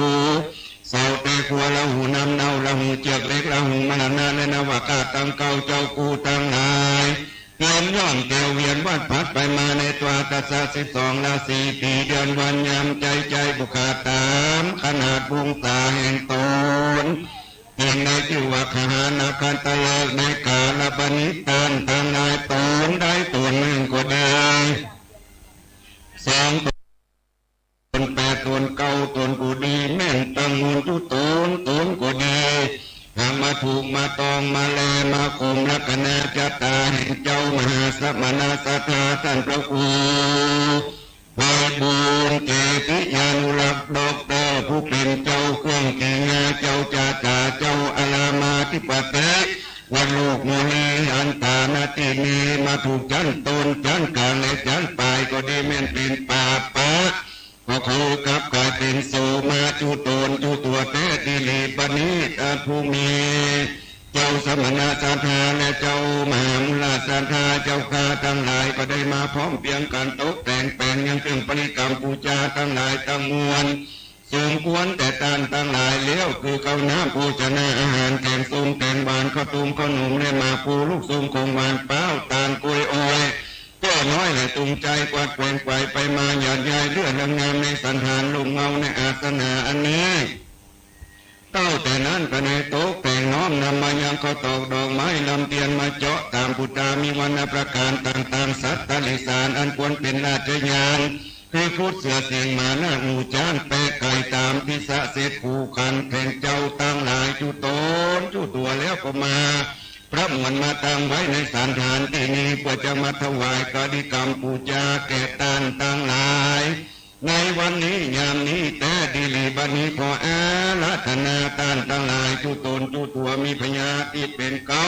เสาร์เตขัวราหูน้ำเน่าราหูเจือกเหล็กราหูมรณะและนวกาทั้งเก้าเจ้ากู้ทั้งหลายเตรียมย่องเตียวเวียนวัดผัดไปมาในตวาตัสสะสิบสองราศีปีเดือนวันยามใจใจบุคคาตามขนาดวงศาแห่งตน เพียงในชื่อว่าขหานักขันตะเลิกในกาลบัณฑิตท่านทั้งหลายตนใดตนหนึ่งก็ดีสองตนแปดตนเก้าตนก็ดีแม่นตั้งมูลทุตนตนก็ดีหากมาถูกมาตองมาแลมาข่มลักษณะชะตาแห่งเจ้ามหาสมณะสัทธาท่านพระครู ไพบูลย์เกติยานุรักษ์ด็อกเตอร์ผู้เป็นเจ้าเครื่องกิริยาเจ้าจาตาเจ้าอารามาธิปติวัดโลกโมลีอันตานาทินีมาถูกชั้นต้นชั้นกลางและชั้นปลายก็ดีแม่นเป็นปาปะก็เขากลับกลายเป็นโสมาจุตนจุตัวแต๊ดีหลีบัดนี้ท่านผู้มี เจ้าสมณะสัทธาและเจ้ามหามูลสัทธาเจ้าข้าทั้งหลายก็ได้มาพร้อมเพรียงกันตกแต่งแปลงยังเครื่องบริกรรมบูชาทั้งหลายทั้งมวลสมควรแต่ท่านทั้งหลายแล้วคือข้าวน้ำโภชนาอาหารแกงส้มแกงหวานข้าวต้มข้าวหนมและหมากพลูลูกส้มของหวานเปล้าตาลกล้วยอ้อยแก้วน้อยและตุงใจกวาดแกว่งไกวไปมาหยาดยายเลือดลางงามในสันฐานลมเงาในอาสนะอันนี้ เต้าแต่นั้นก็ในตกแต่งน้อมนำมายังข้าวตอกดอกไม้ลำเทียนมาเจาะตามปุตตามีวรรณประการต่างๆสัตว์ตลิสารอันควรเป็นราชยานคือครุฑเสือสิงห์หมานาคหมูช้างแปะไก่ตามทิศะเศษผูกขันแห่งเจ้าทั้งหลายจุตนจุตัวแล้วก็มาประมวลมาตั้งไว้ในสันฐานที่นี้เพื่อจะมาถวายกริกรรมปูจาแก่ท่านทั้งหลาย ในวันนี้ยามนี้แต๊ดีหลีบัดนี้ขออาราธนาท่านทั้งหลายจุตนจุตัวมีพญาทิตย์เป็นเก๊า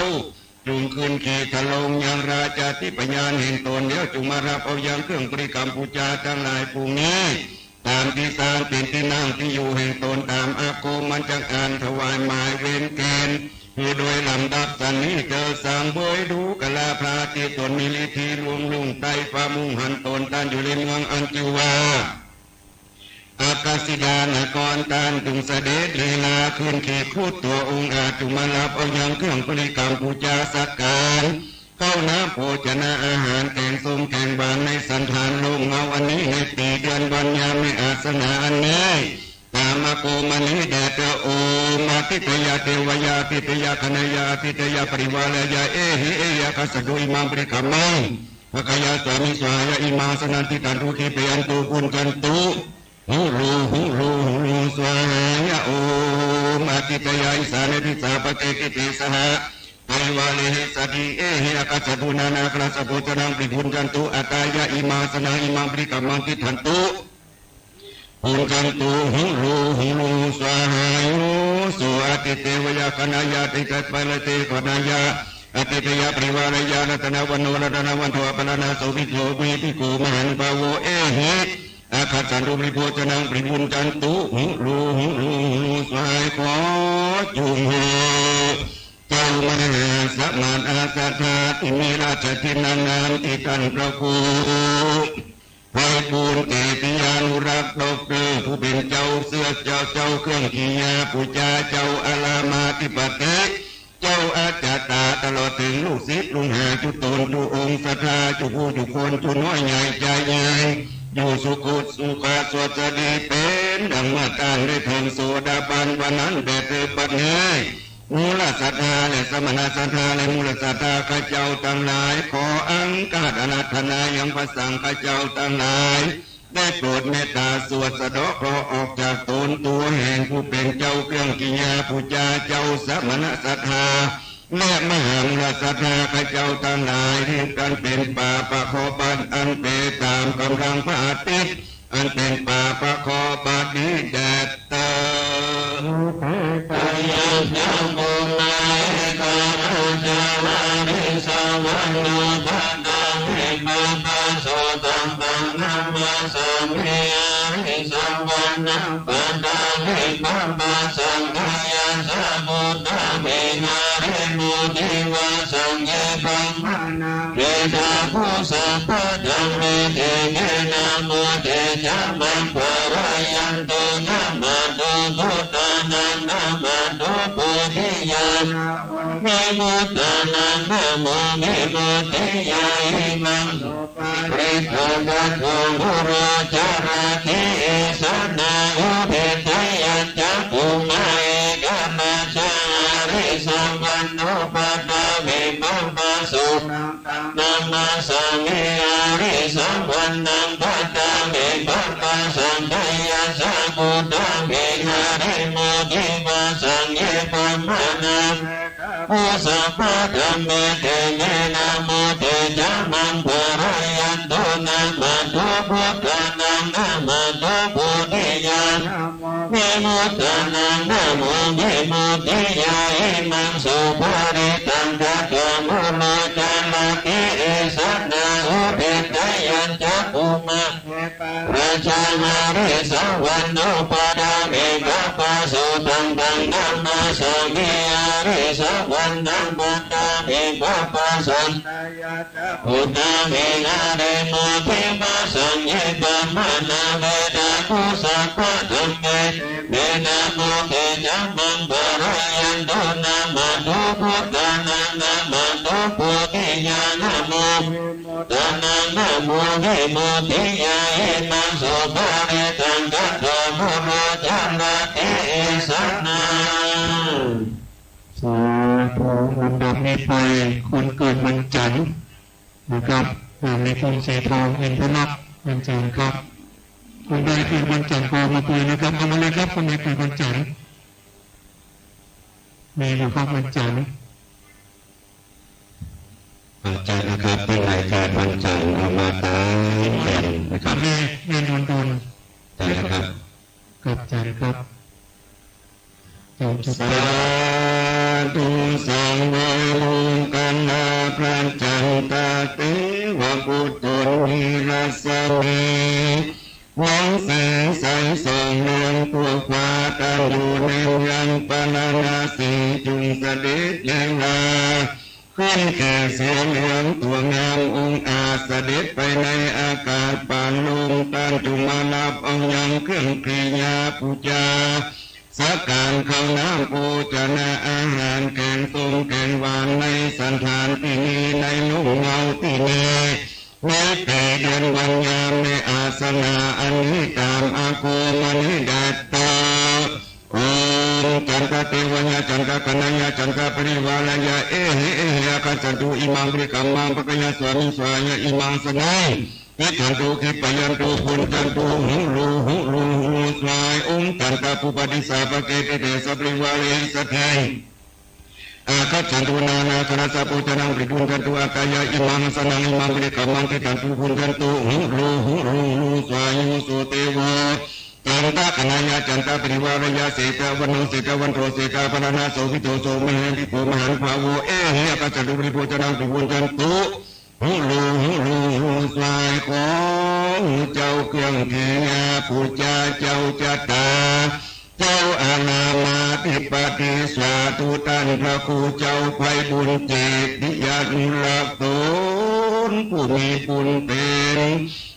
จุ่งขึ้นขี่ทะลงยังราชาทิพยานแห่งตนแล้วจุ่งมารับเอายังเครื่องบริกรรมปูจาทั้งหลายปวงนี้ตามที่สร้างเป็นที่นั่งที่อยู่แห่งตนตามอาคมมันจักอ่านถวายหมายเวรเกณฑ์ คือโดยลำดับสันนี้เธอสร้างเบยดูกะลาพาที่ตนมีฤทธิลวงลุงไตฟ้ามุ่งหันตนท่านอยู่ในเมืองอันชื่อว่าอักกศิดานครท่านจึงเสด็จลีลาขึ้นขีดพูดตัวองค์อาจจุมารับเอายังเครื่องบริกรรมปูจาสักการ ข้าวน้ำโภชนาอาหารแกงส้มแกงหวานในสันฐานโลกเงาอันนี้ในปีเดือนวันยามในอาสนะอันนี้ ตามมาโกมณีแด่เธอโอมอาทิตยาเทวยาอาทิตยาคณะยาอาทิตยาปริวารายาเอหิเอหิอาคัสสะตุอิมังปริกรรมังภะคะยาสามิสวาหายาอิมังสนันติตันตุขีปยันตุปุญจันตุ หุลูหุลูหุลูสวาหายาโอมอาทิตยาอิสาเนติสาปะเกกิติสหะ ปริวาเรหิสัตถิเอหิอาคัสสะตุนานาครัสสะโภชนังปริภุญจันตุอัตตายาอิมาสนังอิมังปริกรรมังติฏฐันตุ ปุญจันตุหุลูหุลูสวาหายุสุอาทิเตวยาคณายาติเตปะเรเตคณายาอาทิตยาปริวารยารัตนวันโนรัตนวันโทอปรณาโสภิโสมีภิกขุมหานุภาโวเอหิอาคัสสันตุปริภโภชนังปริภุญจันตุหุลูหุลูหุลูสวาหาขอจุ่มหือ เจ้ามหาสมณะสัทธาที่มีราชทินนางามที่ท่านพระครูไพบูลย์เกติยานุรักษ์ด็อกเตอร์ผู้เป็นเจ้าเสื้อเจ้าเจ้าเครื่องกิริยาปูจาเจ้าอารามาธิปติเจ้าอาจาตาตลอดถึงลูกศิษย์ลูกหาจุตนจุองค์สัทธาจุผู้จุคนจุน้อยใหญ่ใจใหญ่อยู่สุขสุขสวัสดีเป็นดังเมื่อต้านได้ถึงโสดาบันวันนั้นแด่เธอปัจเนย มูลสัทธาและสมณสัทธาและมูลสัทธาข้าเจ้าทั้งหลาย ขออังคาดอาราธนายังพระสังฆเจ้าทั้งหลาย ได้โปรดเมตตาสวดสะเดาะเคราะห์ออกจากตนตัวแห่งผู้เป็นเจ้าเครื่องกิยาปูจาเจ้าสมณสัทธาและมหามูลสัทธาข้าเจ้าทั้งหลายที่กันเป็นปาปะเคราะห์บันอันเปรตามกำลังพระอาทิตย์ อันเป็นปาปะเคราะห์บัดนี้แด่เธอ Uttekayaññāṇapūrekamajjhavāni sāvānubhātāni pāpāsottampanamāsa paṭhaviṃ bhavasanteyya ca buddhā viharemu divā saṅghe brahmā Vedagu sabbadhamme te me namo te ca maṃ pālayantu. Namatthu buddhānaṃ namatthu bodhiyā namo vimuttānaṃ namo vimuttiyā. Imaṃ supatipaṭṭhāno guru carāti esanā udetayañcakkhumā ekarājā arisavanno paṭhaviṃ bhavasū namassāmi arisavannaṃ paṭhaviṃ bhavasanteyya ca buddhā viharemu divā saṅghe brahmā Vedagu sabbadhamme te me namo te ca maṃ pālayantu. Namatthu buddhānaṃ namatthu bodhiyā namo vimuttānaṃ namo vimuttiyā. Imaṃ supatipaṭṭhāno guru carāti esanā udetayañcakkhumā ekarājā arisavanno paṭhaviṃ bhavasū taṃ taṃ namassāmi arisavannaṃ paṭhaviṃ bhavasanteyya ca buddhā viharemu divā saṅghe brahmā Vedagu sabbadhamme te me namo te ca maṃ pālayantu. Namatthu buddhānaṃ namatthu bodhiyā namo vimuttānaṃ namo vimuttiyā. Imaṃ supatipaṭṭhāno guru carāti esanā สาธุ ลำดับนี้ไปคนเกิดวันจันทร์นะครับอ่าในกรุงศรีทองอินทนนท์ วันจันทร์ครับ คนใดเกิดวันจันทร์ก็มาคุยนะครับ เอามาเลยครับ คนใดเกิดวันจันทร์ มีอยู่ครับวันจันทร์ อาจารย์นะครับ ท่านใดเกิดวันจันทร์เอามาตามแผ่นนะครับ แม่แม่นวลดล ใช่นะครับ ครับอาจารย์ครับ Sādhu sabbalokanātha bhadantā devā mudhā rassami หวังแสงใสส่องนวลทั่วฟ้า ตั้งอยู่ในเมืองพาราณสี จงเสด็จเนรมิต ขึ้นแก่เสือเหลืองตัวงามองอาจ เสด็จไปในอากาศปานลม ท่านจงมารับเอายังเครื่องกิริยาปูจา สักการข้าวน้ำโภชนาอาหาร แกงส้มแกงหวานในสถานที่นี้ ในร่มเงาที่นี้ ในปีเดือนวันยามในอาสนะอันนี้ ตามอาโคมณีแด่เธอ Om canda devāya canda gaṇāya canda parivārāya ehi ehi āgacchantu, imaṃ paṭikkama bhāgayasvāmi svāya imaṃ āsanaṃ tiṭṭhantu khippāyantu bhuñjantu huru huru huru svāya. Om canda bhūpati sābhake tite saparivārehi saddhiṃ āgacchantu nānābhāsabhojanaṃ paribhuñjantu atthāya imaṃ āsanaṃ imaṃ paṭikkamaṃ tiṭṭhantu bhuñjantu huru huru huru svāya. Yo so devo canda gaṇāya canda parivārāya seṭṭhavaṇṇo seṭṭhavanto seṭṭhabhārana sobhito so mahesī so mahānubhāvo ehi āgacchantu paribhojanaṃ paribhuñjantu huru huru huru svāya. ขอเจ้าเครื่องกิริยาปูจา เจ้าชะตา เจ้าอารามอธิปติ สาธุ ท่านพระครูเจ้าไพบูลย์ เจติยานุรักษ์ตน ผู้มีบุญเป็น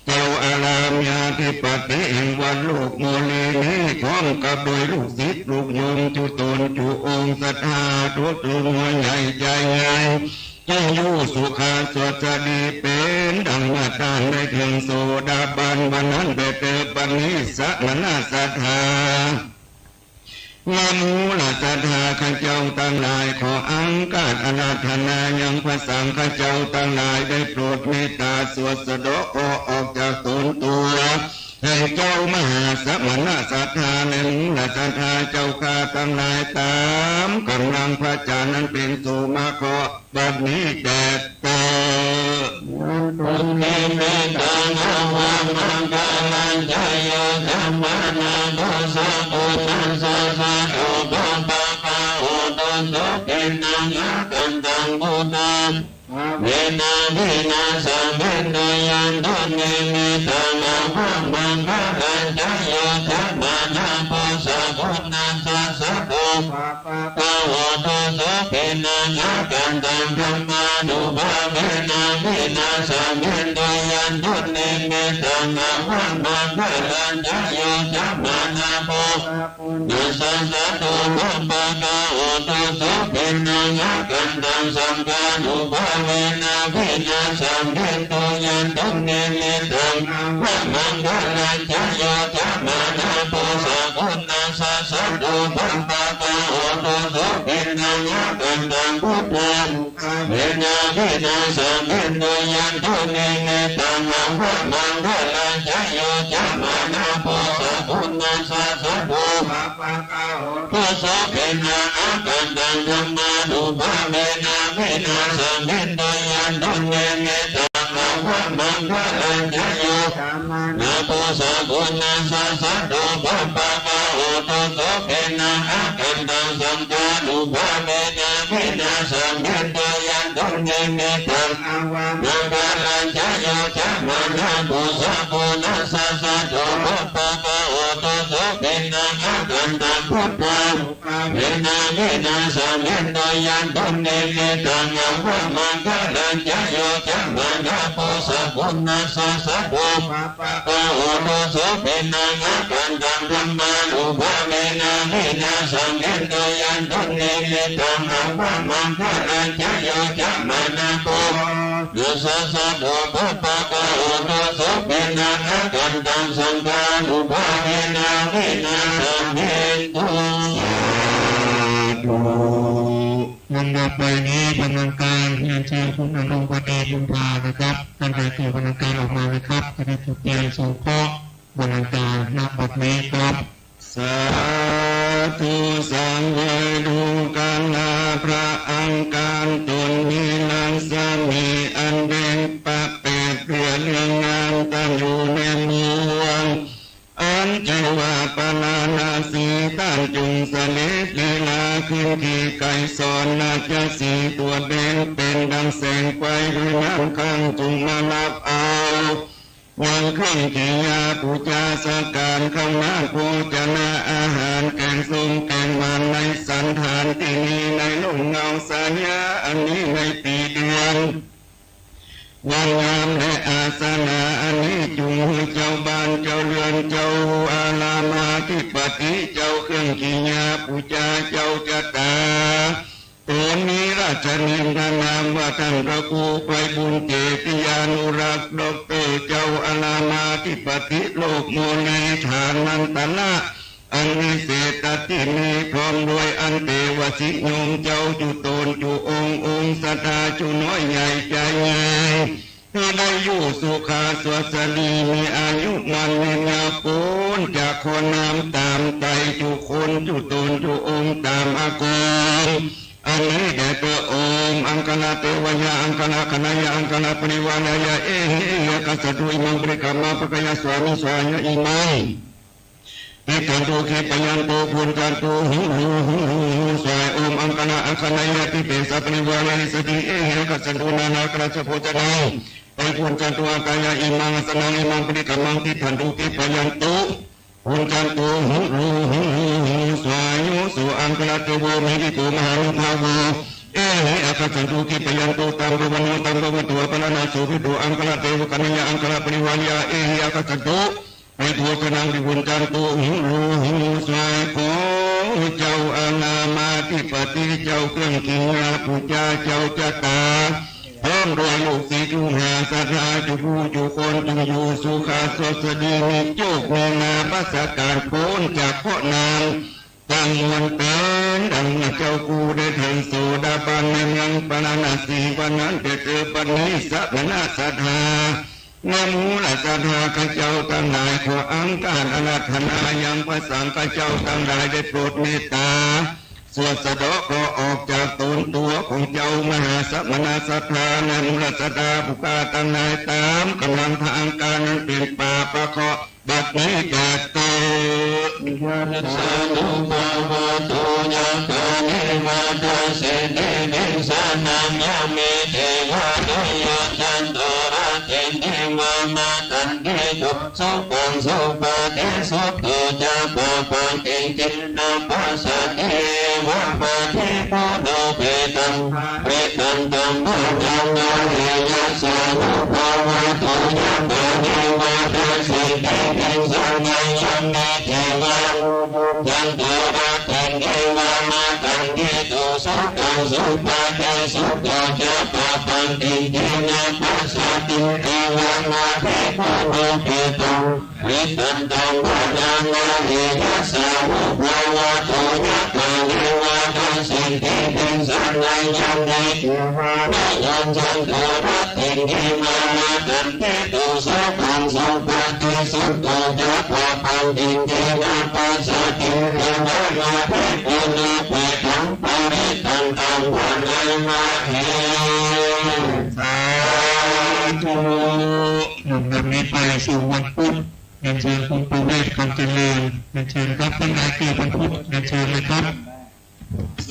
เจ้าอารามอธิปติแห่งวัดโลกโมลีนี้ พร้อมกับโดยลูกศิษย์ลูกโยมจุตนจุองค์ศรัทธาทุกๆ หัวใหญ่ใจใหญ่ จงอยู่สุขสวัสดีเป็นดังมาตรฐานในเทิงโสดาบัน วันนั้นแต่เธอบัดนี้สมณศรัทธา และมูลศรัทธาข้าเจ้าทั้งหลาย ขออังคาสอาราธนายังพระสังฆเจ้าทั้งหลาย ได้โปรดเมตตาสวดสะเดาะเคราะห์ออกจากตนตัว ให้เจ้ามหาสมณศรัทธาและมูลศรัทธาเจ้าข้าทั้งหลาย ตามกำลังพระจานั้นเป็นโสมะเคราะห์ บัดนี้แด่เธอ Yandunnimittaṃ avamaṅgalañca yo cāmanāpo sakuṇassa saddo pāpaggaho dussupinaṃ akantaṃ buddha bhāvena vināsamentu. Yandunnimittaṃ avamaṅgalañca yo cāmanā pāpaggaho dussupinaṃ akantaṃ dhammānubhāvena vināsamentu. Yandunnimittaṃ avamaṅgalañca yo cāmanāpo sakuṇassa saddo pāpaggaho dussupinaṃ akantaṃ saṅghānubhāvena vināsamentu. Yandunnimittaṃ avamaṅgalañca yo cāmanāpo sakuṇassa saddo pāpaggaho dussupinaṃ akantaṃ buddhānubhāvena vināsamentu. Yandunnimittaṃ avamaṅgalañca yo cāmanāpo sakuṇassa saddo pāpaggaho dussupinaṃ akantaṃ dhammānubhāvena vināsamentu. Yandunnimittaṃ avamaṅgalañca yo cāmanāpo sakuṇassa saddo pāpaggaho dussupinaṃ akantaṃ saṅghānubhāvena vināsamentu. Yandunnimittaṃ avamaṅgalañca yo cāmanāpo sakuṇassa saddo pāpaggaho dussupinaṃ akantaṃ buddhānu bhāvena vināsamentu. Yandunnimittaṃ avamaṅgalañca yo cāmanāpo sakuṇassa saddo pāpaggaho dussupinaṃ akantaṃ dhammānubhāvena vināsamentu. Yandunnimittaṃ avamaṅgalañca yo cāmanāpo sakuṇassa saddo pāpaggaho dussupinaṃ akantaṃ saṅghānubhāvena vināsamentu. ลำดับไปนี้กำลังการเรียนเชิญคุณอารมณ์ปฏิบุญพานะครับ ท่านใดเกี่ยวกำลังการออกมานะครับ จะได้จุดเทียนสงเคราะห์กำลังการณบัดนี้ครับ สาธุ สังเวยดูกราพระอังคารตนมีรัศมีอันเด่นประเปรียบเพื่อเรื่องงามตั้งอยู่ในเมือง อันชื่อว่าปาราณสี ท่านจงเสด็จลีลาขึ้นขี่ไกรสรราชสีห์ตัวเด่นเป็นดังแสงไฟด้วยน้ำข้างจงมารับเอา ยังเครื่องกิริยาปูจาสักการข้าวหมากโภชนะอาหารแกงส้มแกงมันในสันฐานที่นี้ในร่มเงาสายาอันนี้ในปีเดือน วันงามและอาสนะอันนี้จุงให้เจ้าบ้านเจ้าเรือนเจ้าอารามอธิปติเจ้าเครื่องกิริยาปูจาเจ้าชะตา ตนมีราชนินทานามว่าท่านพระครูไพบูลย์เจติยานุรักษ์ด็อกเตอร์เจ้าอารามอธิปติโลกโมลีฐานันตระ อันวิเศษตัดที่นี้พร้อมด้วยอันเตวสิโยมเจ้าจุตนจุองค์องค์ศรัทธาจุน้อยใหญ่ใจใหญ่ ที่ได้อยู่สุขาสวัสดีมีอายุมันยืนยาวพ้นจากข้อน้ำตามไตจุคนจุตนจุองค์ตามอากร อันนี้แด่พระองค์ อังคณะเทวายา อังคณะคณะยา อังคณะปริวารายา เอหิ เอหิ อักขัสสะตุ อิมัง ปริกรรมะ ปะกะยะ สวามิ สวาหะ อิมัง ติฏฐันตุ ขีปะยันตุ พุญจันตุ หุ หุ หุ หุ สวาย โอม อังคณะ อังคณะยา ทิเปสะ ปริวารา เอหิ สัตถิ เอหิ อักขัสสะตุ นานา กะละสะ โภชะนัง ปะ พุญจันตุ อัตตายะ อิมัง อาสะนัง อิมัง ปริกรรมัง ติฏฐันตุ ขีปะยันตุ พุญจันตุ หุ หุ หุ หุ หุ สวายุ สุ อังคณะเทโว มหิทธิโก มหานุภาโว เอหิ อักขัสสันตุ ขีปะยันตุ ตัมปะวะโน ตัมปะวะโต อัปปะระณะ โสภิโต อังคณะเทวะ กัณยะ อังคณะปริวาริยา เอหิ อักขัสสันตุ ปะ พุญจันตุ นานา กะละสะ โภชะนัง ปะ พุญจันตุ หุ หุ หุ สวาย ขอเจ้าอาณามาธิปติ เจ้าเครื่องกิริยาปูจา เจ้าชะตา พร้อมด้วยลูกศิษย์ลูกหาศรัทธาจุผู้จุคนจงอยู่สุขะสวัสดีมีโชคมีลาภสการพ้นจากเคราะห์นางทั้งมวลเถิด ดังเจ้ากูได้แทงโสดาบันในเมืองปาราณสีวันนั้นแต่เกิดบัดนี้สมณะศรัทธา และมูลศรัทธาข้าเจ้าทั้งหลายขออังคณาอาราธนายังพระสังฆเจ้าทั้งหลายได้โปรดเมตตา สวดสะเดาะเคราะห์ออกจากตนตัวของเจ้ามหาสมณะศรัทธาและมูลศรัทธาผู้ข้าทั้งหลายตามกำลังทางการนั้นเป็นป่าประเคราะห์บัดนี้แก่เตอ Yassānubhāvato yathā nivatthasiddhi vīsanaṃ yami devānuyo cantaratthiṃ divā matandī jo sukhaṃ supati sutto ca pāpaṃ kiñci na passati evaṃ Taṃ parittaṃ taṃ bhaṇāma he yasānubhāvato yathā devā dassenti tejena. Yaṃ me devā anupubbañjanti rattindiva matandito sukhaṃ supati sukho ca pāpaṃ kiñci na passati evaṃ abhikkhū niṭṭhitaṃ parittaṃ taṃ bhaṇāma he yasānubhāvato yathā devā dassenti tejena. Yaṃ me devā anubbañjanti rattindiva matandito sukhaṃ supati sukho ca pāpaṃ kiñci na passati evaṃ abhikkhū niṭṭhitaṃ parittaṃ taṃ bhaṇāma he. Sādhu. ลำดับนี้ไปสู่วันพุธ เรียนเชิญคุณประเวศ คำเจริญ เรียนเชิญครับ ท่านใดเกิดวันพุธ เรียนเชิญเลยครับ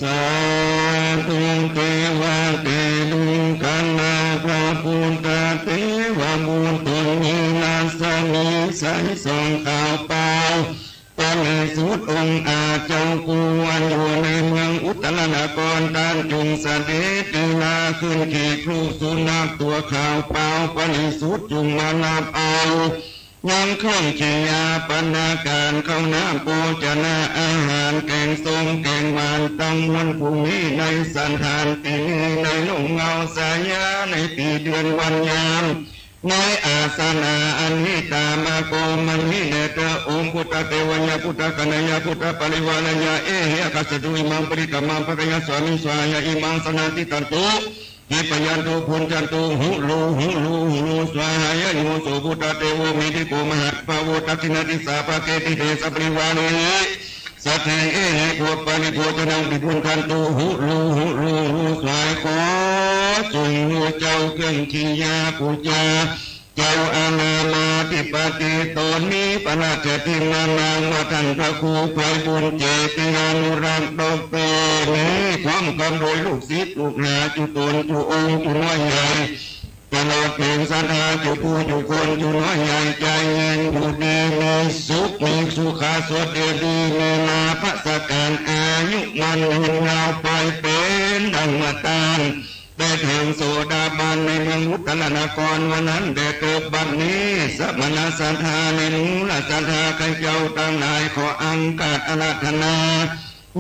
Sādhu. เทวะเทรุงคณะพระพุทธเทวบุตรมีรัศมีใสส่องขาวเปล่า บริสุทธิ์องค์อาจเจ้าคู่อันอยู่ในเมืองอุตตรนคร ท่านจงเสด็จลีลาขึ้นขี่ครุสุนัขตัวขาวเปล่า บริสุทธิ์จงมารับเอา ยังเครื่องกิริยาปณาการ ข้าวน้ำโภชนาอาหาร แกงส้มแกงหวาน ทั้งมวลผู้มีในสถานที่นี้ ในร่มเงาสายา ในปีเดือนวันยาม ในอาสนะอันนี้ ตามมาโกมนี้แด่เธอ โอม พุทธเทวายะ พุทธกณยะ พุทธปริวารายะ เอหิ อักขะสะตุ อิมังปริกรรมัง ภะคะยะสามิ สวาหายะ อิมังสะนะ ติฏฐันตุ ทิพยันตุ พุญจันตุ หุลู หุลู หุลู สวาหายะ โย โส พุทธเทโว เมธิโก มหานุภาโว ทักขิณาทิสสา ภะเกติเต สัปปะริวาเรหิ สัทธี เอหิ โภ ปะริโภจนัง ปิภุณจันตุ หุลู หุลู หุลู สวาหายะ ขอจงรู้เจ้าเครื่องกิริยาปูจา เจ้าอาณามาธิปติตนนี้ พระราชทินนานามว่าท่านพระครูไพบูลย์เจติยานุรักษ์ ด็อกเตอร์ นี้ พร้อมกันโดยลูกศิษย์ลูกหา จุตนจุองค์จุน้อยใหญ่ ตลอดถึงศรัทธาจุผู้จุคน จุน้อยใหญ่ ใจเย็นอยู่ดีมีสุข มีสุขาสวัสดี มีลาภสการ อายุมั่นยืนยาวไปเป็นดังว่าต้าน ได้ถึงโสดาบันในเมืองอุตตรนคร วันนั้นแด่เกิดบัดนี้ สมณศรัทธาและมูลศรัทธาข้าเจ้าทั้งหลาย ขออังคาดอาราธนา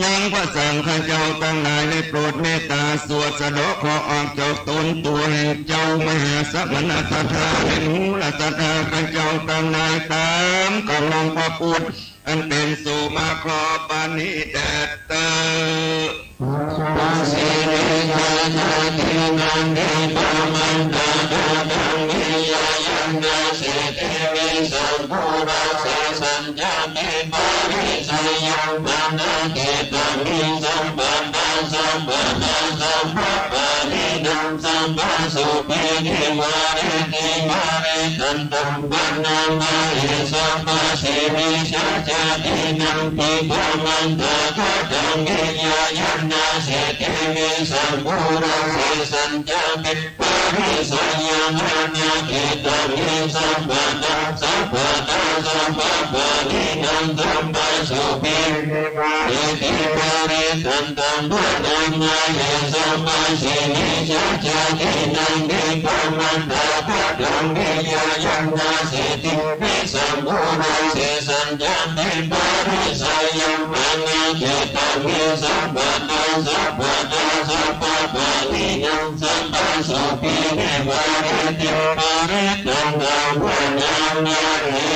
ยังพระสังฆเจ้าทั้งหลาย ได้โปรดเมตตาสวดสะเดาะเคราะห์ออกจากตนตัวแห่งเจ้ามหาสมณศรัทธาและมูลศรัทธาข้าเจ้าทั้งหลาย ตามกำลังพระพุทธ อันเป็นโสมาครอบปานิแดดเตอร์ Sīlena jādīnaṃ dīpamantaṃ kataṃ viya yaṃ nāseti visaṃ purā. Sesañcāpi parisayaṃ anākhettaṃ visaṃ pattā sabbatā sabbapāṇīnaṃ sabbasopīti vāreti parittaṃ taṃ bhaṇāma he. Sabbasīlena jādīnaṃ dīpamantaṃ kataṃ viya yaṃ nāseti visaṃ purā. Sesañcāpi parisayaṃ anākhettaṃ visaṃ pattā sabbatā sabbapāṇīnaṃ sabbasopīti vāreti parittaṃ taṃ bhaṇāma he. Sabbasīlena jādīnaṃ dīpamantaṃ kataṃ viya yaṃ nāseti visaṃ purā. Sesañcāpi parisayaṃ anākhettaṃ visaṃ pattā sabbatā sabbapāṇīnaṃ sabbasopīti vāreti parittaṃ taṃ bhaṇāma he.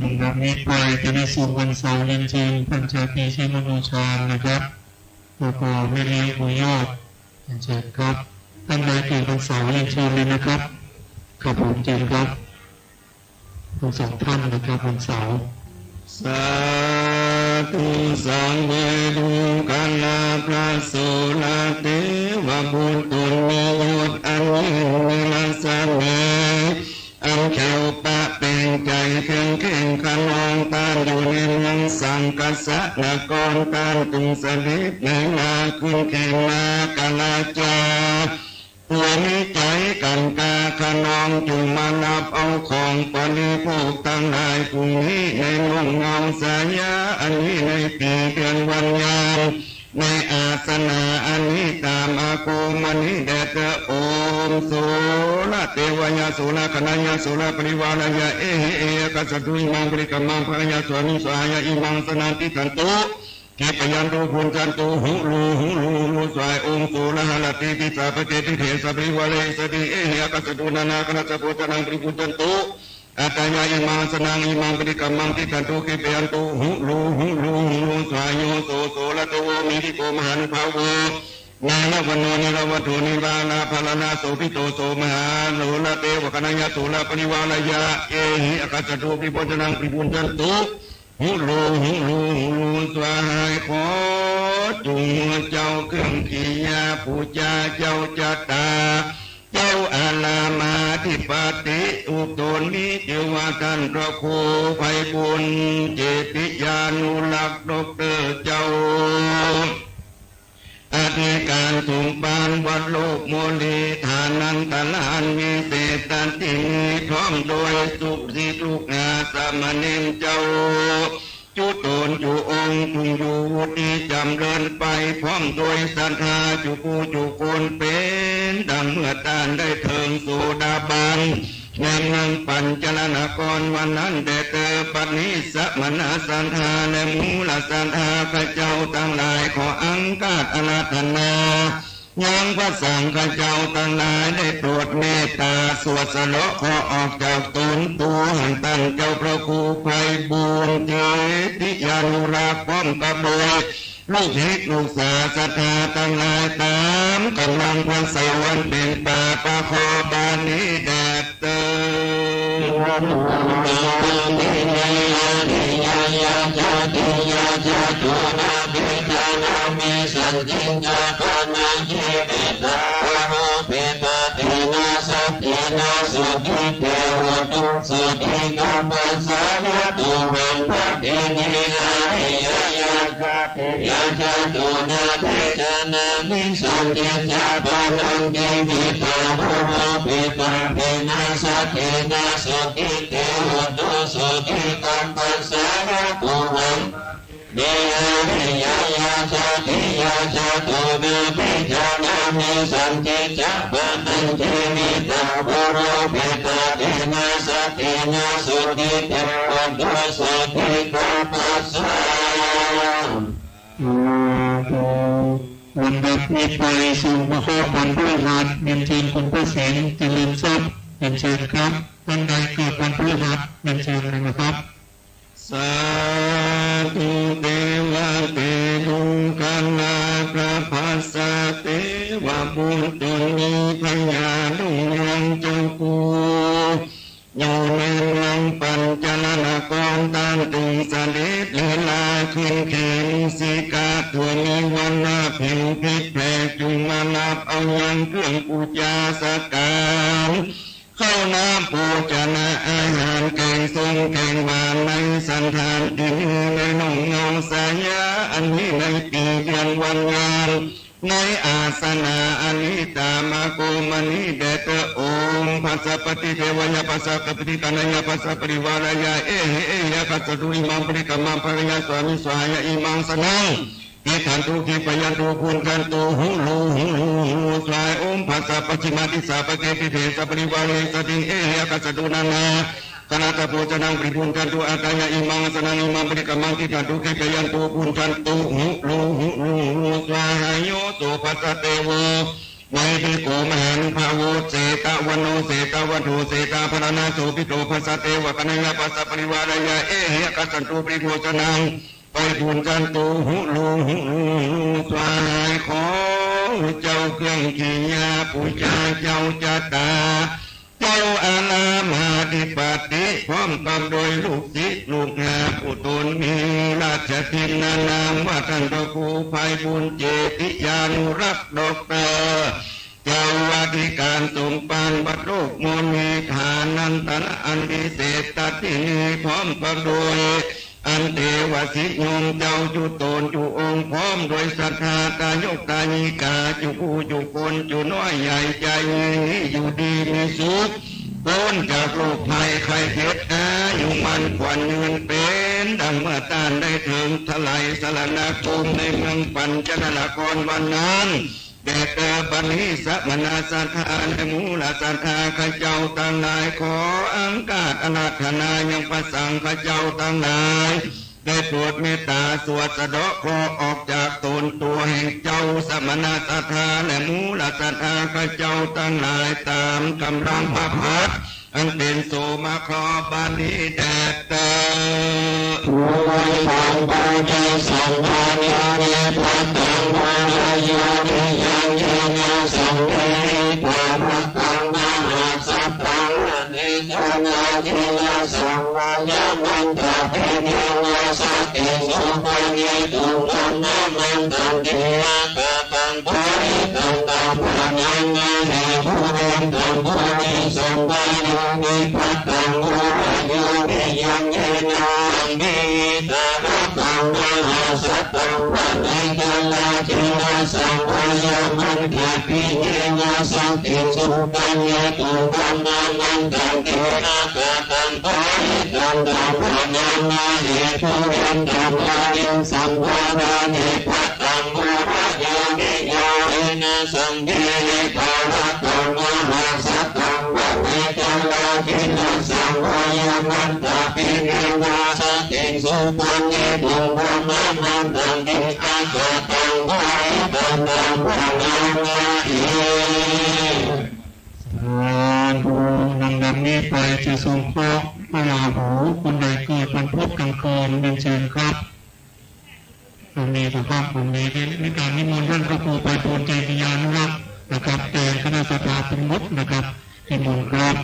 ลำดับนี้ไปจะได้สู่วันเสาร์ เรียนเชิญท่านชาตรี ชัยมโนชาญนะครับ แล้วก็แม่เลี้ยงบุญยอด เรียนเชิญครับ ท่านใดเกิดวันเสาร์ เรียนเชิญเลยนะครับ ครับผม เชิญครับ ทั้งสองท่านนะครับ วันเสาร์ Sādhu. Saṃveduṃ คณะพระสุรเทวบุตรมียศอันยิ่ง มีรัศมีอันแขวปะเปล่งไกล เคืองเข่งคะนอง ต้านอยู่ในเมืองสังคสนคร ต้านจงเสด็จลีลาขึ้นขี่ม้ากาลาจา ตัวมีใจกันกาขนอง จงมารับเอาของบริโภคทั้งหลาย พรุ่งนี้ในร่มเงาสายาอันนี้ ในปีเดือนวันยาม ในอาสนะอันนี้ ตามอาโกมนี้แด่เธอ โอม โสระเตวายะ โสระคณะยะ โสระปริวารายะ เอหิ เอหิ อักขัสสะตุ อิมัง บริกรรมัง ภะคะยะ สวามิ สวาหายะ อิมัง สะนัง ทิฏฐันตุ ขีปะยันตุ บุญจันตุ หุ ลู หุ ลู หุ ลู สวาหาย โอม โสระหะระติ ติสสา ภะเก ติเทสะ ปริวาเรสะติ เอหิ อักขัสสะตุ นานาคณะสะโภชะนัง ปริบุญจันตุ อัตถายะ อิมัง สะนัง อิมัง บริกรรมัง ทิฏฐันตุ ขีปะยันตุ หุ ลู หุ ลู หุ ลู สวาหาย โย โส โสระเตโว เมธิโก มหานุภาโว เนระวัณโณ เนระวัฏโฐ เนระวารา ภะระณา โสภิตโต โสมหา โสระเตวะ คณะยะ โสระปริวารายะ เอหิ อักขัสสะตุ ปริบุญจันตัง ปริบุญจันตุ หุ ลู หุ ลู หุ ลู สวาหาย ขอจุ่มหัวเจ้าเครื่องกิริยาปูจาเจ้าชะตา เจ้าอารามาธิปติ อุตโตนนี้ ชื่อว่าท่านพระครูไพบูลย์ เจติยานุรักษ์ ด็อกเตอร์เจ้า อธิการสงฆ์บ้านวัดโลกโมลี ฐานันตรานวิเศษตันตินี พร้อมโดยสุสิทธิ์ลูกหาสามเณรเจ้า จุโตนจุองค์จุอยู่วุฒิจำเริญไป พร้อมโดยศรัทธาจุผู้จุคน เป็นดังเมื่อต้านได้เถิงโสดาบัน ในเมืองปัญจลนครวันนั้นแด่เธอ บัดนี้สมณะศรัทธาและมูลศรัทธาข้าเจ้าทั้งหลาย ขออังคาดอาราธนา ยังพระสังฆเจ้าทั้งหลายได้โปรดเมตตาสวดสะเดาะเคราะห์ออกจากตนตัวแห่งท่านเจ้าพระครูไพบูลย์ เจติยานุรักษ์ พร้อมกับโดย ลูกศิษย์ลูกหาศรัทธาทั้งหลาย ตามกำลังพรรษาวันเพ็ญ ปาปะขอบัดนี้แด่เธอ Yā cātu nābhijānāmi santi ca pāṇaṃ jīvitā pūro piṭṭhābhīnā saddhinā sukhī te hotu sukhī taṃ passāya tuvaṃ. Yā cātu nābhijānāmi santi ca pāṇaṃ jīvitā pūro piṭṭhābhīnā saddhinā sukhī te hotu sukhī taṃ passāya ลำดับนี้ไปส่งเคราะห์วันพฤหัส เรียนเชิญคุณพระสิงห์ เจริญทรัพย์ เรียนเชิญครับ ท่านใดเกิดวันพฤหัส เรียนเชิญเลยนะครับ Sādhu devate Moggallābhabba sādevā บุญจนมีพญารุ่งเรืองเจ้ากู อยู่ในเมืองปัญจลนคร ท่านจงเสด็จลีลาขึ้นแขนสิกา เธอมีวันนาผิวพลิกแปลก จงมารับเอายังเครื่องปูจาสักการ ข้าวน้ำโภชนะอาหาร แกงส้มแกงหวานในสันถานที่มีในหนองเงาสายา อันนี้ในปีเดือนวันงาน ในอาสนะอันนี้ ตามอาโกมนี้แด่เธอ Om Phassa Paṭi Devāya Phassa Paṭi Ṭhānāya Phassa Parivārāya Ehi Ehi Aggassa Tu Imaṃ Paṭikkama Bhaveyya Svāmi Svāhāya Imaṃ Sanaṃ Tiṭṭhantu Khippayantu Bhuñjantu Hulu Hulu Hulu Svāhāya Om Phassa Pacchimādisā Pāge Pīṭhe Saparivāre Saddhiṃ Ehi Aggassa Tu Nānā Kanatha Bhojanam Paribhuñjantu Atthāya Imaṃ Āsanaṃ Imaṃ Paṭikkamaṃ Tiṭṭhantu Khippayantu Bhuñjantu Hulu Hulu Hulu Svāhāya Yo So Phassa Devo Mahesiko Mahānubhāvo Jetavano Jetavādo Jetavāna Sobhito Phassa Deva Kanayyā Phassa Parivārāya Ehi Aggassa Tu Paribhojanaṃ Paribhuñjantu Hulu Hulu Hulu Svāhāya ขอเจ้าเครื่องกิริยาปูจาเจ้าชะตา เจ้าอารามาธิปติ พร้อมกับโดยลูกศิษย์ลูกหาผู้ตนมีราชทินนานามว่าท่านพระครูไพบูลย์เจติยานุรักษ์ ด็อกเตอร์ เจ้าอธิการสงฆ์บ้านวัดโลกโมลี ฐานันตรอันวิเศษตัดที่นี้ พร้อมกับโดย อันเตวะสิทธิ์โยมเจ้าจุตนจุองค์ พร้อมด้วยศรัทธาทายกทายิกา จุผู้จุคน จุน้อยใหญ่ใจ อยู่ดีมีสุข พ้นจากโรคภัยไข้เจ็บ อายุมั่นขวัญยืน เป็นดังเมื่อต้านได้เถิง ถลายสรณคมในเมืองปัญจนรครวันนั้น แด่เธอบัดนี้สมณะศรัทธาและมูลศรัทธาข้าเจ้าตังหลาย ขออังคาสอาราธนายังพระสังฆเจ้าตังหลาย ได้โปรดเมตตาสวดสะเดาะเคราะห์ออกจากตนตัวแห่งเจ้าสมณะศรัทธาและมูลศรัทธาข้าเจ้าตังหลาย ตามกำลังพระพักตร์ อันเป็นโสมเคราะห์บัดนี้แด่เธอ Pūjaṃ pūjasambhāvāni bhaktaṃ pūrayomiyam, yena saṅghehi pāvakaṃ mahāsathaṃ, vanecālakilasaṃvāya mantapetvena, satiṃ sukhaṃ yetuṃ brahmamandante. Taṃ parittaṃ taṃ bhaṇāma he, pūrentam pūresambhāvāni bhaktaṃ pūrayomiyam, yena saṅghehi pāvakaṃ mahāsathaṃ, vanecālakilasaṃvāya mantapetvena, satiṃ sukhaṃ yetuṃ brahmamandante. Taṃ parittaṃ taṃ bhaṇāma he, pūrentam pūresambhāvāni bhaktaṃ pūrayomiyam, yena saṅghehi pāvakaṃ mahāsathaṃ, vanecālakilasaṃvāya mantapetvena, satiṃ sukhaṃ yetuṃ brahmamandante. Taṃ parittaṃ taṃ bhaṇāma he. สาธุ ลำดับนี้ไปจะส่งเคราะห์พระราหู คนใดเกิดวันพุธกลางคืน เรียนเชิญครับ ตรงนี้นะครับ ตรงนี้ได้มีการนิมนต์ท่านพระครูไพบูลย์ ชัยยานุรักษ์นะครับ แทนคณะศรัทธาทั้งหมดนะครับ นิมนต์ครับ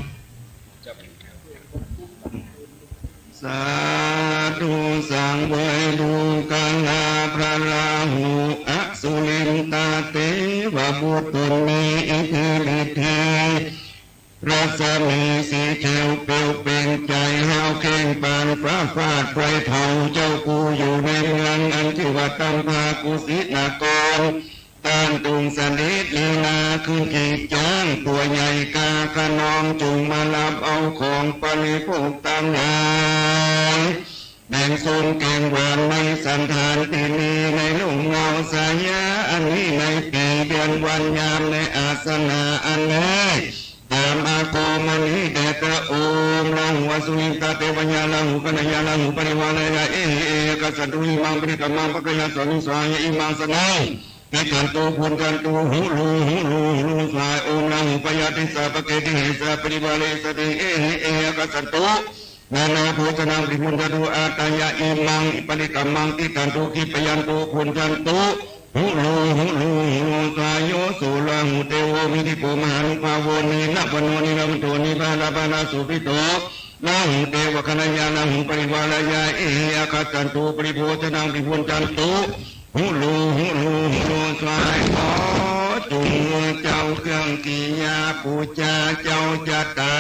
สาธุ สังเวยดูกราพระราหู อสุรินตาเตวบุตร มีอิทธิฤทธิ รัศมีสีเขียวเปลวเปล่ง ใจห้าวเข้งปานฟ้าฟาดไฟเผา เจ้ากูอยู่ในเมืองอันชื่อว่าตำพากุสินากร ต้านจุงสถิตลีลาคือขี่ช้างตัวใหญ่กาคะนอง จุงมารับเอาของบริโภคทั้งหลาย แบ่งโซนแกงหวานในสันถานที่นี้ ในร่มเงาสายญาอันนี้ ในปีเดือนวันยามในอาสนะอันนี้ ตามอาคมอันนี้แด่เธอ Om Rāhu Asuriṃ Tātevajā Rāhu Kalyāṇaṃ Rāhu Parivārāya Ehi Ehi Ākasantu, imaṃ paṭikkamaṃ pakkhayassāmi svāhāya, imaṃ sanaṃ tiṭṭhantu bhuñjantu, hulu hulu hulu svāhāya. Om Rāhu Bhayā Disā Pagge Dihe Disā Parivārāya Saddhiṃ Ehi Ehi Ākasantu, nānābhojanaṃ paṭibhuñjantu, atthāya imaṃ paṭikkamaṃ tiṭṭhantu, khippāyantu bhuñjantu, hulu hulu hulu svāhāya. Yo so Rāhu devo Mahīdhiko Mahānubhāvo, nīlavanno nīlavanto nīghārabhaṇṇasobhito, Rāhu Devakalyāṇaṃ Rāhu Parivārāya Ehi Ākasantu, paṭibhojanaṃ paṭibhuñjantu, hulu hulu hulu svāhāya. ขอจุงเจ้าเครื่องกิริยาปูชาเจ้าชะตา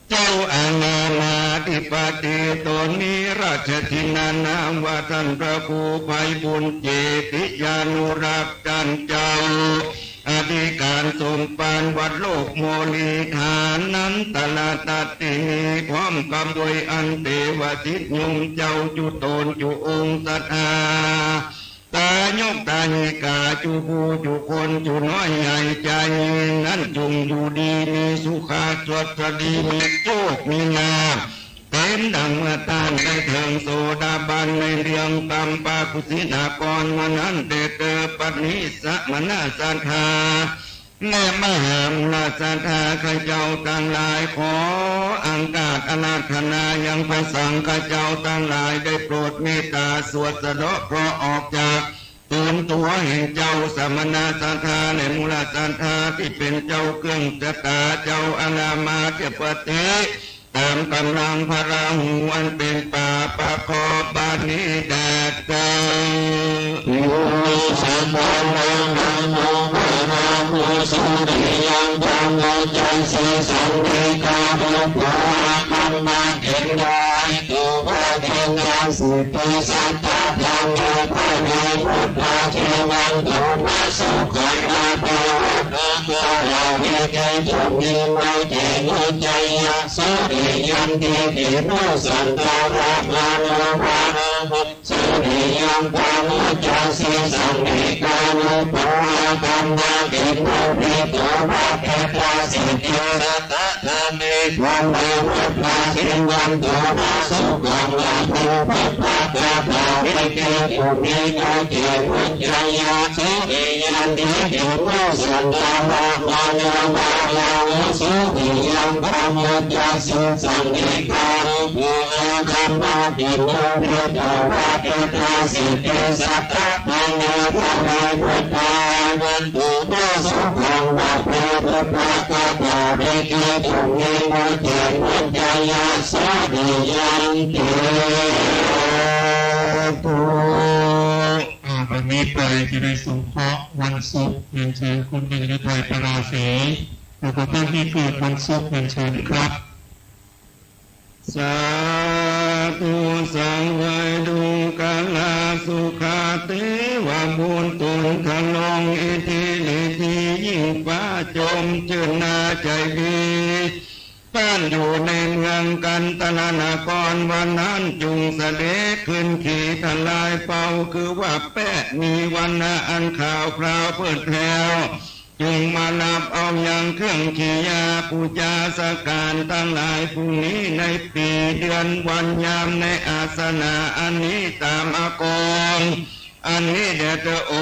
เจ้าอาณามาธิปติตนนี้ ราชธินนามว่าท่านพระครูไพบูลย์ เจติยานุรักษ์ ท่านเจ้าอธิการสมภารวัดโลกโมลีฐานันตรทัตตินี พร้อมกับด้วยอันเตวะสิทธิ์โยมเจ้าจุตนจุองค์ศรัทธา ทายกทายิกา จุผู้จุคน จุน้อยใหญ่ใจ นั้นจุงอยู่ดีมีสุขะ สวัสดี มีโชคมีลาภ เต็มดังเมื่อต้านได้เถิงโสดาบันในเรื่องตำปากุสินากร เมื่อนั้นแด่เธอบัดนี้สมณะศรัทธา และมหามูลศรัทธาข้าเจ้าตังหลาย ขออังคาสอาราธนายังพระสังฆเจ้าตังหลาย ได้โปรดเมตตาสวดสะเดาะเคราะห์ออกจากตนตัวแห่งเจ้าสมณะศรัทธาและมูลศรัทธาที่เป็นเจ้าเครื่องชะตา เจ้าอาณามาธิปติ ตามกำลังพระราหูอันเป็นปาปะเคราะห์บัดนี้แด่เธอ Yo sabbaraṇaṃ no bārāho suriyaṃ candro ca sesā nivāroti, brahmā indrā ca สิทธิสัตตาธรรม พระมีพุทธาเทวันตุมาสุขัง อภิวัตโต วิกิจุมิโนเจ มุจจยา สุริยันติ ติโน สันตรมาโน วาโน สุริยัง ปะมุจจสิ สังเวกานุปาทานา ติโน วิโต วัตตา สิทธิสัตตา ธรรม เทวันตุมาสุขัง อภิวัตโต วิกิจุมิโนเจ มุจจยา สุริยันติ ติโน สันตรมาโน วาโน สุริยัง ปะมุจจสิ สังเวกานุปาทานา ติโน วิโต วัตตา สิทธิสัตตา ธรรม เทวันตุมาสุขัง อภิวัตโต วิกิจุมิโนเจ มุจจยา สุริยันติ ตุ อ่า วันนี้ไปจะได้สงเคราะห์วันศุกร์ เรียนเชิญคุณหญิงฤทัย ปราศรี แล้วก็ท่านที่เกิดวันศุกร์ เรียนเชิญครับ สาธุ สวัยดุงกะลาสุขะ เตวะบุตรตุนทะลง อิทธิฤทธิยิ่งฟ้าจม ชื่นนาใจดี บ้านอยู่ในเมืองกันตลนคร วันนั้นจุงเสด็จขึ้นขี่ทลายเป่า คือว่าแปะมีวันนะอันขาวคราวเปิดแผว จุงมารับเอายังเครื่องขียา ปูจาสักการทั้งหลาย พรุ่งนี้ในปีเดือนวันยามในอาสนะอันนี้ตามอากร อันนี้แด่เธอ โอ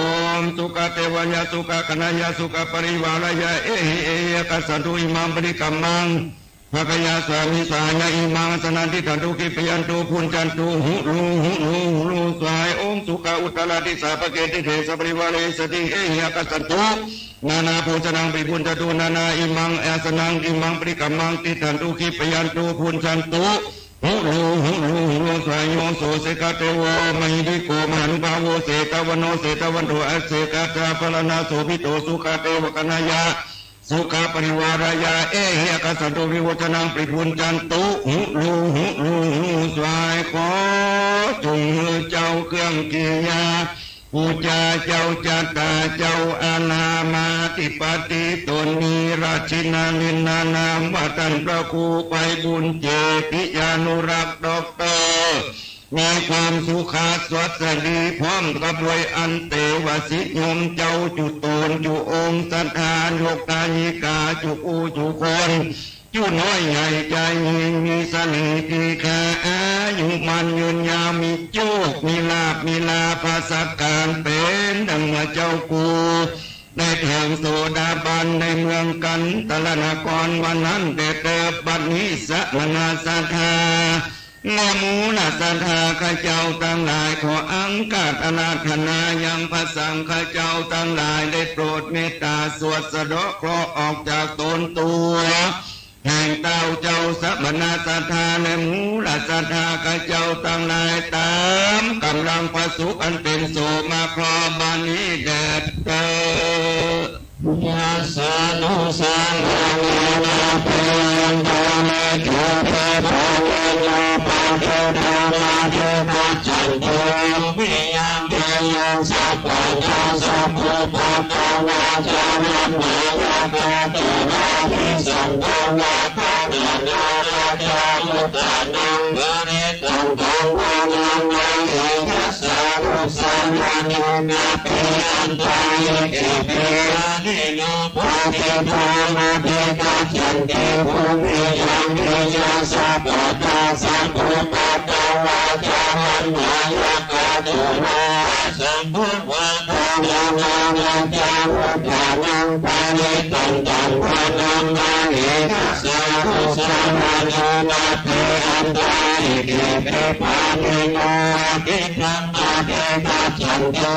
ม สุขะเตวะยะ สุขะคณะยะ สุขะปริวารายะ เอหิ เอหิ อาคัสสันตุ อิมัง ปริกรรมัง ภะคะยาสามิ สหายะ อิมัง อาสนะ ทิฏฐันตุ ขีปะยันตุ ภุญจันตุ หุ ลู หุ ลู หุ ลู สวาย โอม สุขะอุตตรดิสา ภะเกติเท สะปริวาเร สติง เอหิ อาคัสสันตุ นานา โภชะนัง ปริภุญจันตุ นานา อิมัง อาสนะ อิมัง ปริกรรมัง ทิฏฐันตุ ขีปะยันตุ ภุญจันตุ หุ ลู หุ ลู หุ ลู สวาย โย โส เสขะเตโว มหิทธิโก มหานุภาโว เสตะวันโน เสตะวันโต อเสขะทา ภะระณะ โสภิโต สุขะเตวะคณะยะ สุขะปริวารายะ เอหิ อาคัสสันตุ วิโวชะนัง ปริภุญจันตุ หุ ลู หุ ลู หุ ลู สวาย ขอจุงหื้อเจ้าเครื่องขียา ปูจาเจ้าจัตตา เจ้าอาณามาธิปติ ตนมีราชินาลินนานามว่าท่านพระครูไพบูลย์ เจติยานุรักษ์ ด็อกเตอร์ มีความสุขะสวัสดี พร้อมกับด้วยอันเตวะสิโยมเจ้า จุโตนจุองค์ศรัทธา โยกายิกา จุผู้จุคน จุน้อยใหญ่ใจยิ่ง มีเสน่ห์ตีค่า อายุมั่นยืนยาว มีโชค มีลาภ มีลาภสักการ เป็นดังว่าเจ้ากู ได้แถวโสดาบันในเมืองกันตลนคร วันนั้นแต่เติบบัดนี้สมณะศรัทธา และหมู่ละศรัทธาข้าเจ้าทั้งหลาย ขออังคาดอาราธนายังพระสังฆเจ้าทั้งหลาย ได้โปรดเมตตาสวดสะเดาะเคราะห์ออกจากตนตัว แห่งเต้าเจ้าสมณะศรัทธา และหมู่ละศรัทธาข้าเจ้าทั้งหลาย ตามกำลังพระสุขอันเป็นโสมะเคราะห์บัดนี้แด่เธอ Yassānussaraṇena abhivandāni, te bhāvena upādinnā adhigacchanti, yo viya viya sabbadā sabbupaddavā ca vaṇṇayā kāturā, abhisandānā kalyāṇā rakkho uttamaṃ parittaṃ, taṃ bhaṇāma he. Yassānussaraṇena abhivandāni, te bhāvena upādinnā adhigacchanti, yo viya viya sabbadā sabbupaddavā ca vaṇṇayā kāturā, abhisambhavā kalyāṇā rakkho uttamaṃ parittaṃ, taṃ bhaṇāma he. Yassānussaraṇena abhiandāni, te bhāvena upādinnā adhigacchanti, yo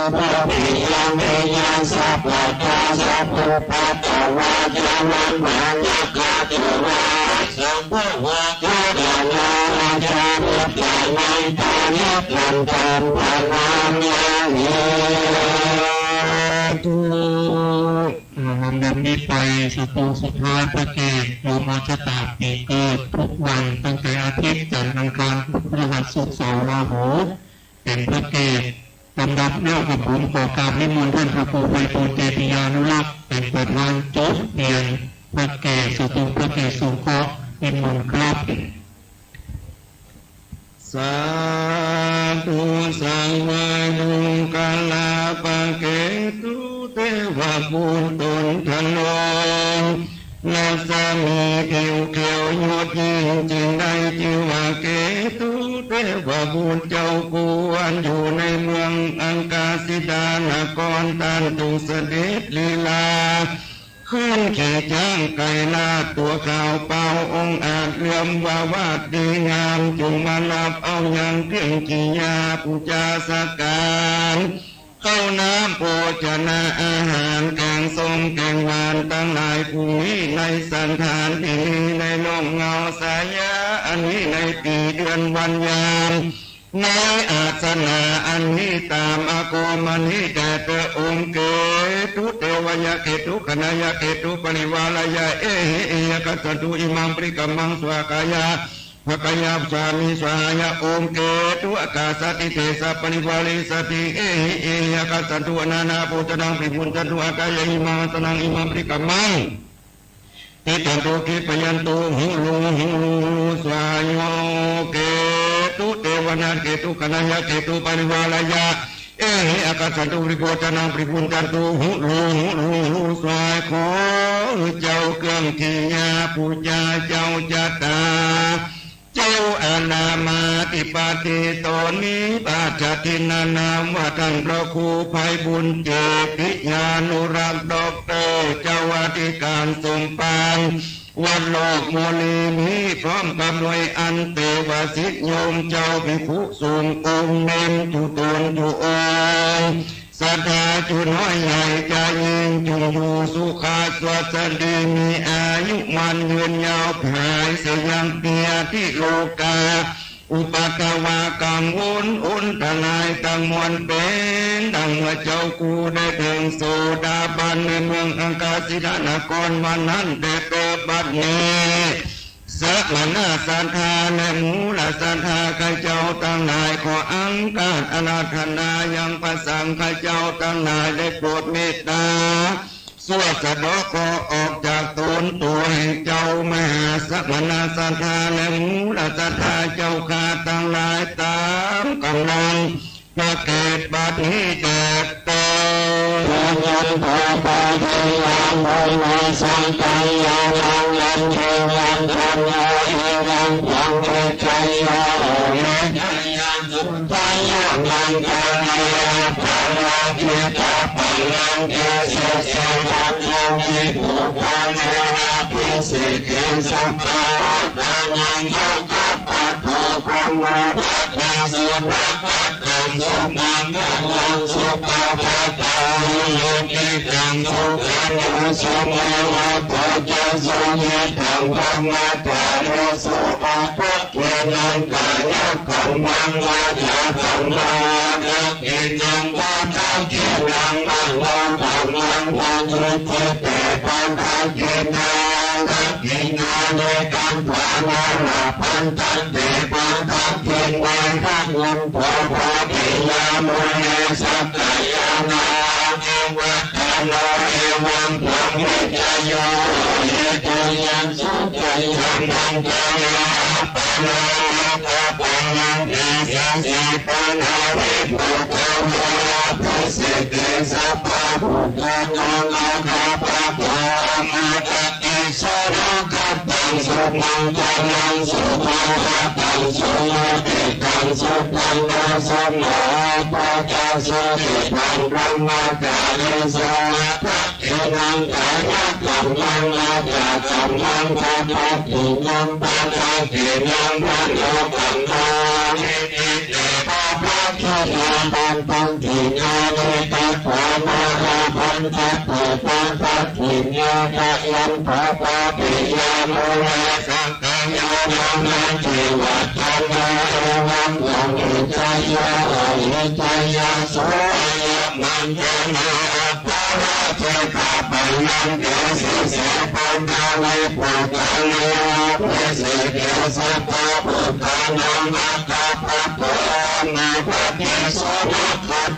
viya viya sabbadā sabbupaddavā ca vaṇṇayā kāturā, abhisambhavā kalyāṇā rakkho uttamaṃ parittaṃ, taṃ bhaṇāma he. อ่า ลำดับนี้ไป สตูสุดท้าย พระเกศ โยมอาจจะตากปีเกิดทุกวัน ตั้งแต่อาทิตย์ จันทร์ อังคาร พุธ พฤหัส ศุกร์ เสาร์ ราหู แล้วกับผมขอกราบนิมนต์ท่านพระครูไพบูลย์ เจติยานุรักษ์ เป็นประธานจบเพียงพระเกศสูง พระเกศสงเคราะห์ นิมนต์ครับ Sādhu. Sāvāyuṃ karāpaketu devabhūtuṇḍano, Rasmī ผิวเขียวยอดยิ่ง จึงได้ชื่อว่าเกตุเทวบุตรเจ้าควรอยู่ในเมืองอังคาสิดานคร ท่านจงเสด็จลีลา ขึ้นขี่ช้างไกลลาด ตัวขาวเปล่าองอาจ เลื่อมวาวาดดีงาม จงมารับเอายังเครื่องกิริยาปูจาสักการ ข้าวน้ำโภชนาอาหาร แกงส้มแกงหวานทั้งหลาย ผู้มีในสัณฐานที่มีในร่มเงาสายา อันนี้ในปีเดือนวันยาม ในอาสนะอันนี้ตามอาคมอันนี้แด่เธอองค์เกตุเทวายะ เกตุคณะยะ เกตุปริวารายะ Ehi eyakasantu imaṃ paṭikkamaṃ svākāya bhāgāya pūjāmi svāhāya. Om ketu ākāsaṭṭhite saparivāresaṭṭhi, ehi eyakasantu anānābhojanaṃ paribhuñjantu ākāya imaṃ āsanaṃ imaṃ paṭikkamaṃ tiṭṭhantu khippayantu hulu hulu svāhāya. Ketu devanā ketu kanāya ketu parivārāya, ehi ākāsantu paribhojanaṃ paribhuñjantu hulu hulu svāhāya. ขอเจ้าเครื่องกิริยาปูจา เจ้าชะตา เจ้าอาณามาธิปติตนนี้ พระเจ้าที่นานามว่าท่านพระครูไพบูลย์ เจติยานุรักษ์ ด็อกเตอร์ เจ้าอธิการสมภารวัดโลกมุนีนี้ พร้อมกับหน่วยอันเตวาสิทธิโยมเจ้าภิกขุสงฆ์องค์เณรทุกตนทุกองค์ ศรัทธาจุน้อยใหญ่จะยิ่งจงอยู่สุขะสวัสดี มีอายุมั่นยืนยาว หายเสียยังเพียที่โลกา อุปัทวะกังวลอันตรายทั้งมวล เป็นดังเมื่อเจ้ากูได้ถึงโสดาบันในเมืองอังคาสิดานคร วันนั้นแต่เกิดบัดนี้ สมณะศรัทธาและมูลศรัทธาข้าเจ้าทั้งหลาย ขออังคาสอาราธนายังพระสังฆ์ข้าเจ้าทั้งหลาย ได้โปรดเมตตา สวดสะเดาะเคราะห์ออกจากตนตัวแห่งเจ้ามหาสมณะศรัทธาและมูลศรัทธาเจ้าข้าทั้งหลาย ตามกำลังพระเกศบัดนี้แด่เธอ Yaṃ dhammaṃ dhammaṃ saṅghaṃ yaṃ dhammaṃ dhammaṃ evaṃ dhammaṃ vicayo hohi. Jayassu jayamaṅgale aparājitapallaṅke sīse paṭhavipokkhare abhiseke sabbabuddhānaṃ aggappatto pamodati. Sunakkhattaṃ sumaṅgalaṃ supabhātaṃ suhuṭṭhitaṃ sukhaṇo sumuhutto ca suyiṭṭhaṃ brahmacārisu. Āda kkhiṇaṃ kāyakammaṃ vācākammaṃ padakkhiṇaṃ padakkhiṇaṃ manokammaṃ paṇidhī te padakkhiṇā. Dakkhiṇāni katvāna labhantatthe padakkhiṇe. Jayanto bodhiyā mūle sakyānaṃ nandivaḍḍhano evaṃ tvaṃ vijayo hohi jayassu jayamaṅgale. Aparājitapallaṅke sīse paṭhavipokkhare abhiseke sabbabuddhānaṃ aggappatto pamodati. Sunakkhattaṃ sumaṅgalaṃ supabhātaṃ suhuṭṭhitaṃ sukhaṇo sumuhutto ca suyiṭṭhaṃ brahmacārisu. Āda kkhiṇaṃ kāyakammaṃ vācākammaṃ padakkhiṇaṃ padakkhiṇaṃ manokammaṃ paṇidhī te padakkhiṇā. Padakkhiṇāni katvāna labhantatthe padakkhiṇe. Jayanto bodhiyā mūle sakyānaṃ nandivaḍḍhano evaṃ tvaṃ vijayo hohi jayassu jayamaṅgale. Aparājitapallaṅke sīse paṭhavipokkhare abhiseke sabbabuddhānaṃ aggappatto pamodati. Sunakkhattaṃ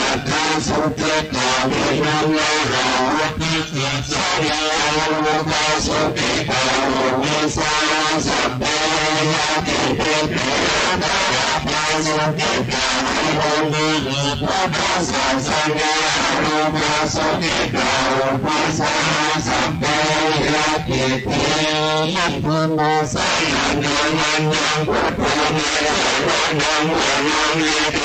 Dānapatā sukhitā vinaṃ vihāro, pasāsane arogā sukhitā, uddisā va sabbe ñātibhi. Dānapatā sukhitā vinaṃ vihāro, pasāsane arogā sukhitā, uddisā va sabbe ñātibhi. Natthi me saraṇaṃ aññaṃ, buddho me saraṇaṃ varaṃ, natthi me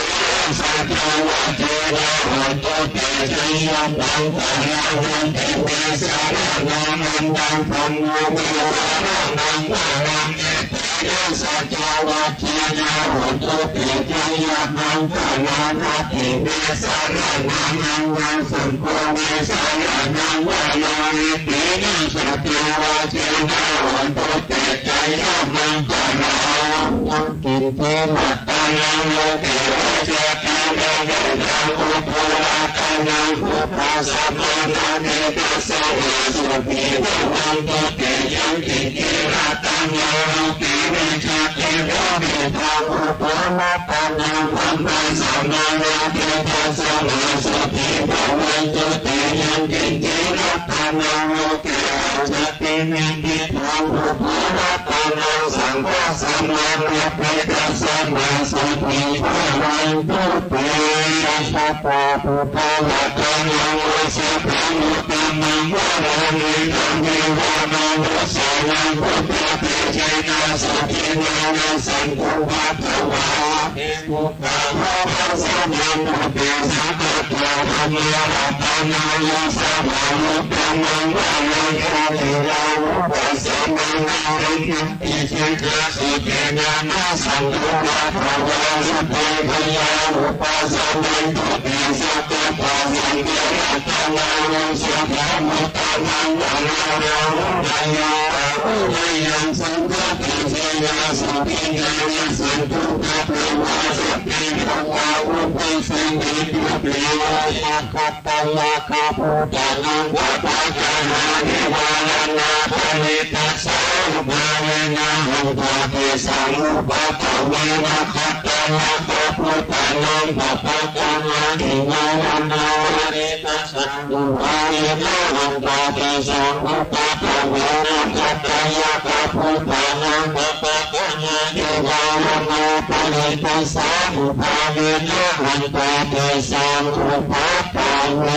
saccavajjena, hotu te jayamaṅgalaṃ. Natthi me saraṇaṃ aññaṃ, dhammo me saraṇaṃ varaṃ, etena saccavajjena, hotu te jayamaṅgalaṃ. Natthi me saraṇaṃ aññaṃ, saṅgho me saraṇaṃ varaṃ, etena saccavajjena, hotu te jayamaṅgalaṃ. Yaṅkiñci ratanaṃ loke, na cātha ratanaṃ pubbe, ratanaṃ buddhasamaṃ natthi, tasmā sukhī bhavantu te. Yaṅkiñci ratanaṃ loke, na cātha ratanaṃ pubbe, ratanaṃ dhammasamaṃ natthi, tasmā sukhī bhavantu te. Yaṅkiñci ratanaṃ loke, na cātha kiñci kiñci dhammo pubbe, ratanaṃ saṅghasamaṃ natthi, tasmā sukhī bhavantu te. Sabbā buddhā ratanaṃ varaṃ, sabbadhammā varaṃ, hitaṃ devamanussānaṃ, buddhatejena sotthinā nassantupaddavā. Sabbe dukkhā vūpasamentu te. Sabbattha dhammaratanaṃ varaṃ, sabbalukkhaṃ maṅgalaṃ, averā vūpasamentu te. Kiñci sikkhā sutthena, nassantupaddavā. Sabbe bhayā vūpasamentu te. Sabbattha saṅgharatanaṃ varaṃ, sabbalukkhaṃ maṅgalaṃ, averā vūpasamentu te. Saṅghatejena sotthinā, nassantupaddavā. Sabbe rogā vūpasamentu te. Yakkhaprajābhūtānaṃ, pāpaggahanivāraṇā, parittassānubhāvena, hantvā tesaṃ upaddavā. Nakkhattayakkhabhūtānaṃ, pāpaggahanivāraṇā, parittassānubhāvena, hantvā tesaṃ upaddavā. Nakkhattayakkhabhūtānaṃ, pāpaggahanivāraṇā, parittassānubhāvena, hantvā tesaṃ upaddavā.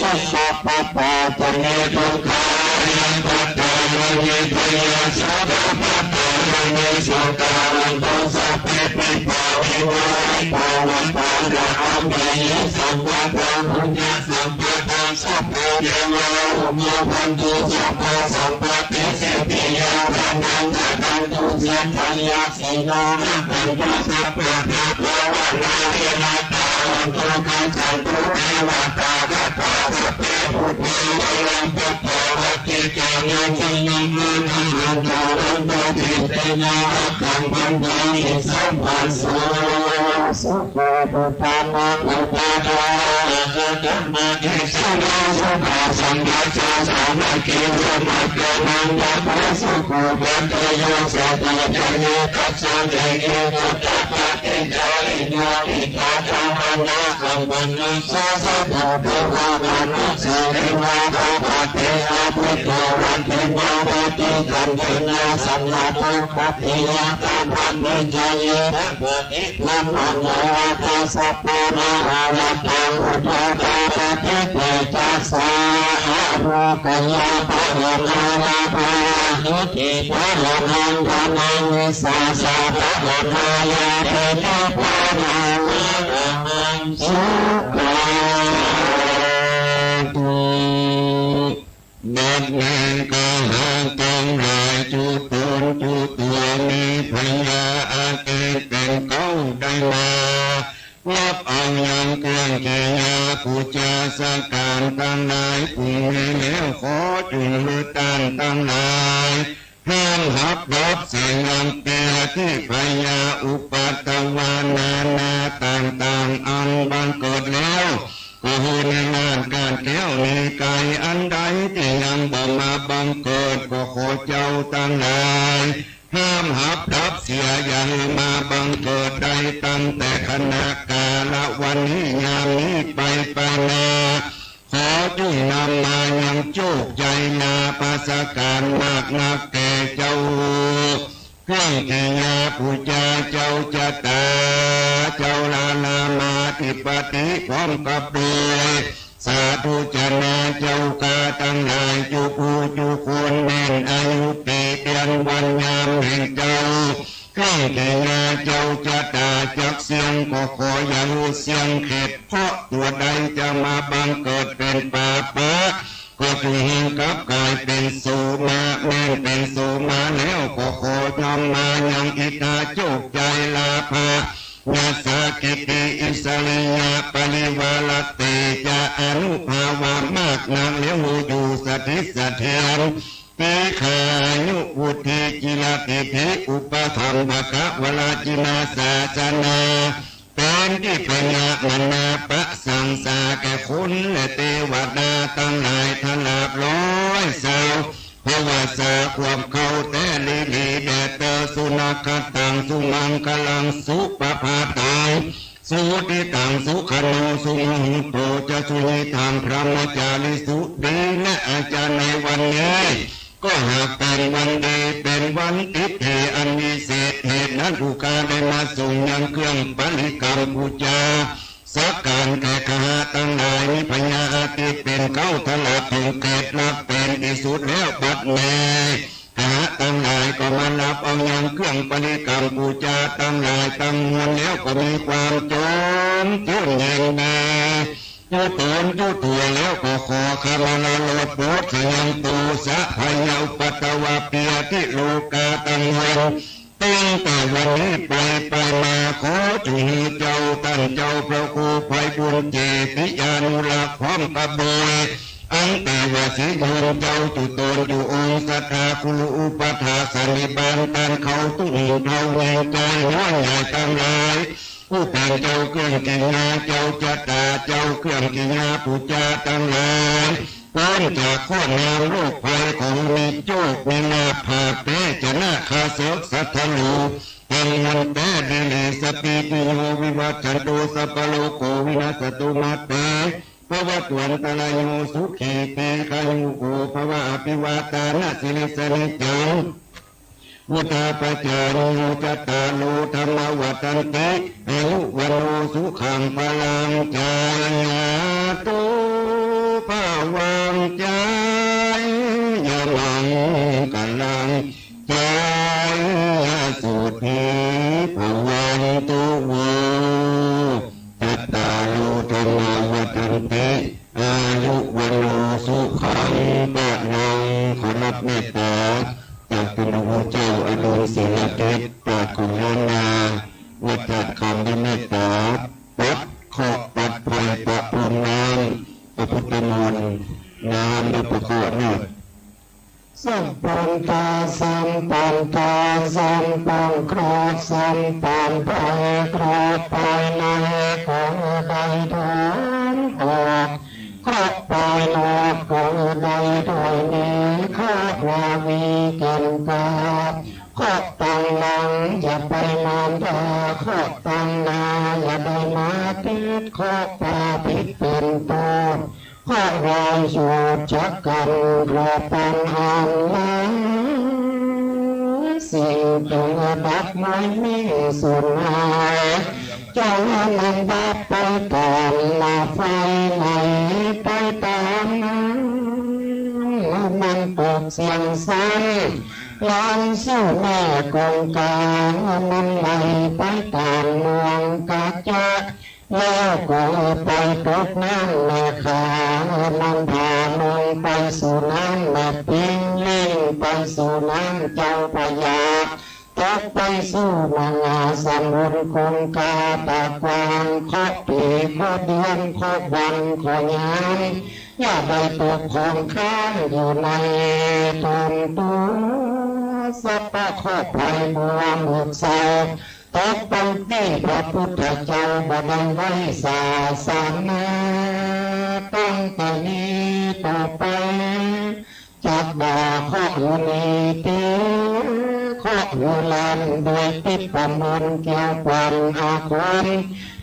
Dukkhappattā ca niddukkhā, bhayappattā ca nibbhayā, sokappattā ca nissokā, hontu sabbepi pāṇino. Ettāvatā ca amhehi, sambhataṃ puññasampadaṃ, sabbe devānumodantu, sabbasampattisiddhiyā. Rakkhaṃ bandhantū, saddhāya sīlāni rakkhantu, sabbattha bhāvanābhiratā hontu, gacchantu devatāgatā. Sabbe buddhā balappattā, paccekānañca yaṃ balaṃ, arahantānañca tejena, rakkhaṃ bandhāmi sabbaso. Sukhī buddhānaṃ uppādo, lābho ca dhamme, sukhā saṅghassa sāmaggī, samaggānañca pāpū, sukho ca tiyosato ca, yukassa dehi puttapātichārino, viddhā ca mānā sampanno, sā ca buddhavā manussā devā, appaṭihato buddho, atthi māmāti. Kantena saṅghāto khattiyā ca, brahmacārī ca pāpā, brāhmaṇā ca sabbā, mahā vata buddhā ca, paṭiṭṭhitejasā, ārogyā paramā lābhā, āyucca paramaṃ dhanaṃ, vissāsa paramā yā, tena paramaṃ sukhaṃ. Na บัดนี้ก็หากทั้งหลายจุตนจุตัวมีพญาอาทิตย์เป็นเก๊าได้มา รับเอายังเครื่องกิริยาปูจาสักการทั้งหลายผู้มีแล้ว ขอจุ่งหื้อต้านทั้งหลาย ห้ามหับรับเสียงลำเตียที่พญาอุปัทวานานาต่างๆ อันบังเกิดแล้ว ก็หื้อในลาดกาดแก้วมีไกลอันใดที่ยังบ่มาบังเกิด ก็ขอเจ้าทั้งหลาย ห้ามหับรับเสีย อย่าหื้อมาบังเกิดได้ตั้งแต่ขณะกาละวันนี้ยามนี้ไปไปมา ขอจุ่งนำมายังโชคชัยนาภาสการมากนักแก่เจ้า เครื่องกิริยาปูจาเจ้าชะตา เจ้าลาลามาธิปติพร้อมกับโดย สาธุจนะเจ้าข้าทั้งหลายจุผู้จุคนแม่นอายุปีเดือนวันยามแห่งเจ้า เครื่องกิริยาเจ้าชะตาจักเสี่ยง ก็ขออย่าหื้อเสี่ยงเข็ด เพราะตัวใดจะมาบังเกิดเป็นปาปะ ก็จุ่งหื้อกลับกลายเป็นโสมะ แม่นเป็นโสมะแล้ว ก็ขอนำมายังอิทธาโชคชัยลาภะ ยาสากิตติอิสริยะปริวาลเตจะอานุภาพะมากนักแล้วอยู่สถิตเสถียร ทีฆายุวุฒิจิรสิทธิอุปถัมภกวรจินาสาสนา เป็นที่พญามนาประสังสาแก่คนและเทวดาทั้งหลาย ทลาบร้อยเศร้า เพราะว่าสาความเข้าแต่ลีลีแด่เตอสุนักขตังสุมังคลังสุปภาตัง สุทิตังสุขโนสุมุหุโตจะสุยิทังพรหมจาริสุ ดีนะอาจารย์ในวันนี้ ก็หากเป็นวันดีเป็นวันทิพย์อันวิเศษ เหตุนั้นผู้ข้าได้มาส่งยังเครื่องบริกรรมปูจา สักการแก่ข้าทั้งหลาย มีพญาอาทิตย์เป็นเก๊าทลาดถึงเกตลักเป็นที่สุดแล้วบัดนี้ ข้าทั้งหลายก็มารับเอายังเครื่องบริกรรมปูจาทั้งหลายทั้งมวลแล้วก็มีความจมชื่นยินดี จุตนจุตัวแล้วก็ขอขมาลาโลดโปรดสยังตูสะพยาอุปัตตวะเปียที่โลกาตังวัน ตั้งแต่วันนี้ไปไปมาขอจุ่งหื้อเจ้าต้านเจ้าพระครูไพบุญเจติยานุรักษ์พร้อมกับโดย อันแต่ว่าสิโยมเจ้าจุตนจุองค์ศรัทธาครูอุปัฏฐาสันนิบาตต้านเขาตุ้งเท่าเวงใจน้อยใหญ่ทั้งหลาย ผู้เป็นเจ้าเครื่องกิริยาเจ้าชะตาเจ้าเครื่องกิริยาปูจาทั้งหลาย พ้นจากข้อน้ำโรคภัยของมีโชคมีลาภาแพ้ชนะข้าศึกศัตรู ทั้งมวลแท้ดีหลีสปีติโยวิวัชชันตุสัพพะโลกโกวินัสสตุมาเต ภวัตวันตรายโยสุขีทีฆายุโกภวะอภิวาทานะสิริสะนิจจัง พุทธาปจายิโนจัตตาโรธัมมาวัฏันติ อายุวัณโนสุขังพลัง จายาตุภวัง จายามังคลัง จายาสุธีภวันตุโว จัตตาโรธัมมาวัฏันติ อายุวัณโนสุขังพลัง ขอรับเมตตาจากคุณพระเจ้าอดุลศิลทิพย์ปราชญ์ของล้านนา วัดธาตุคำด้วยเมตตา ปัดเคราะห์ปัดภัยประพรมน้ำพระพุทธมนต์ น้ำนพเคราะห์นะ สัพพันธาสัมปันธาสัมปังเคราะห์สัมปันภัยเคราะห์ภายในขอได้ถอนออก เคราะห์ภายนอกขอได้ถอยหนี เคราะห์ราวีแก่นกล้า เคราะห์ตังนังอย่าไปมารดา เคราะห์ตังนาอย่าได้มาติด เคราะห์ปาผิดเป็นต้น เคราะห์ร้ายโชคชะกันเคราะห์ปัญหาหลายสิ่งจงดับไม่มีสูญหาย จงให้มันดับไปตามหน้าไฟไหม้ไปตามน้ำ ให้มันตกเสี้ยงซ้ำ ลานสู้แม่คงคา ให้มันไหม้ไปตามเมืองกาจะ แล้วก็ไปตกน้ำนาคา มันพาลงไปสู่น้ำแม่ปิง ลิ่งไปสู่น้ำเจ้าพระยา ตกไปสู่มหาสมุทรคงคา ตะกวางเคราะห์ปีเคราะห์เดือนเคราะห์วันเคราะห์ยาม อย่าได้ตกค้างค้างอยู่ในตนตัว สัพพะเคราะห์ภัยมัวหมดเศร้า ตกไปที่พระพุทธเจ้าบ่ได้ไว้ศาสนา ตั้งแต่นี้ต่อไป จักบ่าเคราะห์หื้อนี้เต เคราะห์หื้อล้านด้วยทิพย์ประมวลเกี่ยวกันอาคม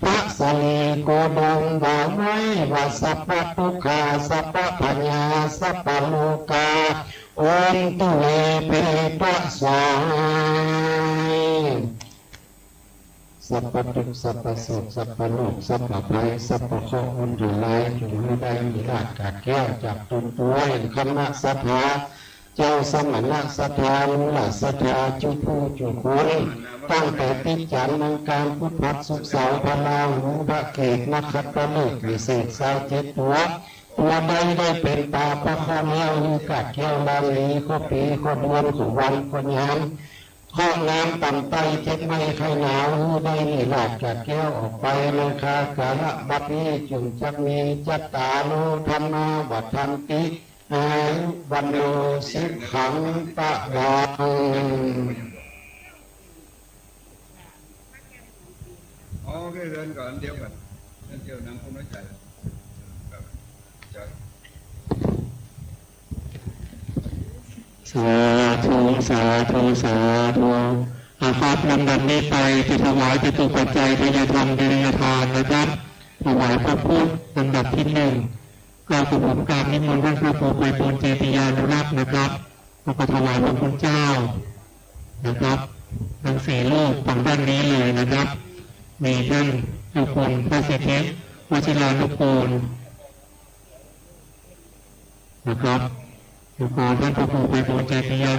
พระสารีโคดมว่าไว้ว่า สัพพะทุกขา สัพพะพยา สัพพะโรคา โอนตุเรเปตะสา สัพพะทุกข์ สัพพะโศก สัพพะโรค สัพพะภัย สัพพะเคราะห์มนต์ทั้งหลาย จงหื้อได้มีราชกาแก้วจากตนตัว แห่งคณะศรัทธา เจ้าสมณะศรัทธา มูลศรัทธา จุผู้จุคน ตั้งแต่ติจจันทร์อังคารพุธพฤหัสศุกร์เสาร์พระราหูพระเกตุ นขัตตฤกษ์วิเศษซาวเจ็ดตัว ตัวใดได้เป็นตาพระเคราะห์แล้ว หื้อกาแก้วลาลี เคราะห์ปีเคราะห์เดือนเคราะห์วันเคราะห์ยาม เคราะห์น้ำต่ำใต้เจ็บไข้ไข้หนาว หื้อได้มีราชกาแก้วออกไป นังคา กาละบัดนี้ จงจักมี จัตตาโร ธัมมา วัฑฒันติ อายุ วัณโณ สุขัง พลัง อ๋อ แค่เรือนก่อน เดียวกัน เรือนเดียว หนังคนน้อยใจ ครับ จะ สาธุ สาธุ สาธุ อาครับ ลำดับนี้ไปจะถวายจตุปัจจัยทายธรรมทายทานนะครับ ถวายพระพุทธ ลำดับที่หนึ่ง ก็กระผมกราบนิมนต์ท่านพระครูไพบูลย์ เจติยานุรักษ์นะครับ แล้วก็ถวายพระคุณเจ้านะครับ ทั้งสี่รูปฝั่งด้านนี้เลยนะครับ มีท่านเจ้าคุณพระสิทธิวชิรานุกูลนะครับ แล้วก็ท่านพระครูไพบูลย์ เจติยา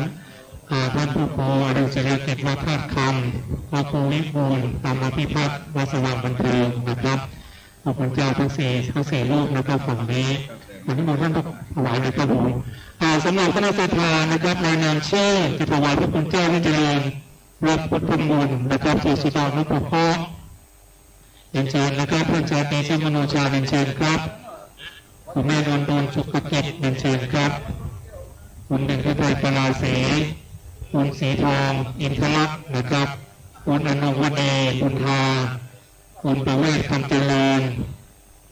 อ่า ท่านพระครูอดุลศิริกิติ์ วัดธาตุคำ พระครูวิบูลย์ ธรรมพิพัฒน์ วัดสว่างบันเทิงนะครับ พระคุณเจ้าทั้งสี่ ทั้งสี่รูปนะครับ ฝั่งนี้ อันนี้มนต์ท่านถวายเลยครับผม อ่า สำหรับคณะศรัทธานะครับ รายนามชื่อ จะถวายพระคุณเจ้าให้เจริญรับพุทธมนต์นะครับ เจสุดานุปโภค เรียนเชิญนะครับ ท่านชาตรี เชษฐมโนชา เรียนเชิญครับ คุณแม่นวลดวง สุขจิต เรียนเชิญครับ คุณหนึ่งฤทัย ปราศรี คุณสีทอง อินทรักษ์นะครับ คุณอนุวดี บุญทา คุณประเวศ คำเจริญ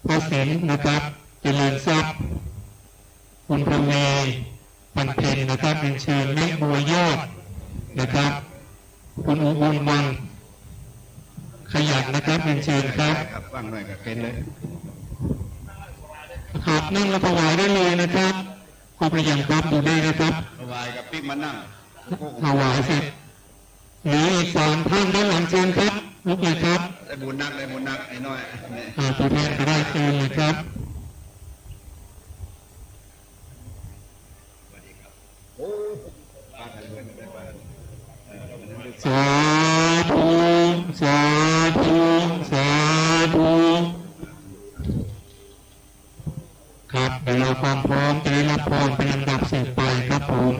พระสินนะครับ เจริญทรัพย์ คุณพระเว ปันเพ็ญนะครับ เรียนเชิญ แม่บัวยอดนะครับ คุณอุบลวัน ขยันนะครับ เรียนเชิญครับ ครับ ว่างหน่อยก็เข็นเลย ครับ นั่งรับถวายได้เลยนะครับ ครบหรือยังครับ ดูได้นะครับ ถวายกับปิ๊กมานั่ง ถวายเสร็จ เหลืออีกสามท่านด้านหลัง เชิญครับ ลุกเลยครับ ได้บุญนัก ได้บุญนัก ไอ้น้อย อ่า ตัวแทนก็ได้ เชิญเลยครับ สาธุ สาธุ สาธุ ครับ เดี๋ยวรอความพร้อม จะได้รับพรเป็นลำดับสืบไปครับผม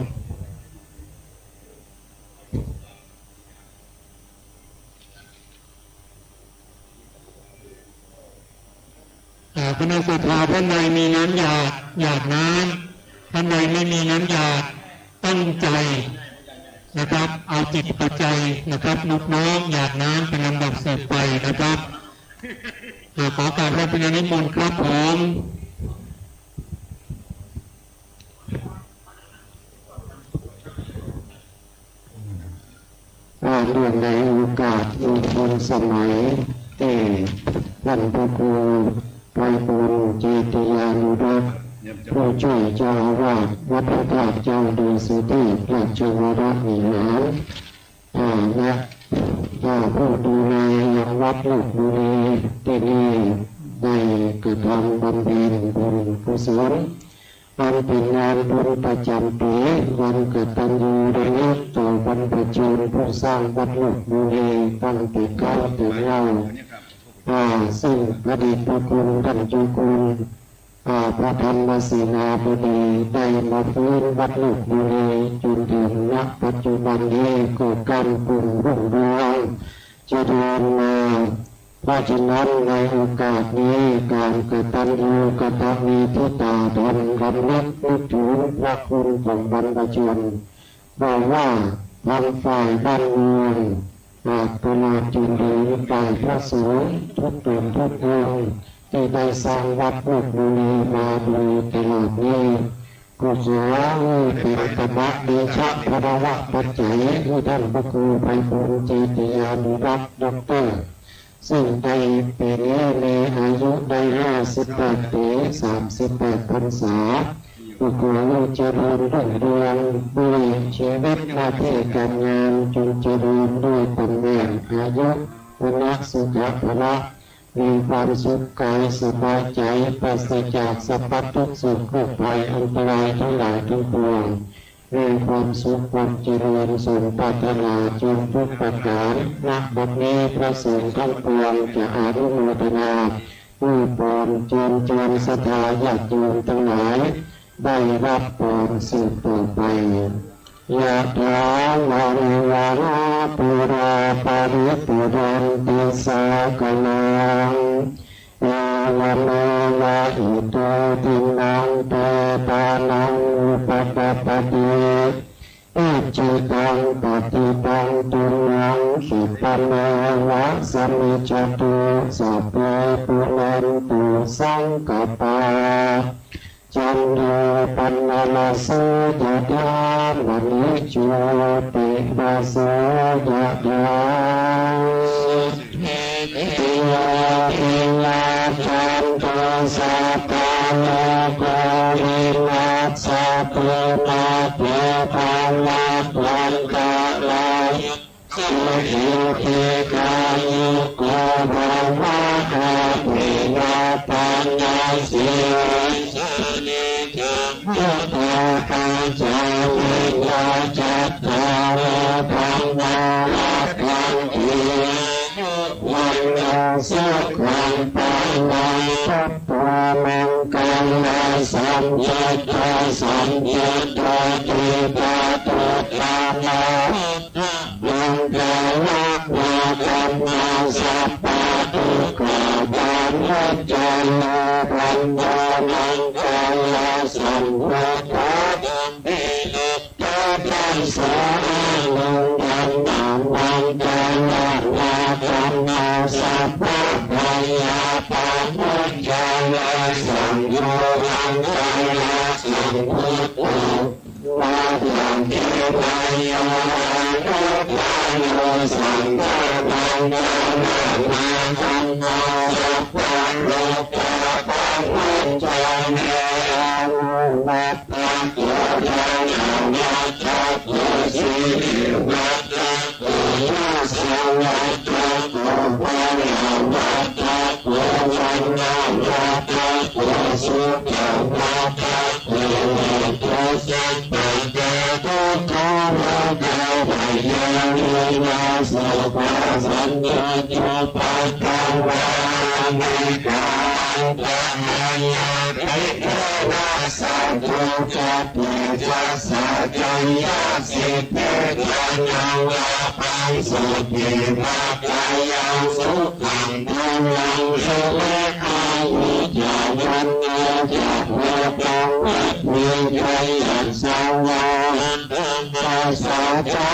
อ่า คณะศรัทธาท่านใดมีน้ำหยาด หยาดน้ำ ท่านใดไม่มีน้ำหยาด ตั้งใจนะครับ เอาจิตปัจจัยนะครับ นบน้อมหยาดน้ำเป็นลำดับสืบไปนะครับ อ่า ขอกราบพระพญานิมนต์ครับผม อ่า เนื่องในโอกาสมงคลสมัย ที่ท่านพระครูไพบูลย์ เจติยานุรักษ์ ผู้ช่วยเจ้าอาวาสวัดพระธาตุเจ้าดอยสุเทพราชวรวิหาร ฐานะ อ่า ผู้ดูแลยังวัดลูกบุรีที่นี่ ได้กระทำบำเพ็ญบุญกุศล อันเป็นงานบุญประจำปี วันกตัญญูระลึกต่อบรรพชนผู้สร้างวัดลูกบุรีตั้งแต่เก๊าแต่เล่า อ่า ซึ่งพระเดชพระคุณท่านเจ้าคุณ อ่า พระธรรมเสนาบดีได้มาฟื้นวัดโลกบุรีจนถึง ณ ปัจจุบันนี้ก็ก้ำกึ่งรุ่งเรืองเจริญมา เพราะฉะนั้นในโอกาสนี้ การกตัญญูกตเวทิตาธรรม รำลึกนึกถึงพระคุณของบรรพชน บอกว่าทางฝ่ายบ้านเมือง อ่า ตลอดจนถึงฝ่ายพระสงฆ์ทุกตนทุกองค์ที่ได้สร้างวัดโลกบุรีมาโดยตลอดนี้ ก็ขอให้เป็นธรรมเดชะพลวปัจจัยให้ท่านพระครูไพบูลย์ เจติยานุรักษ์ ด็อกเตอร์ ซึ่งในปีนี้มีอายุได้ ห้าสิบแปด ปี สามสิบแปด พรรษา ก็ขอให้เจริญรุ่งเรืองด้วยชีวิตหน้าที่การงาน จงเจริญด้วยตำแหน่ง อายุ วรรณะ สุขะ พละ มีความสุขกายสบายใจ ปราศจากสัพพะทุกข์โศกโรคภัยอันตรายทั้งหลายทั้งปวง มีความสุขความเจริญสมปรารถนาจงทุกประการ ณ บัดนี้พระสงฆ์ทั้งปวงจะอนุโมทนาอวยพรเจิญชวนศรัทธาญาติโยมทั้งหลาย ได้รับพรสืบต่อไป Yathā vārivahā pūrā paripūrenti sāgaraṃ, evameva ito dinnaṃ petānaṃ upakappati. Icchitaṃ patthitaṃ tumhaṃ khippameva samijjhatu, sabbe pūrentu saṅkappā, cando paṇṇaraso yathā, maṇi jotiraso yathā. Sabbītiyo vivajjantu, sabbarogo vinassatu, mā te bhavatvantarāyo, sukhī dīghāyuko bhava. Abhivādanasīlissa niccaṃ vuḍḍhāpacāyino, cattāro dhammā vaḍḍhanti, āyu vaṇṇo sukhaṃ balaṃ. Atthamaṅgalasañjutto, sañjutto dvipaduttamo, maṅgalamuttamaṃ. Sabbadukkhapamuccayano, brahmāmaṅgalasambuddho, gambhīro pajaṃso anuttamaṃ. Maṅgalāni dhammo, sabbabyāpamuccayano, saṅgho maṅgalasambuddho, vācābhiñjayuṃ anuttaro, saṅgho maṅgalamāgammo, sabbarogapamuccayane, āyuvaḍḍhako dhanavaḍḍhako, sirivaḍḍhako, yasavaḍḍhako, balavaḍḍhako, vaṇṇavaḍḍhako, sukhavaḍḍhako hotu sabbadā. Dukkharogabhayā verā sokā sattu cupaddavā, anekā antarāyāpi vinassantu ca tejasā. Jayasiddhi dhanaṃ lābhaṃ, sotthi bhāgyaṃ sukhaṃ balaṃ, siri āyu ca vaṇṇo ca bhogaṃ vuḍḍhī ca yasavā, tathāgatā ca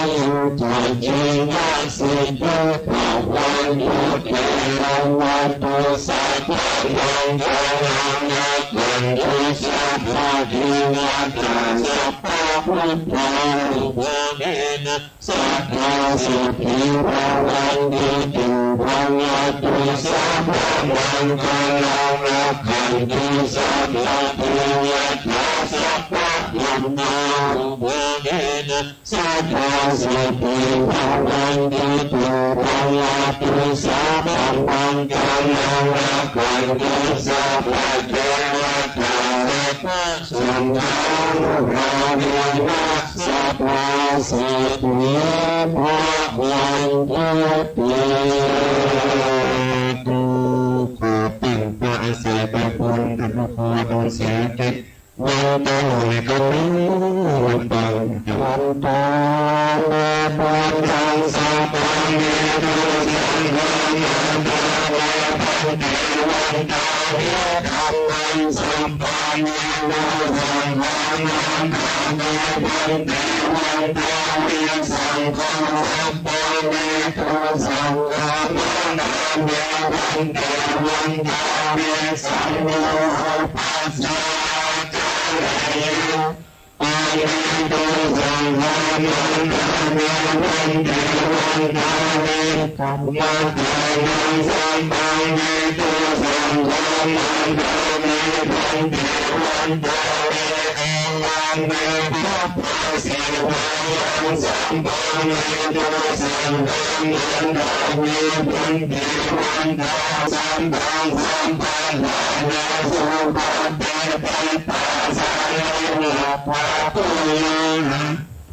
āyū ca jīvasiddhī bhavantu te. Bhavatu sabbamaṅgalaṃ, rakkhantu sabbadevātā, sabbabuddhānubhāvena sadā siddhī bhavantu te. Bhavatu sabbamaṅgalaṃ, rakkhantu sabbadevatā, sabbadhammānubhāvena sadā siddhī bhavantu te. Bhavatu sabbamaṅgalaṃ, rakkhantu sabbadevatā, sabbasaṅghānubhāvena sadā siddhī bhavantu te. ขออนุญาตเสด็จวันโตเอกเมวัง วันโตเม buddhaṃ sabbaṃ me buddhaṃ sabbaṃ me bhante, vantāmi dhammaṃ sabbaṃ me buddhaṃ sabbaṃ me bhante, vantāmi saṅghaṃ sabbaṃ me buddhaṃ sabbaṃ me bhante, vantāmi saṅghaṃ.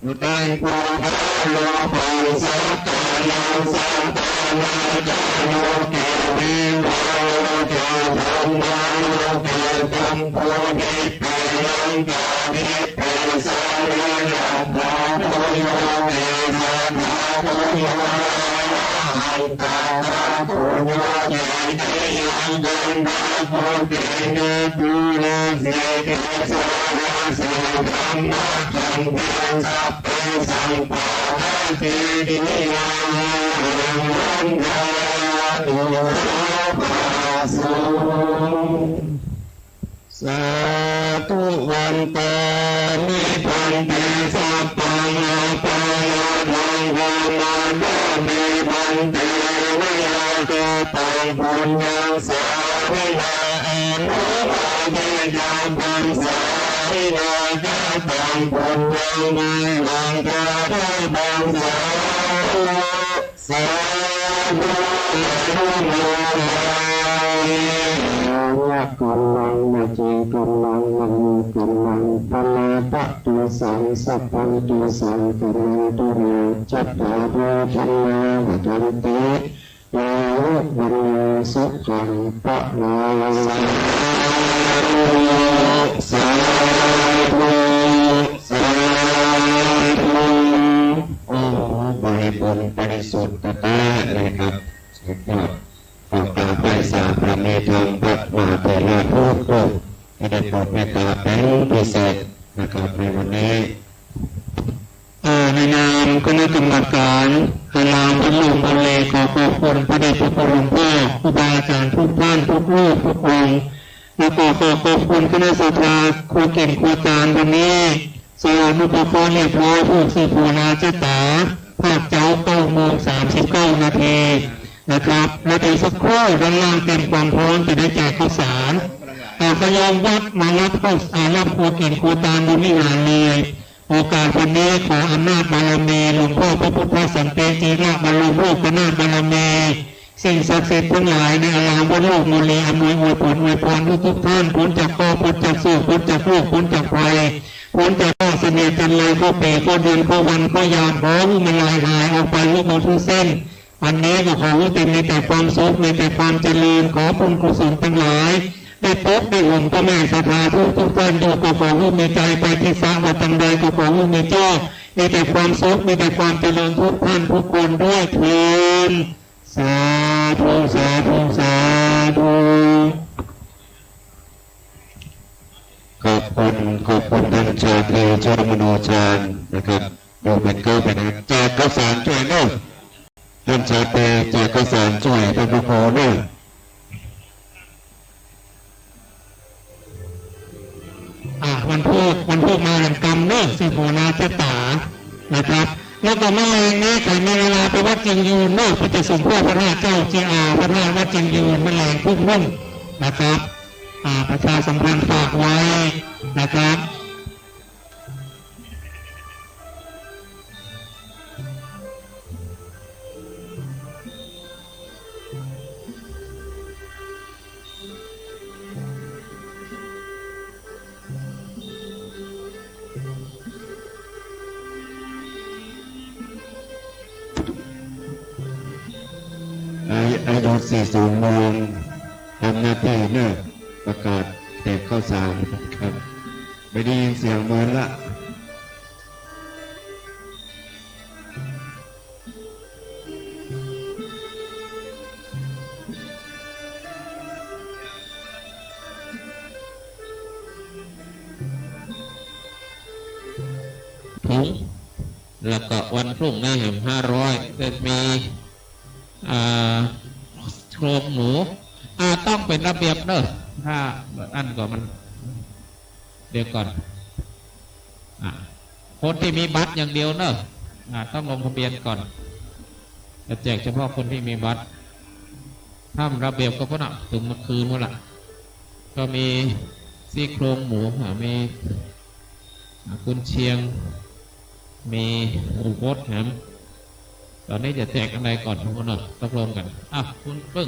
Utai buddha rūpaṃ sattannaṃ sataṃ ācariyū, loke neva loke sammaloke sambodhipe, yaṃ jāti Sādhu. Vandāmi bhante sabbaṃ aparādhaṃ khamatha me bhante, mayā kataṃ puññaṃ sāminā anumoditabbaṃ, sāminā kataṃ puññaṃ mayhaṃ dātabbaṃ. Sādhu. Sādhu, sādhu, sādhu. Kāyakammaṃ, vacīkammaṃ, manokammaṃ, paṇātatesaṃ sabbantesaṃ kāmantaracattāro dhammā vaḍḍhanti, āyu vaṇṇo sukhaṃ balaṃ. Sādhu, sādhu, sādhu. โอ้ ใบบุญบริสุทธิ์แท้ๆ เลยครับ สุดยอด ขอกราบไหว้สาบารมีธรรมพระมหาเถระทุกรูปที่ได้โปรดเมตตาเป็นพิเศษนะครับ ในวันนี้ เอ่อ ในนามคณะกรรมการอารามวัดโลกโมเล ขอขอบคุณพระเดชพระคุณหลวงพ่อ ครูบาอาจารย์ทุกท่าน ทุกรูป ทุกองค์ แล้วก็ขอขอบคุณคณะศรัทธาครูเก่งครูอาจารย์ วันนี้สวดอนุเคราะห์เรียบร้อย ผู้สืบหัวนาชะตา ภาคเช้า เก้าโมงสามสิบเก้านาทีนะครับ และเดี๋ยวสักครู่ด้านล่างเตรียมความพร้อมจะได้แจกข้าวสาร อ่า ก็โยมวัดมารับข้าว อ่า รับครูเก่งครูอาจารย์บนวิหารเลย โอกาสวันนี้ขออำนาจบารมีหลวงพ่อพระพุทธสันติเถระบรมโมคคณาบารมี สิ่งศักดิ์สิทธิ์ทั้งหลายในอารามวัดโลกโมเล อำนวยอวยผลอวยพรทุกๆ ท่าน พ้นจากเคราะห์ พ้นจากโศก พ้นจากโรค พ้นจากภัย พ้นจากข้อเสนียดจัญไร ข้อปี ข้อเดือน ข้อวัน ข้อยาม ขอให้มันลายหายออกไปให้หมดทุกเส้น วันนี้ก็ขอให้เต็มมีแต่ความสุข มีแต่ความเจริญ ขอบุญกุศลทั้งหลาย ได้ปกได้ห่มเจ้าแม่ศรัทธาทุกๆ ท่านอยู่ ก็ขอให้มีใจไปทิศะวัดตังใด ก็ขอให้มีโชค มีแต่ความสุข มีแต่ความเจริญทุกท่านทุกคนด้วยเทอญ สาธุ สาธุ สาธุ ขอบคุณ ขอบคุณท่านชาตรี โชติมโนชาญนะครับ อยู่เป็นเกล้าเป็นแจกข้าวสารช่วยเนอะ ท่านชาตรีแจกข้าวสารช่วยท่านพระครูเนอะ อ่า วันพูก วันพูกมาแห่งกรรมเนอะ สิบหัวนาชะตานะครับ แล้วก็มะแรงนี้ใครมีเวลาไปวัดเชียงยืนเนอะ ไปจะส่งพระพระเจ้าจีอาพระธาตุวัดเชียงยืน มะแรงทุ่มหนึ่งนะครับ อ่า ประชาสัมพันธ์ฝากไว้นะครับ อายุ อายุ สี่ศูนย์ เมือง ทำหน้าที่เนอะ ประกาศ แจกข้าวสารครับ ไม่ได้ยินเสียงเหมือนละ ถุง แล้วก็วันพรุ่งนี้แหมห้าร้อย จะมี อ่า โครงหมู อ่า ต้องเป็นระเบียบเนอะ ถ้าอันก็มัน เดี๋ยวก่อน อ่า คนที่มีบัตรอย่างเดียวเนอะ อ่า ต้องลงทะเบียนก่อน จะแจกเฉพาะคนที่มีบัตร ถ้ามันระเบียบก็พอเนาะ ถึงเมื่อคืนหมดละ ก็มีซี่โครงหมู อ่า มี อ่า กุนเชียง มีหมูบดแหม ตอนนี้จะแจกอะไรก่อน ทุกคนเนาะ ตกลงกัน อ่ะ คุณปึ้ง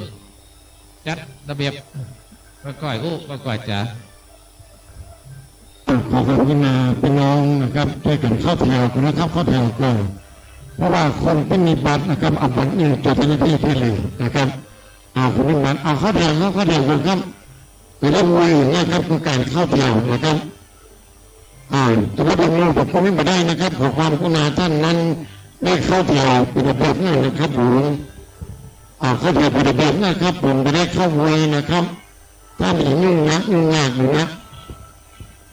จัดระเบียบ ป้าก้อยอู้ ป้าก้อยจ๋า ขอความกรุณาพี่น้องนะครับ ช่วยกันเข้าแถวกันนะครับ เข้าแถวก่อน เพราะว่าคนที่มีบัตรนะครับ เอาบัตรนี่เจ้าหน้าที่ได้เลยนะครับ เอาคนมีบัตร เอาเข้าแถวครับ เข้าแถวก่อนครับ จะได้ไวนะครับ คือการเข้าแถวนะครับ อ่า จะไม่เป็นเรื่องของพวกนี้มาได้นะครับ ขอความกรุณาท่านนั้นได้เข้าแถวเป็นระเบียบหน่อยนะครับผม อ่า เข้าแถวเป็นระเบียบนะครับผม จะได้เข้าไวนะครับ ท่านอย่ายุ่งยากยุ่งยากอยู่นะ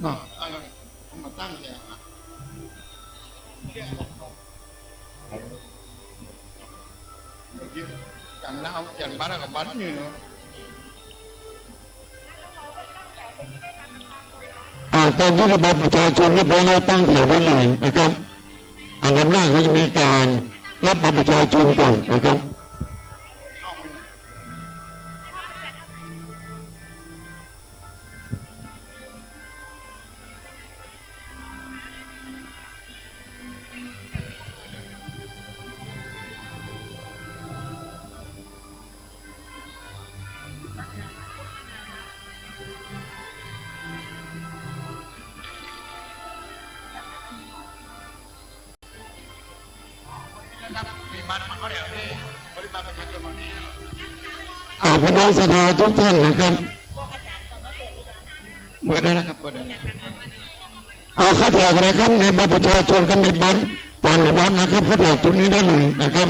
เนาะ เอามาตั้งแถวนะ จันทร์นะ เอาจันทร์บ้านกับบ้านอยู่เนาะ อ่า ตอนที่รับบัตรประชาชนเรียบร้อยแล้วตั้งแถวได้เลยนะครับ อันดับแรกเขาจะมีการรับบัตรประชาชนก่อนนะครับ อ่า พี่น้องศรัทธาทุกท่านนะครับ เปิดได้แล้วครับ เปิดได้แล้ว เอาเข้าแถวกันนะครับ ในบัตรประชาชนก็มีบัตรตามในบัตรนะครับ เข้าแถวตรงนี้ได้เลยนะครับ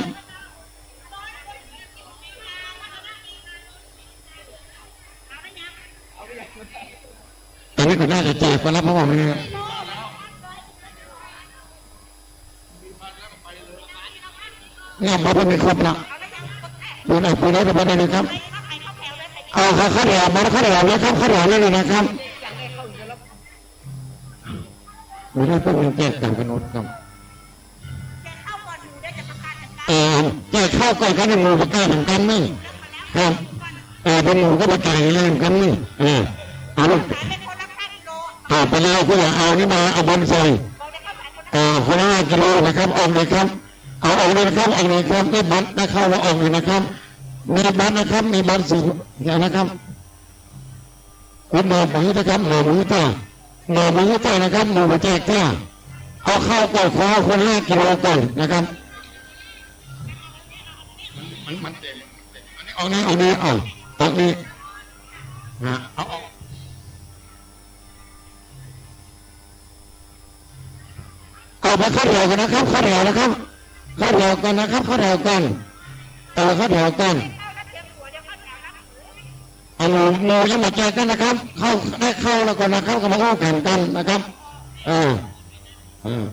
อันนี้ก็น่าจะแจกไปแล้ว เพราะว่ามันเนี่ย บัตรมันไม่ครบละ เปิดได้ เปิดได้ เปิดได้เลยครับ เอาครับ เข้าแถวมา เข้าแถวเลยครับ เข้าแถวเลยนะครับ ไม่ได้ เพิ่งแจกตามกำหนดครับ เอ่อ แจกข้าวก่อนครับ ในหมู่ประกาศเหมือนกันนี่ ครับ เอ่อ เป็นหมู่ก็ประกาศเหมือนกันนี่ เออ เอาลูก เอาไปแล้ว ผู้ใหญ่เอานี่มา เอาบอลใส่ เอ่อ คนละห้ากิโลนะครับ ออกเลยครับ เอาออกเลยนะครับ ออกเลยครับ ได้บัตรได้เข้าแล้วออกเลยนะครับ มีบัตรนะครับ มีบัตรสีเขียวนะครับ คุณหมอหมูนะครับ หมอหมูจ้า หมอหมูจ้านะครับ หมอหมูแจกจ้า เอาเข้าก่อน ขอเอาคนห้ากิโลก่อนนะครับ มัน มันเต็ม อันนี้ออกนี้ ออกนี้ เอา ออกนี้ นะ เอาออก เอาไปเข้าแถวกันนะครับ เข้าแถวนะครับ เข้าแถวกันนะครับ เข้าแถวกัน เออ เข้าแถวกัน เอาหมู หมูยังไม่แจกกันนะครับ เข้า ได้เข้าแล้วก่อนนะครับ ก็มาอู้แข่งกันนะครับ เออ เออ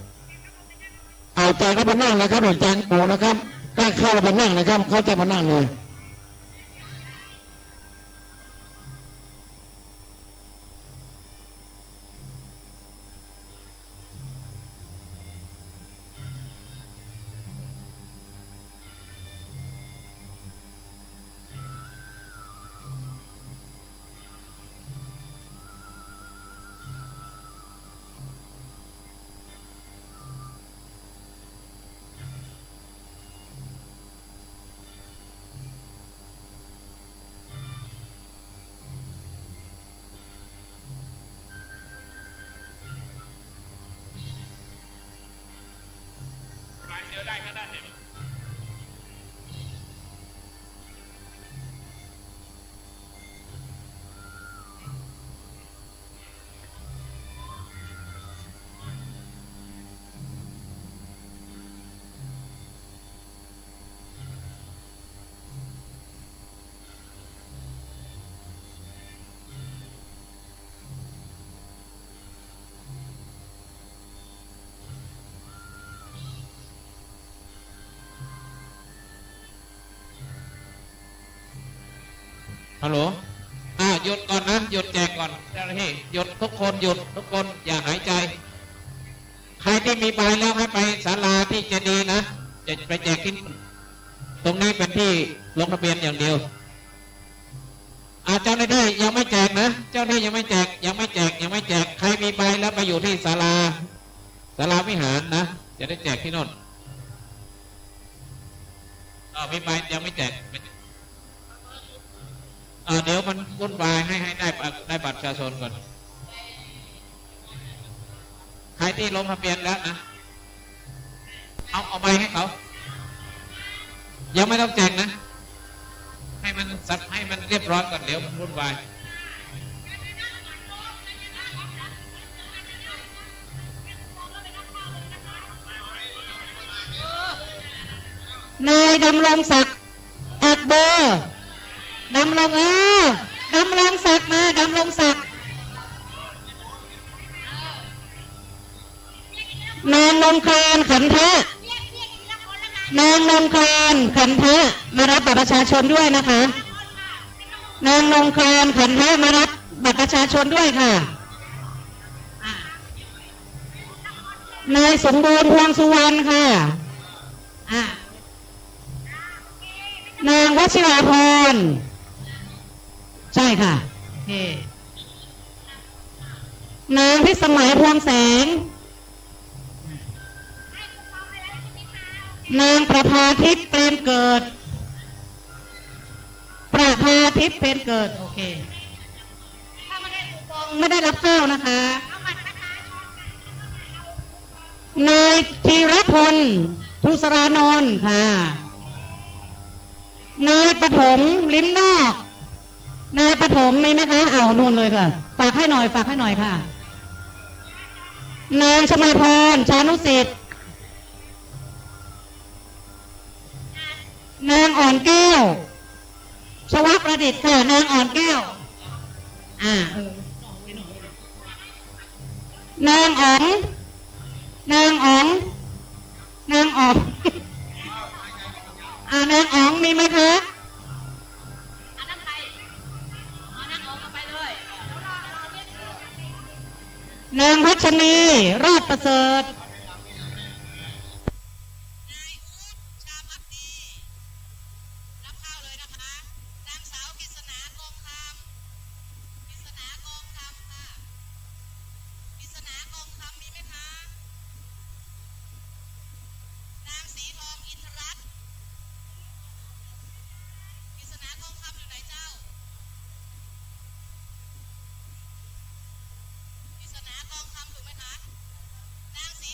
เอาแจกแล้วไปนั่งนะครับ เอาแจกหมูนะครับ ได้เข้าแล้วไปนั่งนะครับ เข้าแจกมานั่งเลย ฮัลโหล อ่า หยุดก่อนนะ หยุดแจกก่อน เจ้าหน้าที่ หยุด ทุกคนหยุด ทุกคนอย่าหายใจ ใครที่มีใบแล้วให้ไปศาลาที่เจดีย์นะ จะไปแจกที่นู่น ตรงนี้เป็นที่ลงทะเบียนอย่างเดียว อ่า เจ้าหน้าที่ยังไม่แจกนะ เจ้าหน้าที่ยังไม่แจก ยังไม่แจก ยังไม่แจก ใครมีใบแล้วไปอยู่ที่ศาลา ศาลาวิหารนะ จะได้แจกที่โน่น อ่า มีใบยังไม่แจก อ่า เดี๋ยวมันวุ่นวาย ให้ ให้ได้บัตร ได้บัตรประชาชนก่อน ใครที่ลงทะเบียนแล้วนะ เอา เอาใบให้เขา ยังไม่ต้องแจกนะ ให้มันสัก ให้มันเรียบร้อยก่อน เดี๋ยวมันวุ่นวาย นายดำรงศักดิ์ อักเบอร์ ดำรง เออ ดำรงศักดิ์มา ดำรงศักดิ์ นางนงคราน ขันทะ นางนงคราน ขันทะ มารับบัตรประชาชนด้วยนะคะ นางนงคราน ขันทะ มารับบัตรประชาชนด้วยค่ะ นายสมบูรณ์ พวงสุวรรณค่ะ อ่ะ นางวชิราพร ใช่ค่ะ โอเค นางพิสมัย พวงแสง นางประภาทิพย์ เปรมเกิด ประภาทิพย์ เปรมเกิด โอเค ถ้าไม่ได้คูปองไม่ได้รับข้าวนะคะ นายธีรพล ภูสรานนท์ค่ะ นายปฐม ลิ้มนอก นายปฐมมีไหมคะ เอานู่นเลยค่ะ ฝากให้หน่อย ฝากให้หน่อยค่ะ นางชมาพร ชานุสิทธิ์ นางอ่อนแก้ว ชวประดิษฐ์ค่ะ นางอ่อนแก้ว อ่า เออ นางอ๋อง นางอ๋อง นางอ๋อง อ่า นางอ๋องมีไหมคะ นางพัชนี รอดประเสริฐ นายอุ๊ด ชาพักดี รับข้าวเลยนะคะ นางสาวกฤษณากองคำ กฤษณากองคำค่ะ กฤษณากองคำมีไหมคะ นางสีทอง อินทรัตน์ กฤษณากองคำอยู่ไหนเจ้า กฤษณากองคำถูกไหมคะ นางสี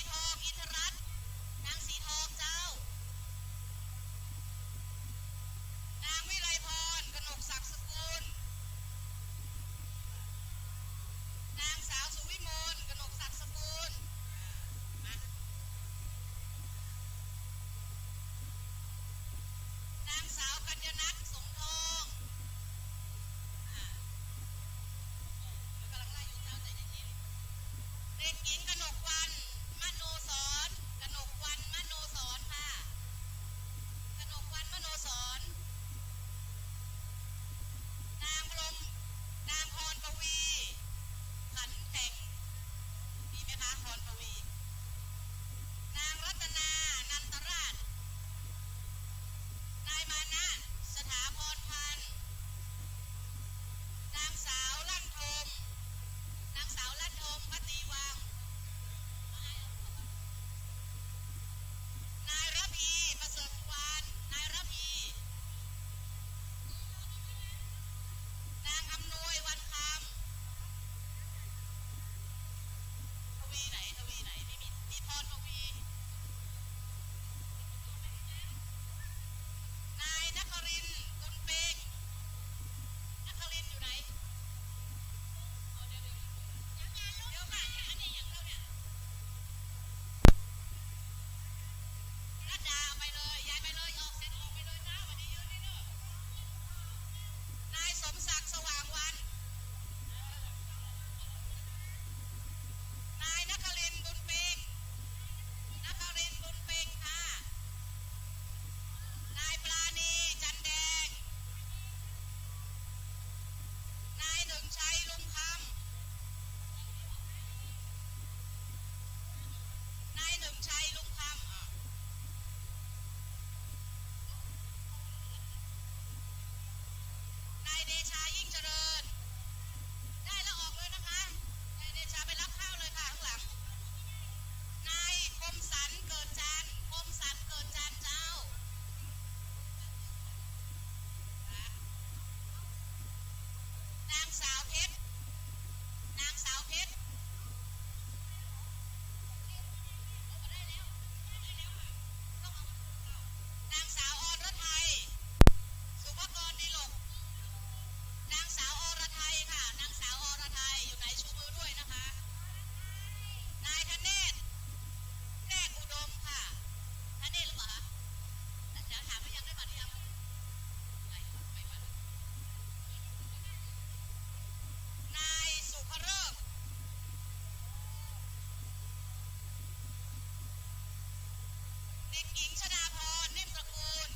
เด็กหญิงชนาภรณ์ นิ่มตระกูล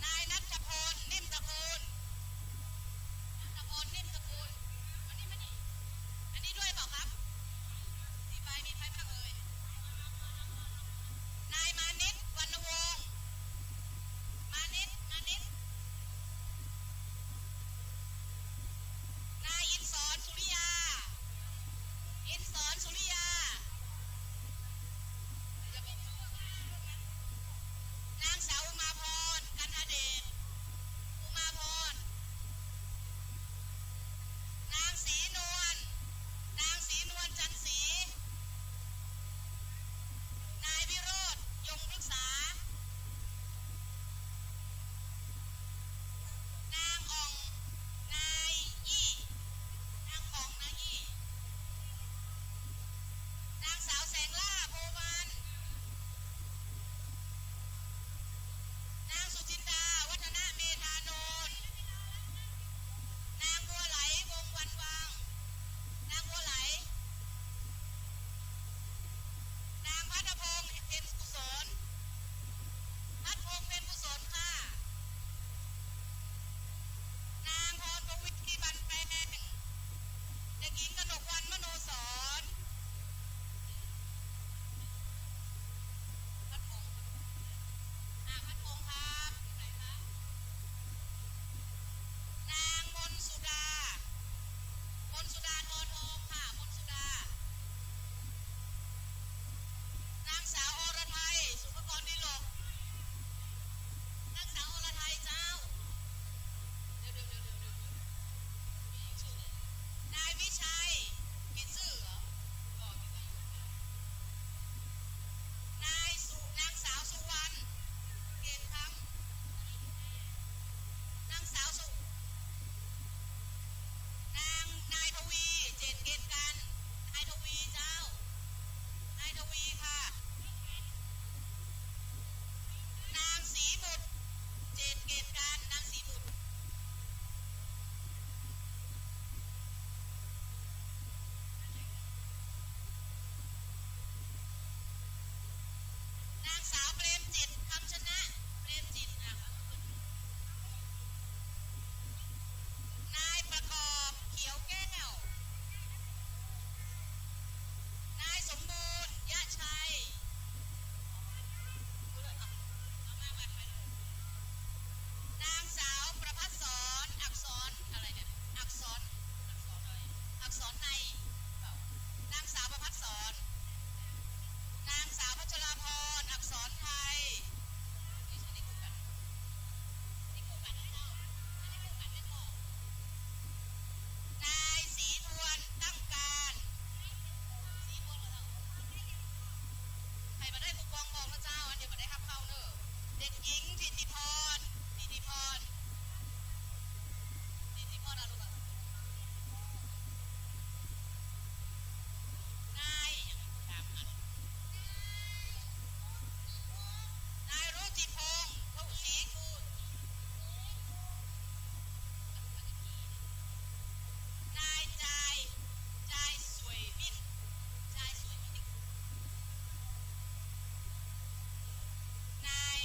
นายณัฐพล นิ่มตระกูล ณัฐพล นิ่มตระกูล มานี่ มานี่ อันนี้ด้วยเปล่าครับ สี่ใบ มีใครบ้างเอ่ย นายมานิต วรรณวงศ์ มานิต มานิต นายอินสอน สุริยา อินสอน สุริยา นางสาวอุมาพร กันทเดช อุมาพร นางศรีนวล นางศรีนวล จันทร์ศรี นายวิโรจน์ ยงพฤกษา นางอ่อง นายอี้ นางอ่อง นายอี้ นางสาวแสงล่า โพวัน นางสุจินดา วัฒนเมธานนท์ นางบัวไหล วงศ์วันวัง นางบัวไหล นางพัฒพงษ์ เพ็ญกุศล พัฒพงษ์ เพ็ญกุศลค่ะ นางพรทวี บันแปง เด็กหญิงกนกวรรณ มโนสร พัฒพงษ์ อ่า พัฒพงษ์ครับ อยู่ไหนครับ นางมนสุดา มนสุดา ทอทองค่ะ มนสุดา นางสาวอรไทย สุภกร ดิลก นางสาวอรไทยเจ้า เดี๋ยว เดี๋ยว เดี๋ยว เดี๋ยว เดี๋ยว มีอีกชื่อหนึ่ง นายวิชัย มีชื่อเหรอ อ๋อ มีชื่อ นายสุ นางสาวสุวรรณ เกณฑ์คำ นางสาวสุ นาง นายทวี เจตเกณฑ์กัน นายทวีเจ้า นายทวีค่ะ นางศรีบุตร เจตเกณฑ์กัน นางศรีบุตร นางสาวเปรมจิต คำชนะ เปรมจิต อ่ะ นายประกอบ เขียวแก้ว นายสมบูรณ์ ยะชัย นางสาวประภัสสร อักษรอะไรเนี่ย อักษร อักษรอะไร อักษรใน นางสาวประภัสสร นางสาวพัชราพร อักษรไทย นี่คู่กัน นี่คู่กันนะเจ้า อันนี้คู่กันไม่พอ นายศรีทวน ตั้งการ ศรีทวนเหรอเจ้า ใครมาได้คูปองทองนะเจ้า อันเดียวมาได้รับเข้าเนอะ เด็กหญิง ถิติพร ถิติพร ถิติพร เอาลูกเอา นาย นายรุจิพงษ์ ทวีกุล นายจาย จายสวยมิน จายสวยมิน นาย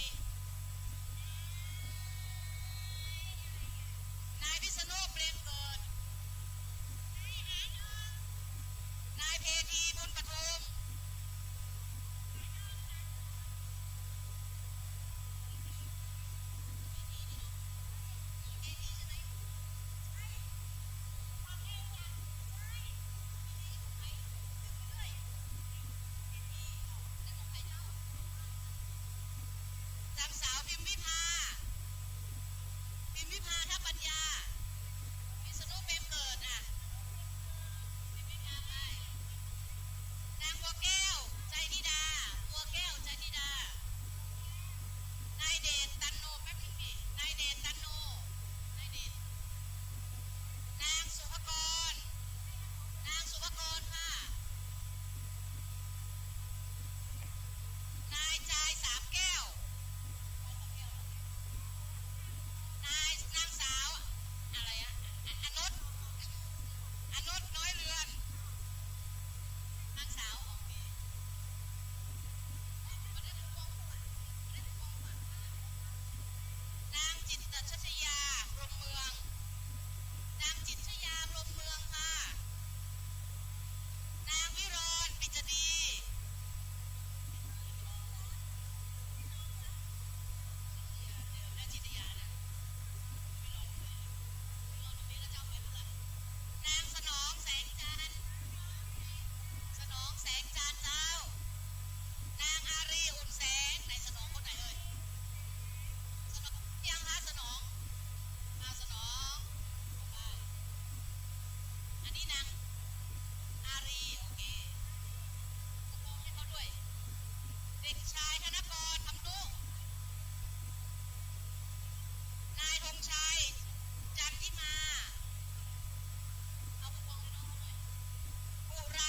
เด็กชายธนกร คำนุ นายธงชัย จันทิมา เอาคูปองให้น้องเขาหน่อย อุไร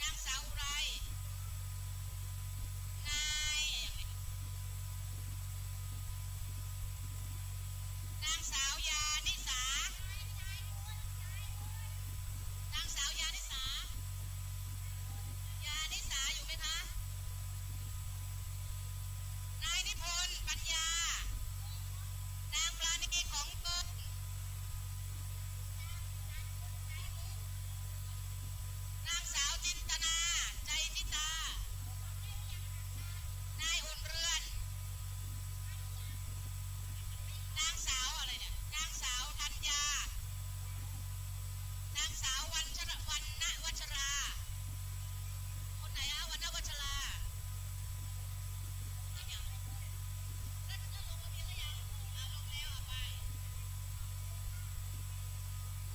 นางสาวอุไร นาย นางสาวยานิสา นางสาวยานิสา ยานิสาอยู่ไหมคะ นายนิพนธ์ ปัญญา นางปราณี ของเกิน นางสาวจินตนา ใจนิตา นายอุ่นเรือน นางสาวอะไรเนี่ย นางสาวธัญญา นางสาววันชร- วรรณวัชรา คนไหนอะ วรรณวัชรา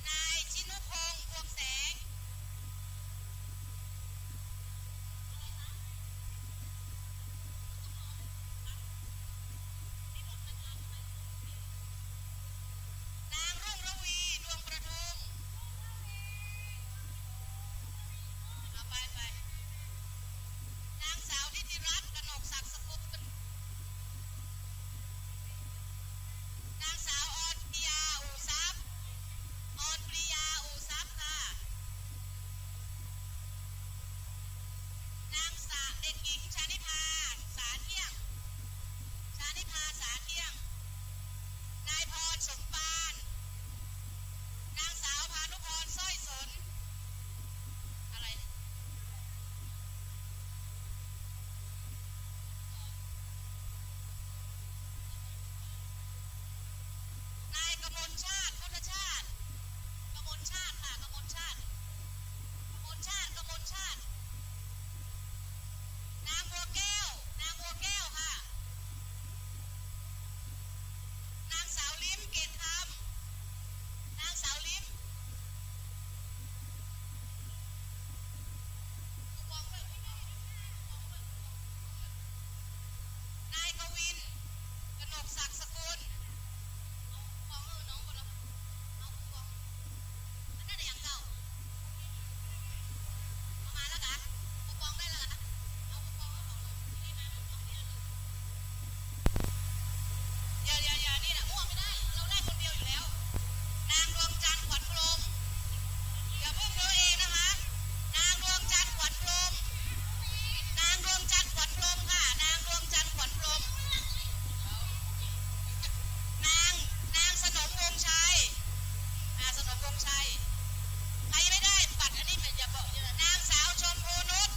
นายชินุพงษ์ พวงแสง นางรุ่งระวี ดวงประทุม เอาไปไป นางสาวนิติรัตน์ กนกศักดิ์สกุล นางสาวออนปริยา อู่ทรัพย์ ออนปริยา อู่ทรัพย์ค่ะ นางสาวเด็กหญิงชานิภา สาเที่ยง ชานิภา สาเที่ยง นายพร สมปาน นางสาวพานุพร สร้อยสน อะไรเนี่ย นายกมลชาติ พลชาติ กมลชาติค่ะ กมลชาติ กมลชาติ กมลชาติ นางบัวแก้ว นางบัวแก้วค่ะ นางสาวลิ้ม เกตคำ นางสาวลิ้ม นายกวิน กนกศักดิ์สกุล เอาคูปองให้น้องคนละ เอาคูปอง อันนั้นอย่างเก่า เอามาแล้วกะ คูปองได้แล้วกะ เอาคูปองให้เขาเลย นี่มาคูปองที่ระลึก อย่าอย่าอย่านี่แหละ มั่วไม่ได้ เราได้คนเดียวอยู่แล้ว นางดวงจันทร์ ขวัญพรหม อย่าเพิ่งเลือกเองนะคะ นางดวงจันทร์ ขวัญพรหม นางดวงจันทร์ ขวัญพรหมค่ะ นางดวงจันทร์ ขวัญพรหม นาง นางสนม วงศ์ชัย อ่า สนม วงศ์ชัย ใครไม่ได้บัตรอันนี้อย่าบอกเยอะ นางสาวชมพูนุช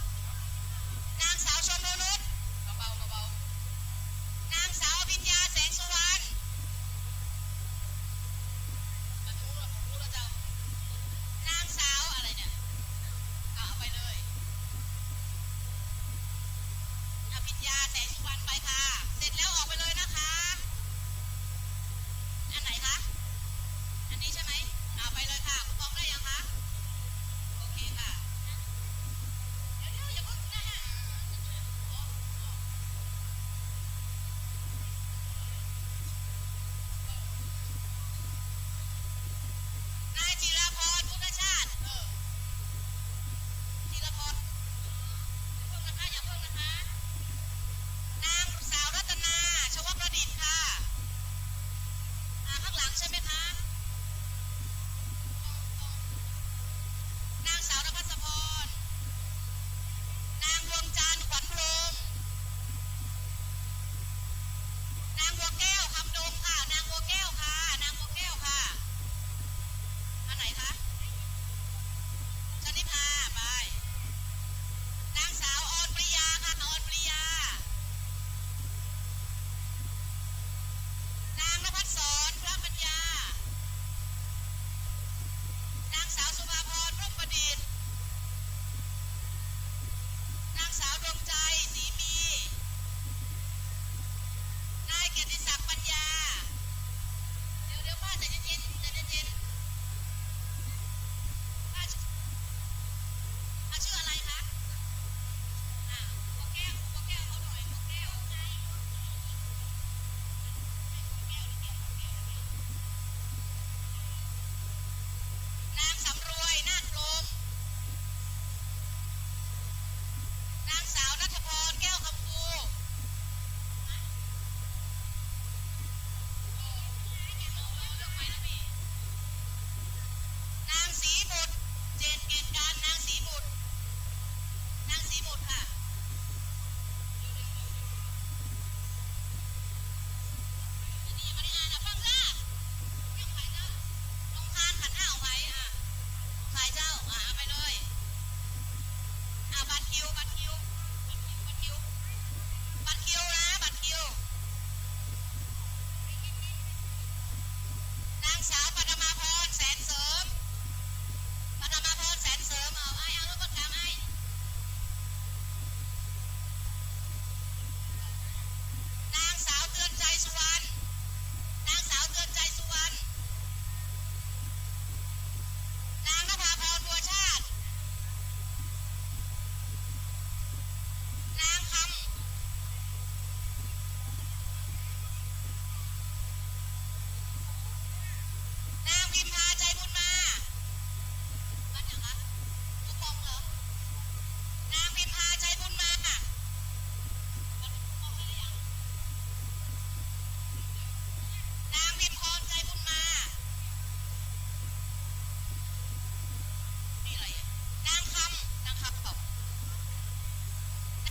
นางสาวชมพูนุช เบาๆ เบาๆ นางสาวอภิญญา แสงสุวรรณ นางสาวอะไรเนี่ย เอาไปเลย อภิญญา แสงสุวรรณ ไปค่ะ เสร็จแล้วออกไปเลยนะคะ อันไหนคะ อันนี้ใช่ไหม เอาไปเลยค่ะ คูปองได้ยังคะ โอเคค่ะ เดี๋ยวๆ อย่าเพิ่งนะฮะ นายจิรพร พุทธชาติ เออ จิรพร อย่าเพิ่งนะคะ อย่าเพิ่งนะคะ นางสาวรัตนา ชว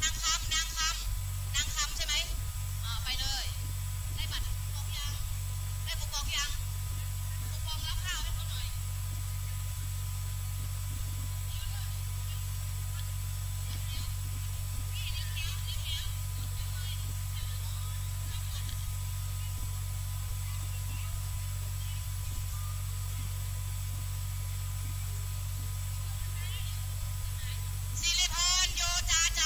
นางคำ นางคำ นางคำใช่ไหม อ่า ไปเลย ได้บัตรคูปองยัง ได้คูปองยัง คูปองรับข้าวให้เขาหน่อย สิริพร โยจาใจ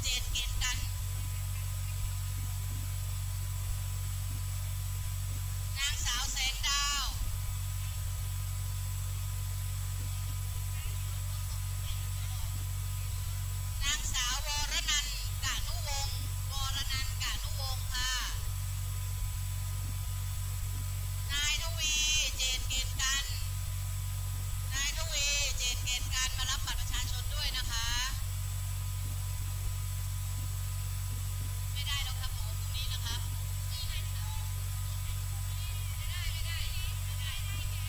เจนเกณฑ์กัน นางสาวแสงดาว นางสาววรนันท์ กานุวงศ์ วรนันท์ กานุวงศ์ค่ะ นายทวี เจนเกณฑ์กัน นายทวี เจนเกณฑ์กัน มารับบัตรประชาชนด้วยนะคะ ไม่ได้แล้วครับผม พรุ่งนี้นะครับ ไม่ได้ ไม่ได้ ไม่ได้ ไม่ได้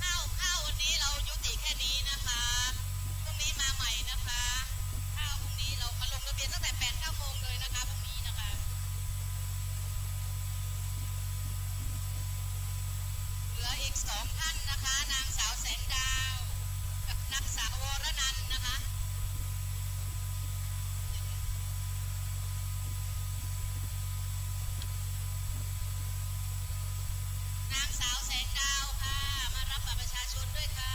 ข้าว ข้าววันนี้เรายุติแค่นี้นะคะ พรุ่งนี้มาใหม่นะคะ ข้าวพรุ่งนี้เรามาลงทะเบียนตั้งแต่แปดเก้าโมงเลยนะคะ พรุ่งนี้นะคะ เหลืออีกสองท่านนะคะ นางสาวแสงดาว กับนางสาววรนันท์นะคะ นางสาวแสงดาวค่ะ มารับบัตรประชาชนด้วยค่ะ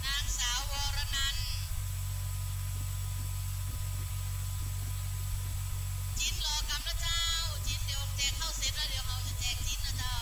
นางสาววรนันท์ จิ๊นรอกำนะเจ้า จิ๊นเดี๋ยวแจกข้าวเสร็จแล้วเดี๋ยวเขาจะแจกจิ๊นนะเจ้า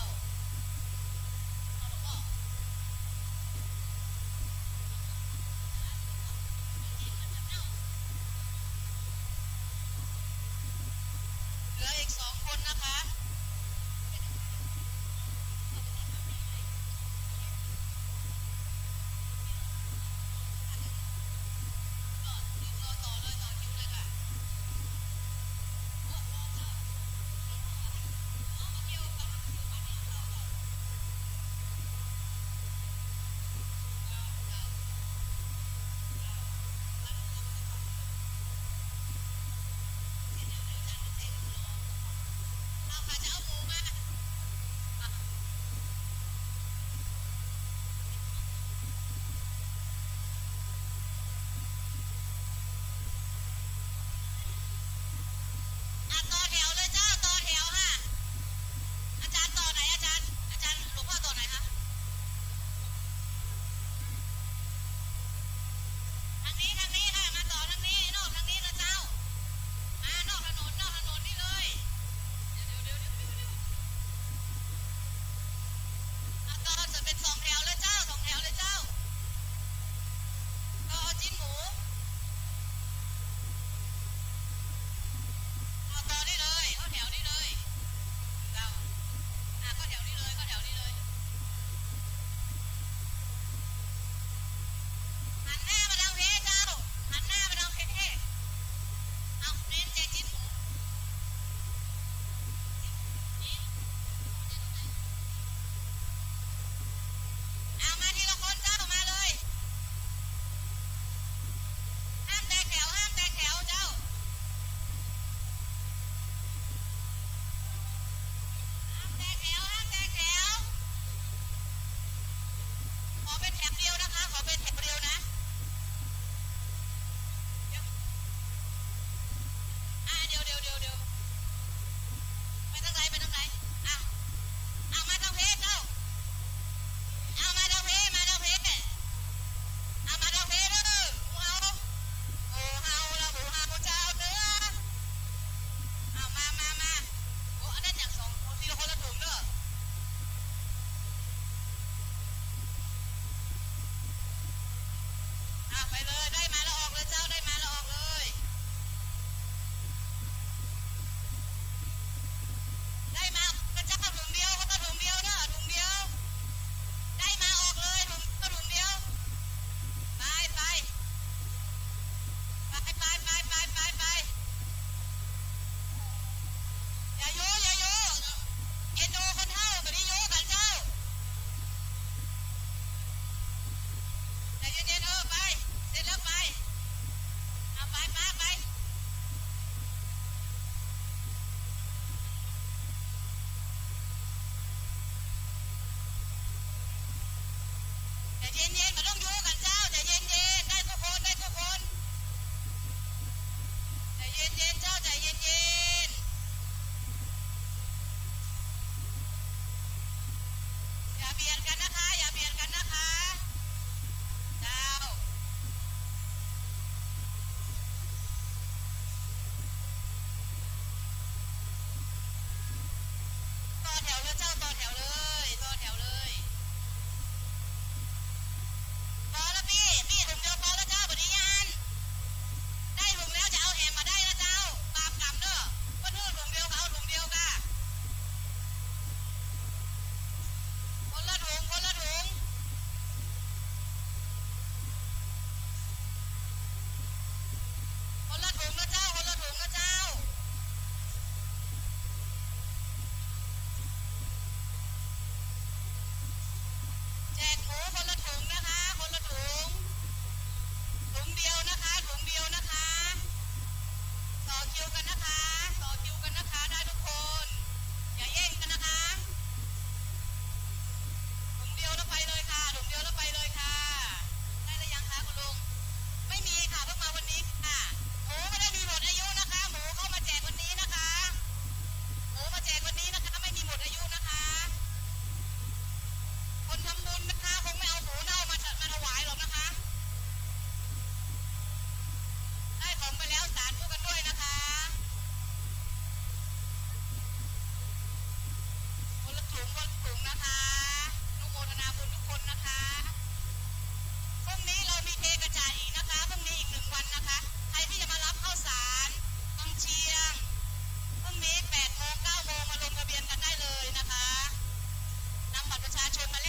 เบียดกันนะคะ อย่าเบียดกันนะคะ เจ้า ต่อแถวเลยเจ้า ต่อแถวเลย ต่อแถวเลย พอแล้วพี่ พี่ถุงเดียวพอแล้วเจ้า บัดนี้ยัง ได้ถุงแล้วจะเอาแหมมาได้นะเจ้า ตามกำเด้อ เพิ่นหื้อถุงเดียวก็เอาถุงเดียวค่ะ คนละถุง คนละถุง คนละถุงนะเจ้า คนละถุงนะเจ้า แจกหมูคนละถุงนะคะ คนละถุง ถุงเดียวนะคะ ถุงเดียวนะคะ ต่อคิวกันนะคะ ต่อคิวกันนะคะ ได้ทุกคน อย่าแย่งกันนะคะ ถุงเดียวแล้วไปเลยค่ะ ถุงเดียวแล้วไปเลยค่ะ ได้หรือยังคะคุณลุง ไม่มีค่ะ เพิ่งมาวันนี้ค่ะ หมูไม่ได้มีหมดอายุนะคะ หมูเข้ามาแจกวันนี้นะคะ หมูมาแจกวันนี้นะคะ ไม่มีหมดอายุนะคะ คนทำบุญนะคะ คงไม่เอาหมูเน่ามาถ- มาถวายหรอกนะคะ ได้ของไปแล้วสาธุกันด้วยนะคะ คนละถุง คนละถุงนะคะ อนุโมทนาบุญทุกคนนะคะ พรุ่งนี้เรามีเทกระจาดอีกนะคะ พรุ่งนี้อีกหนึ่งวันนะคะ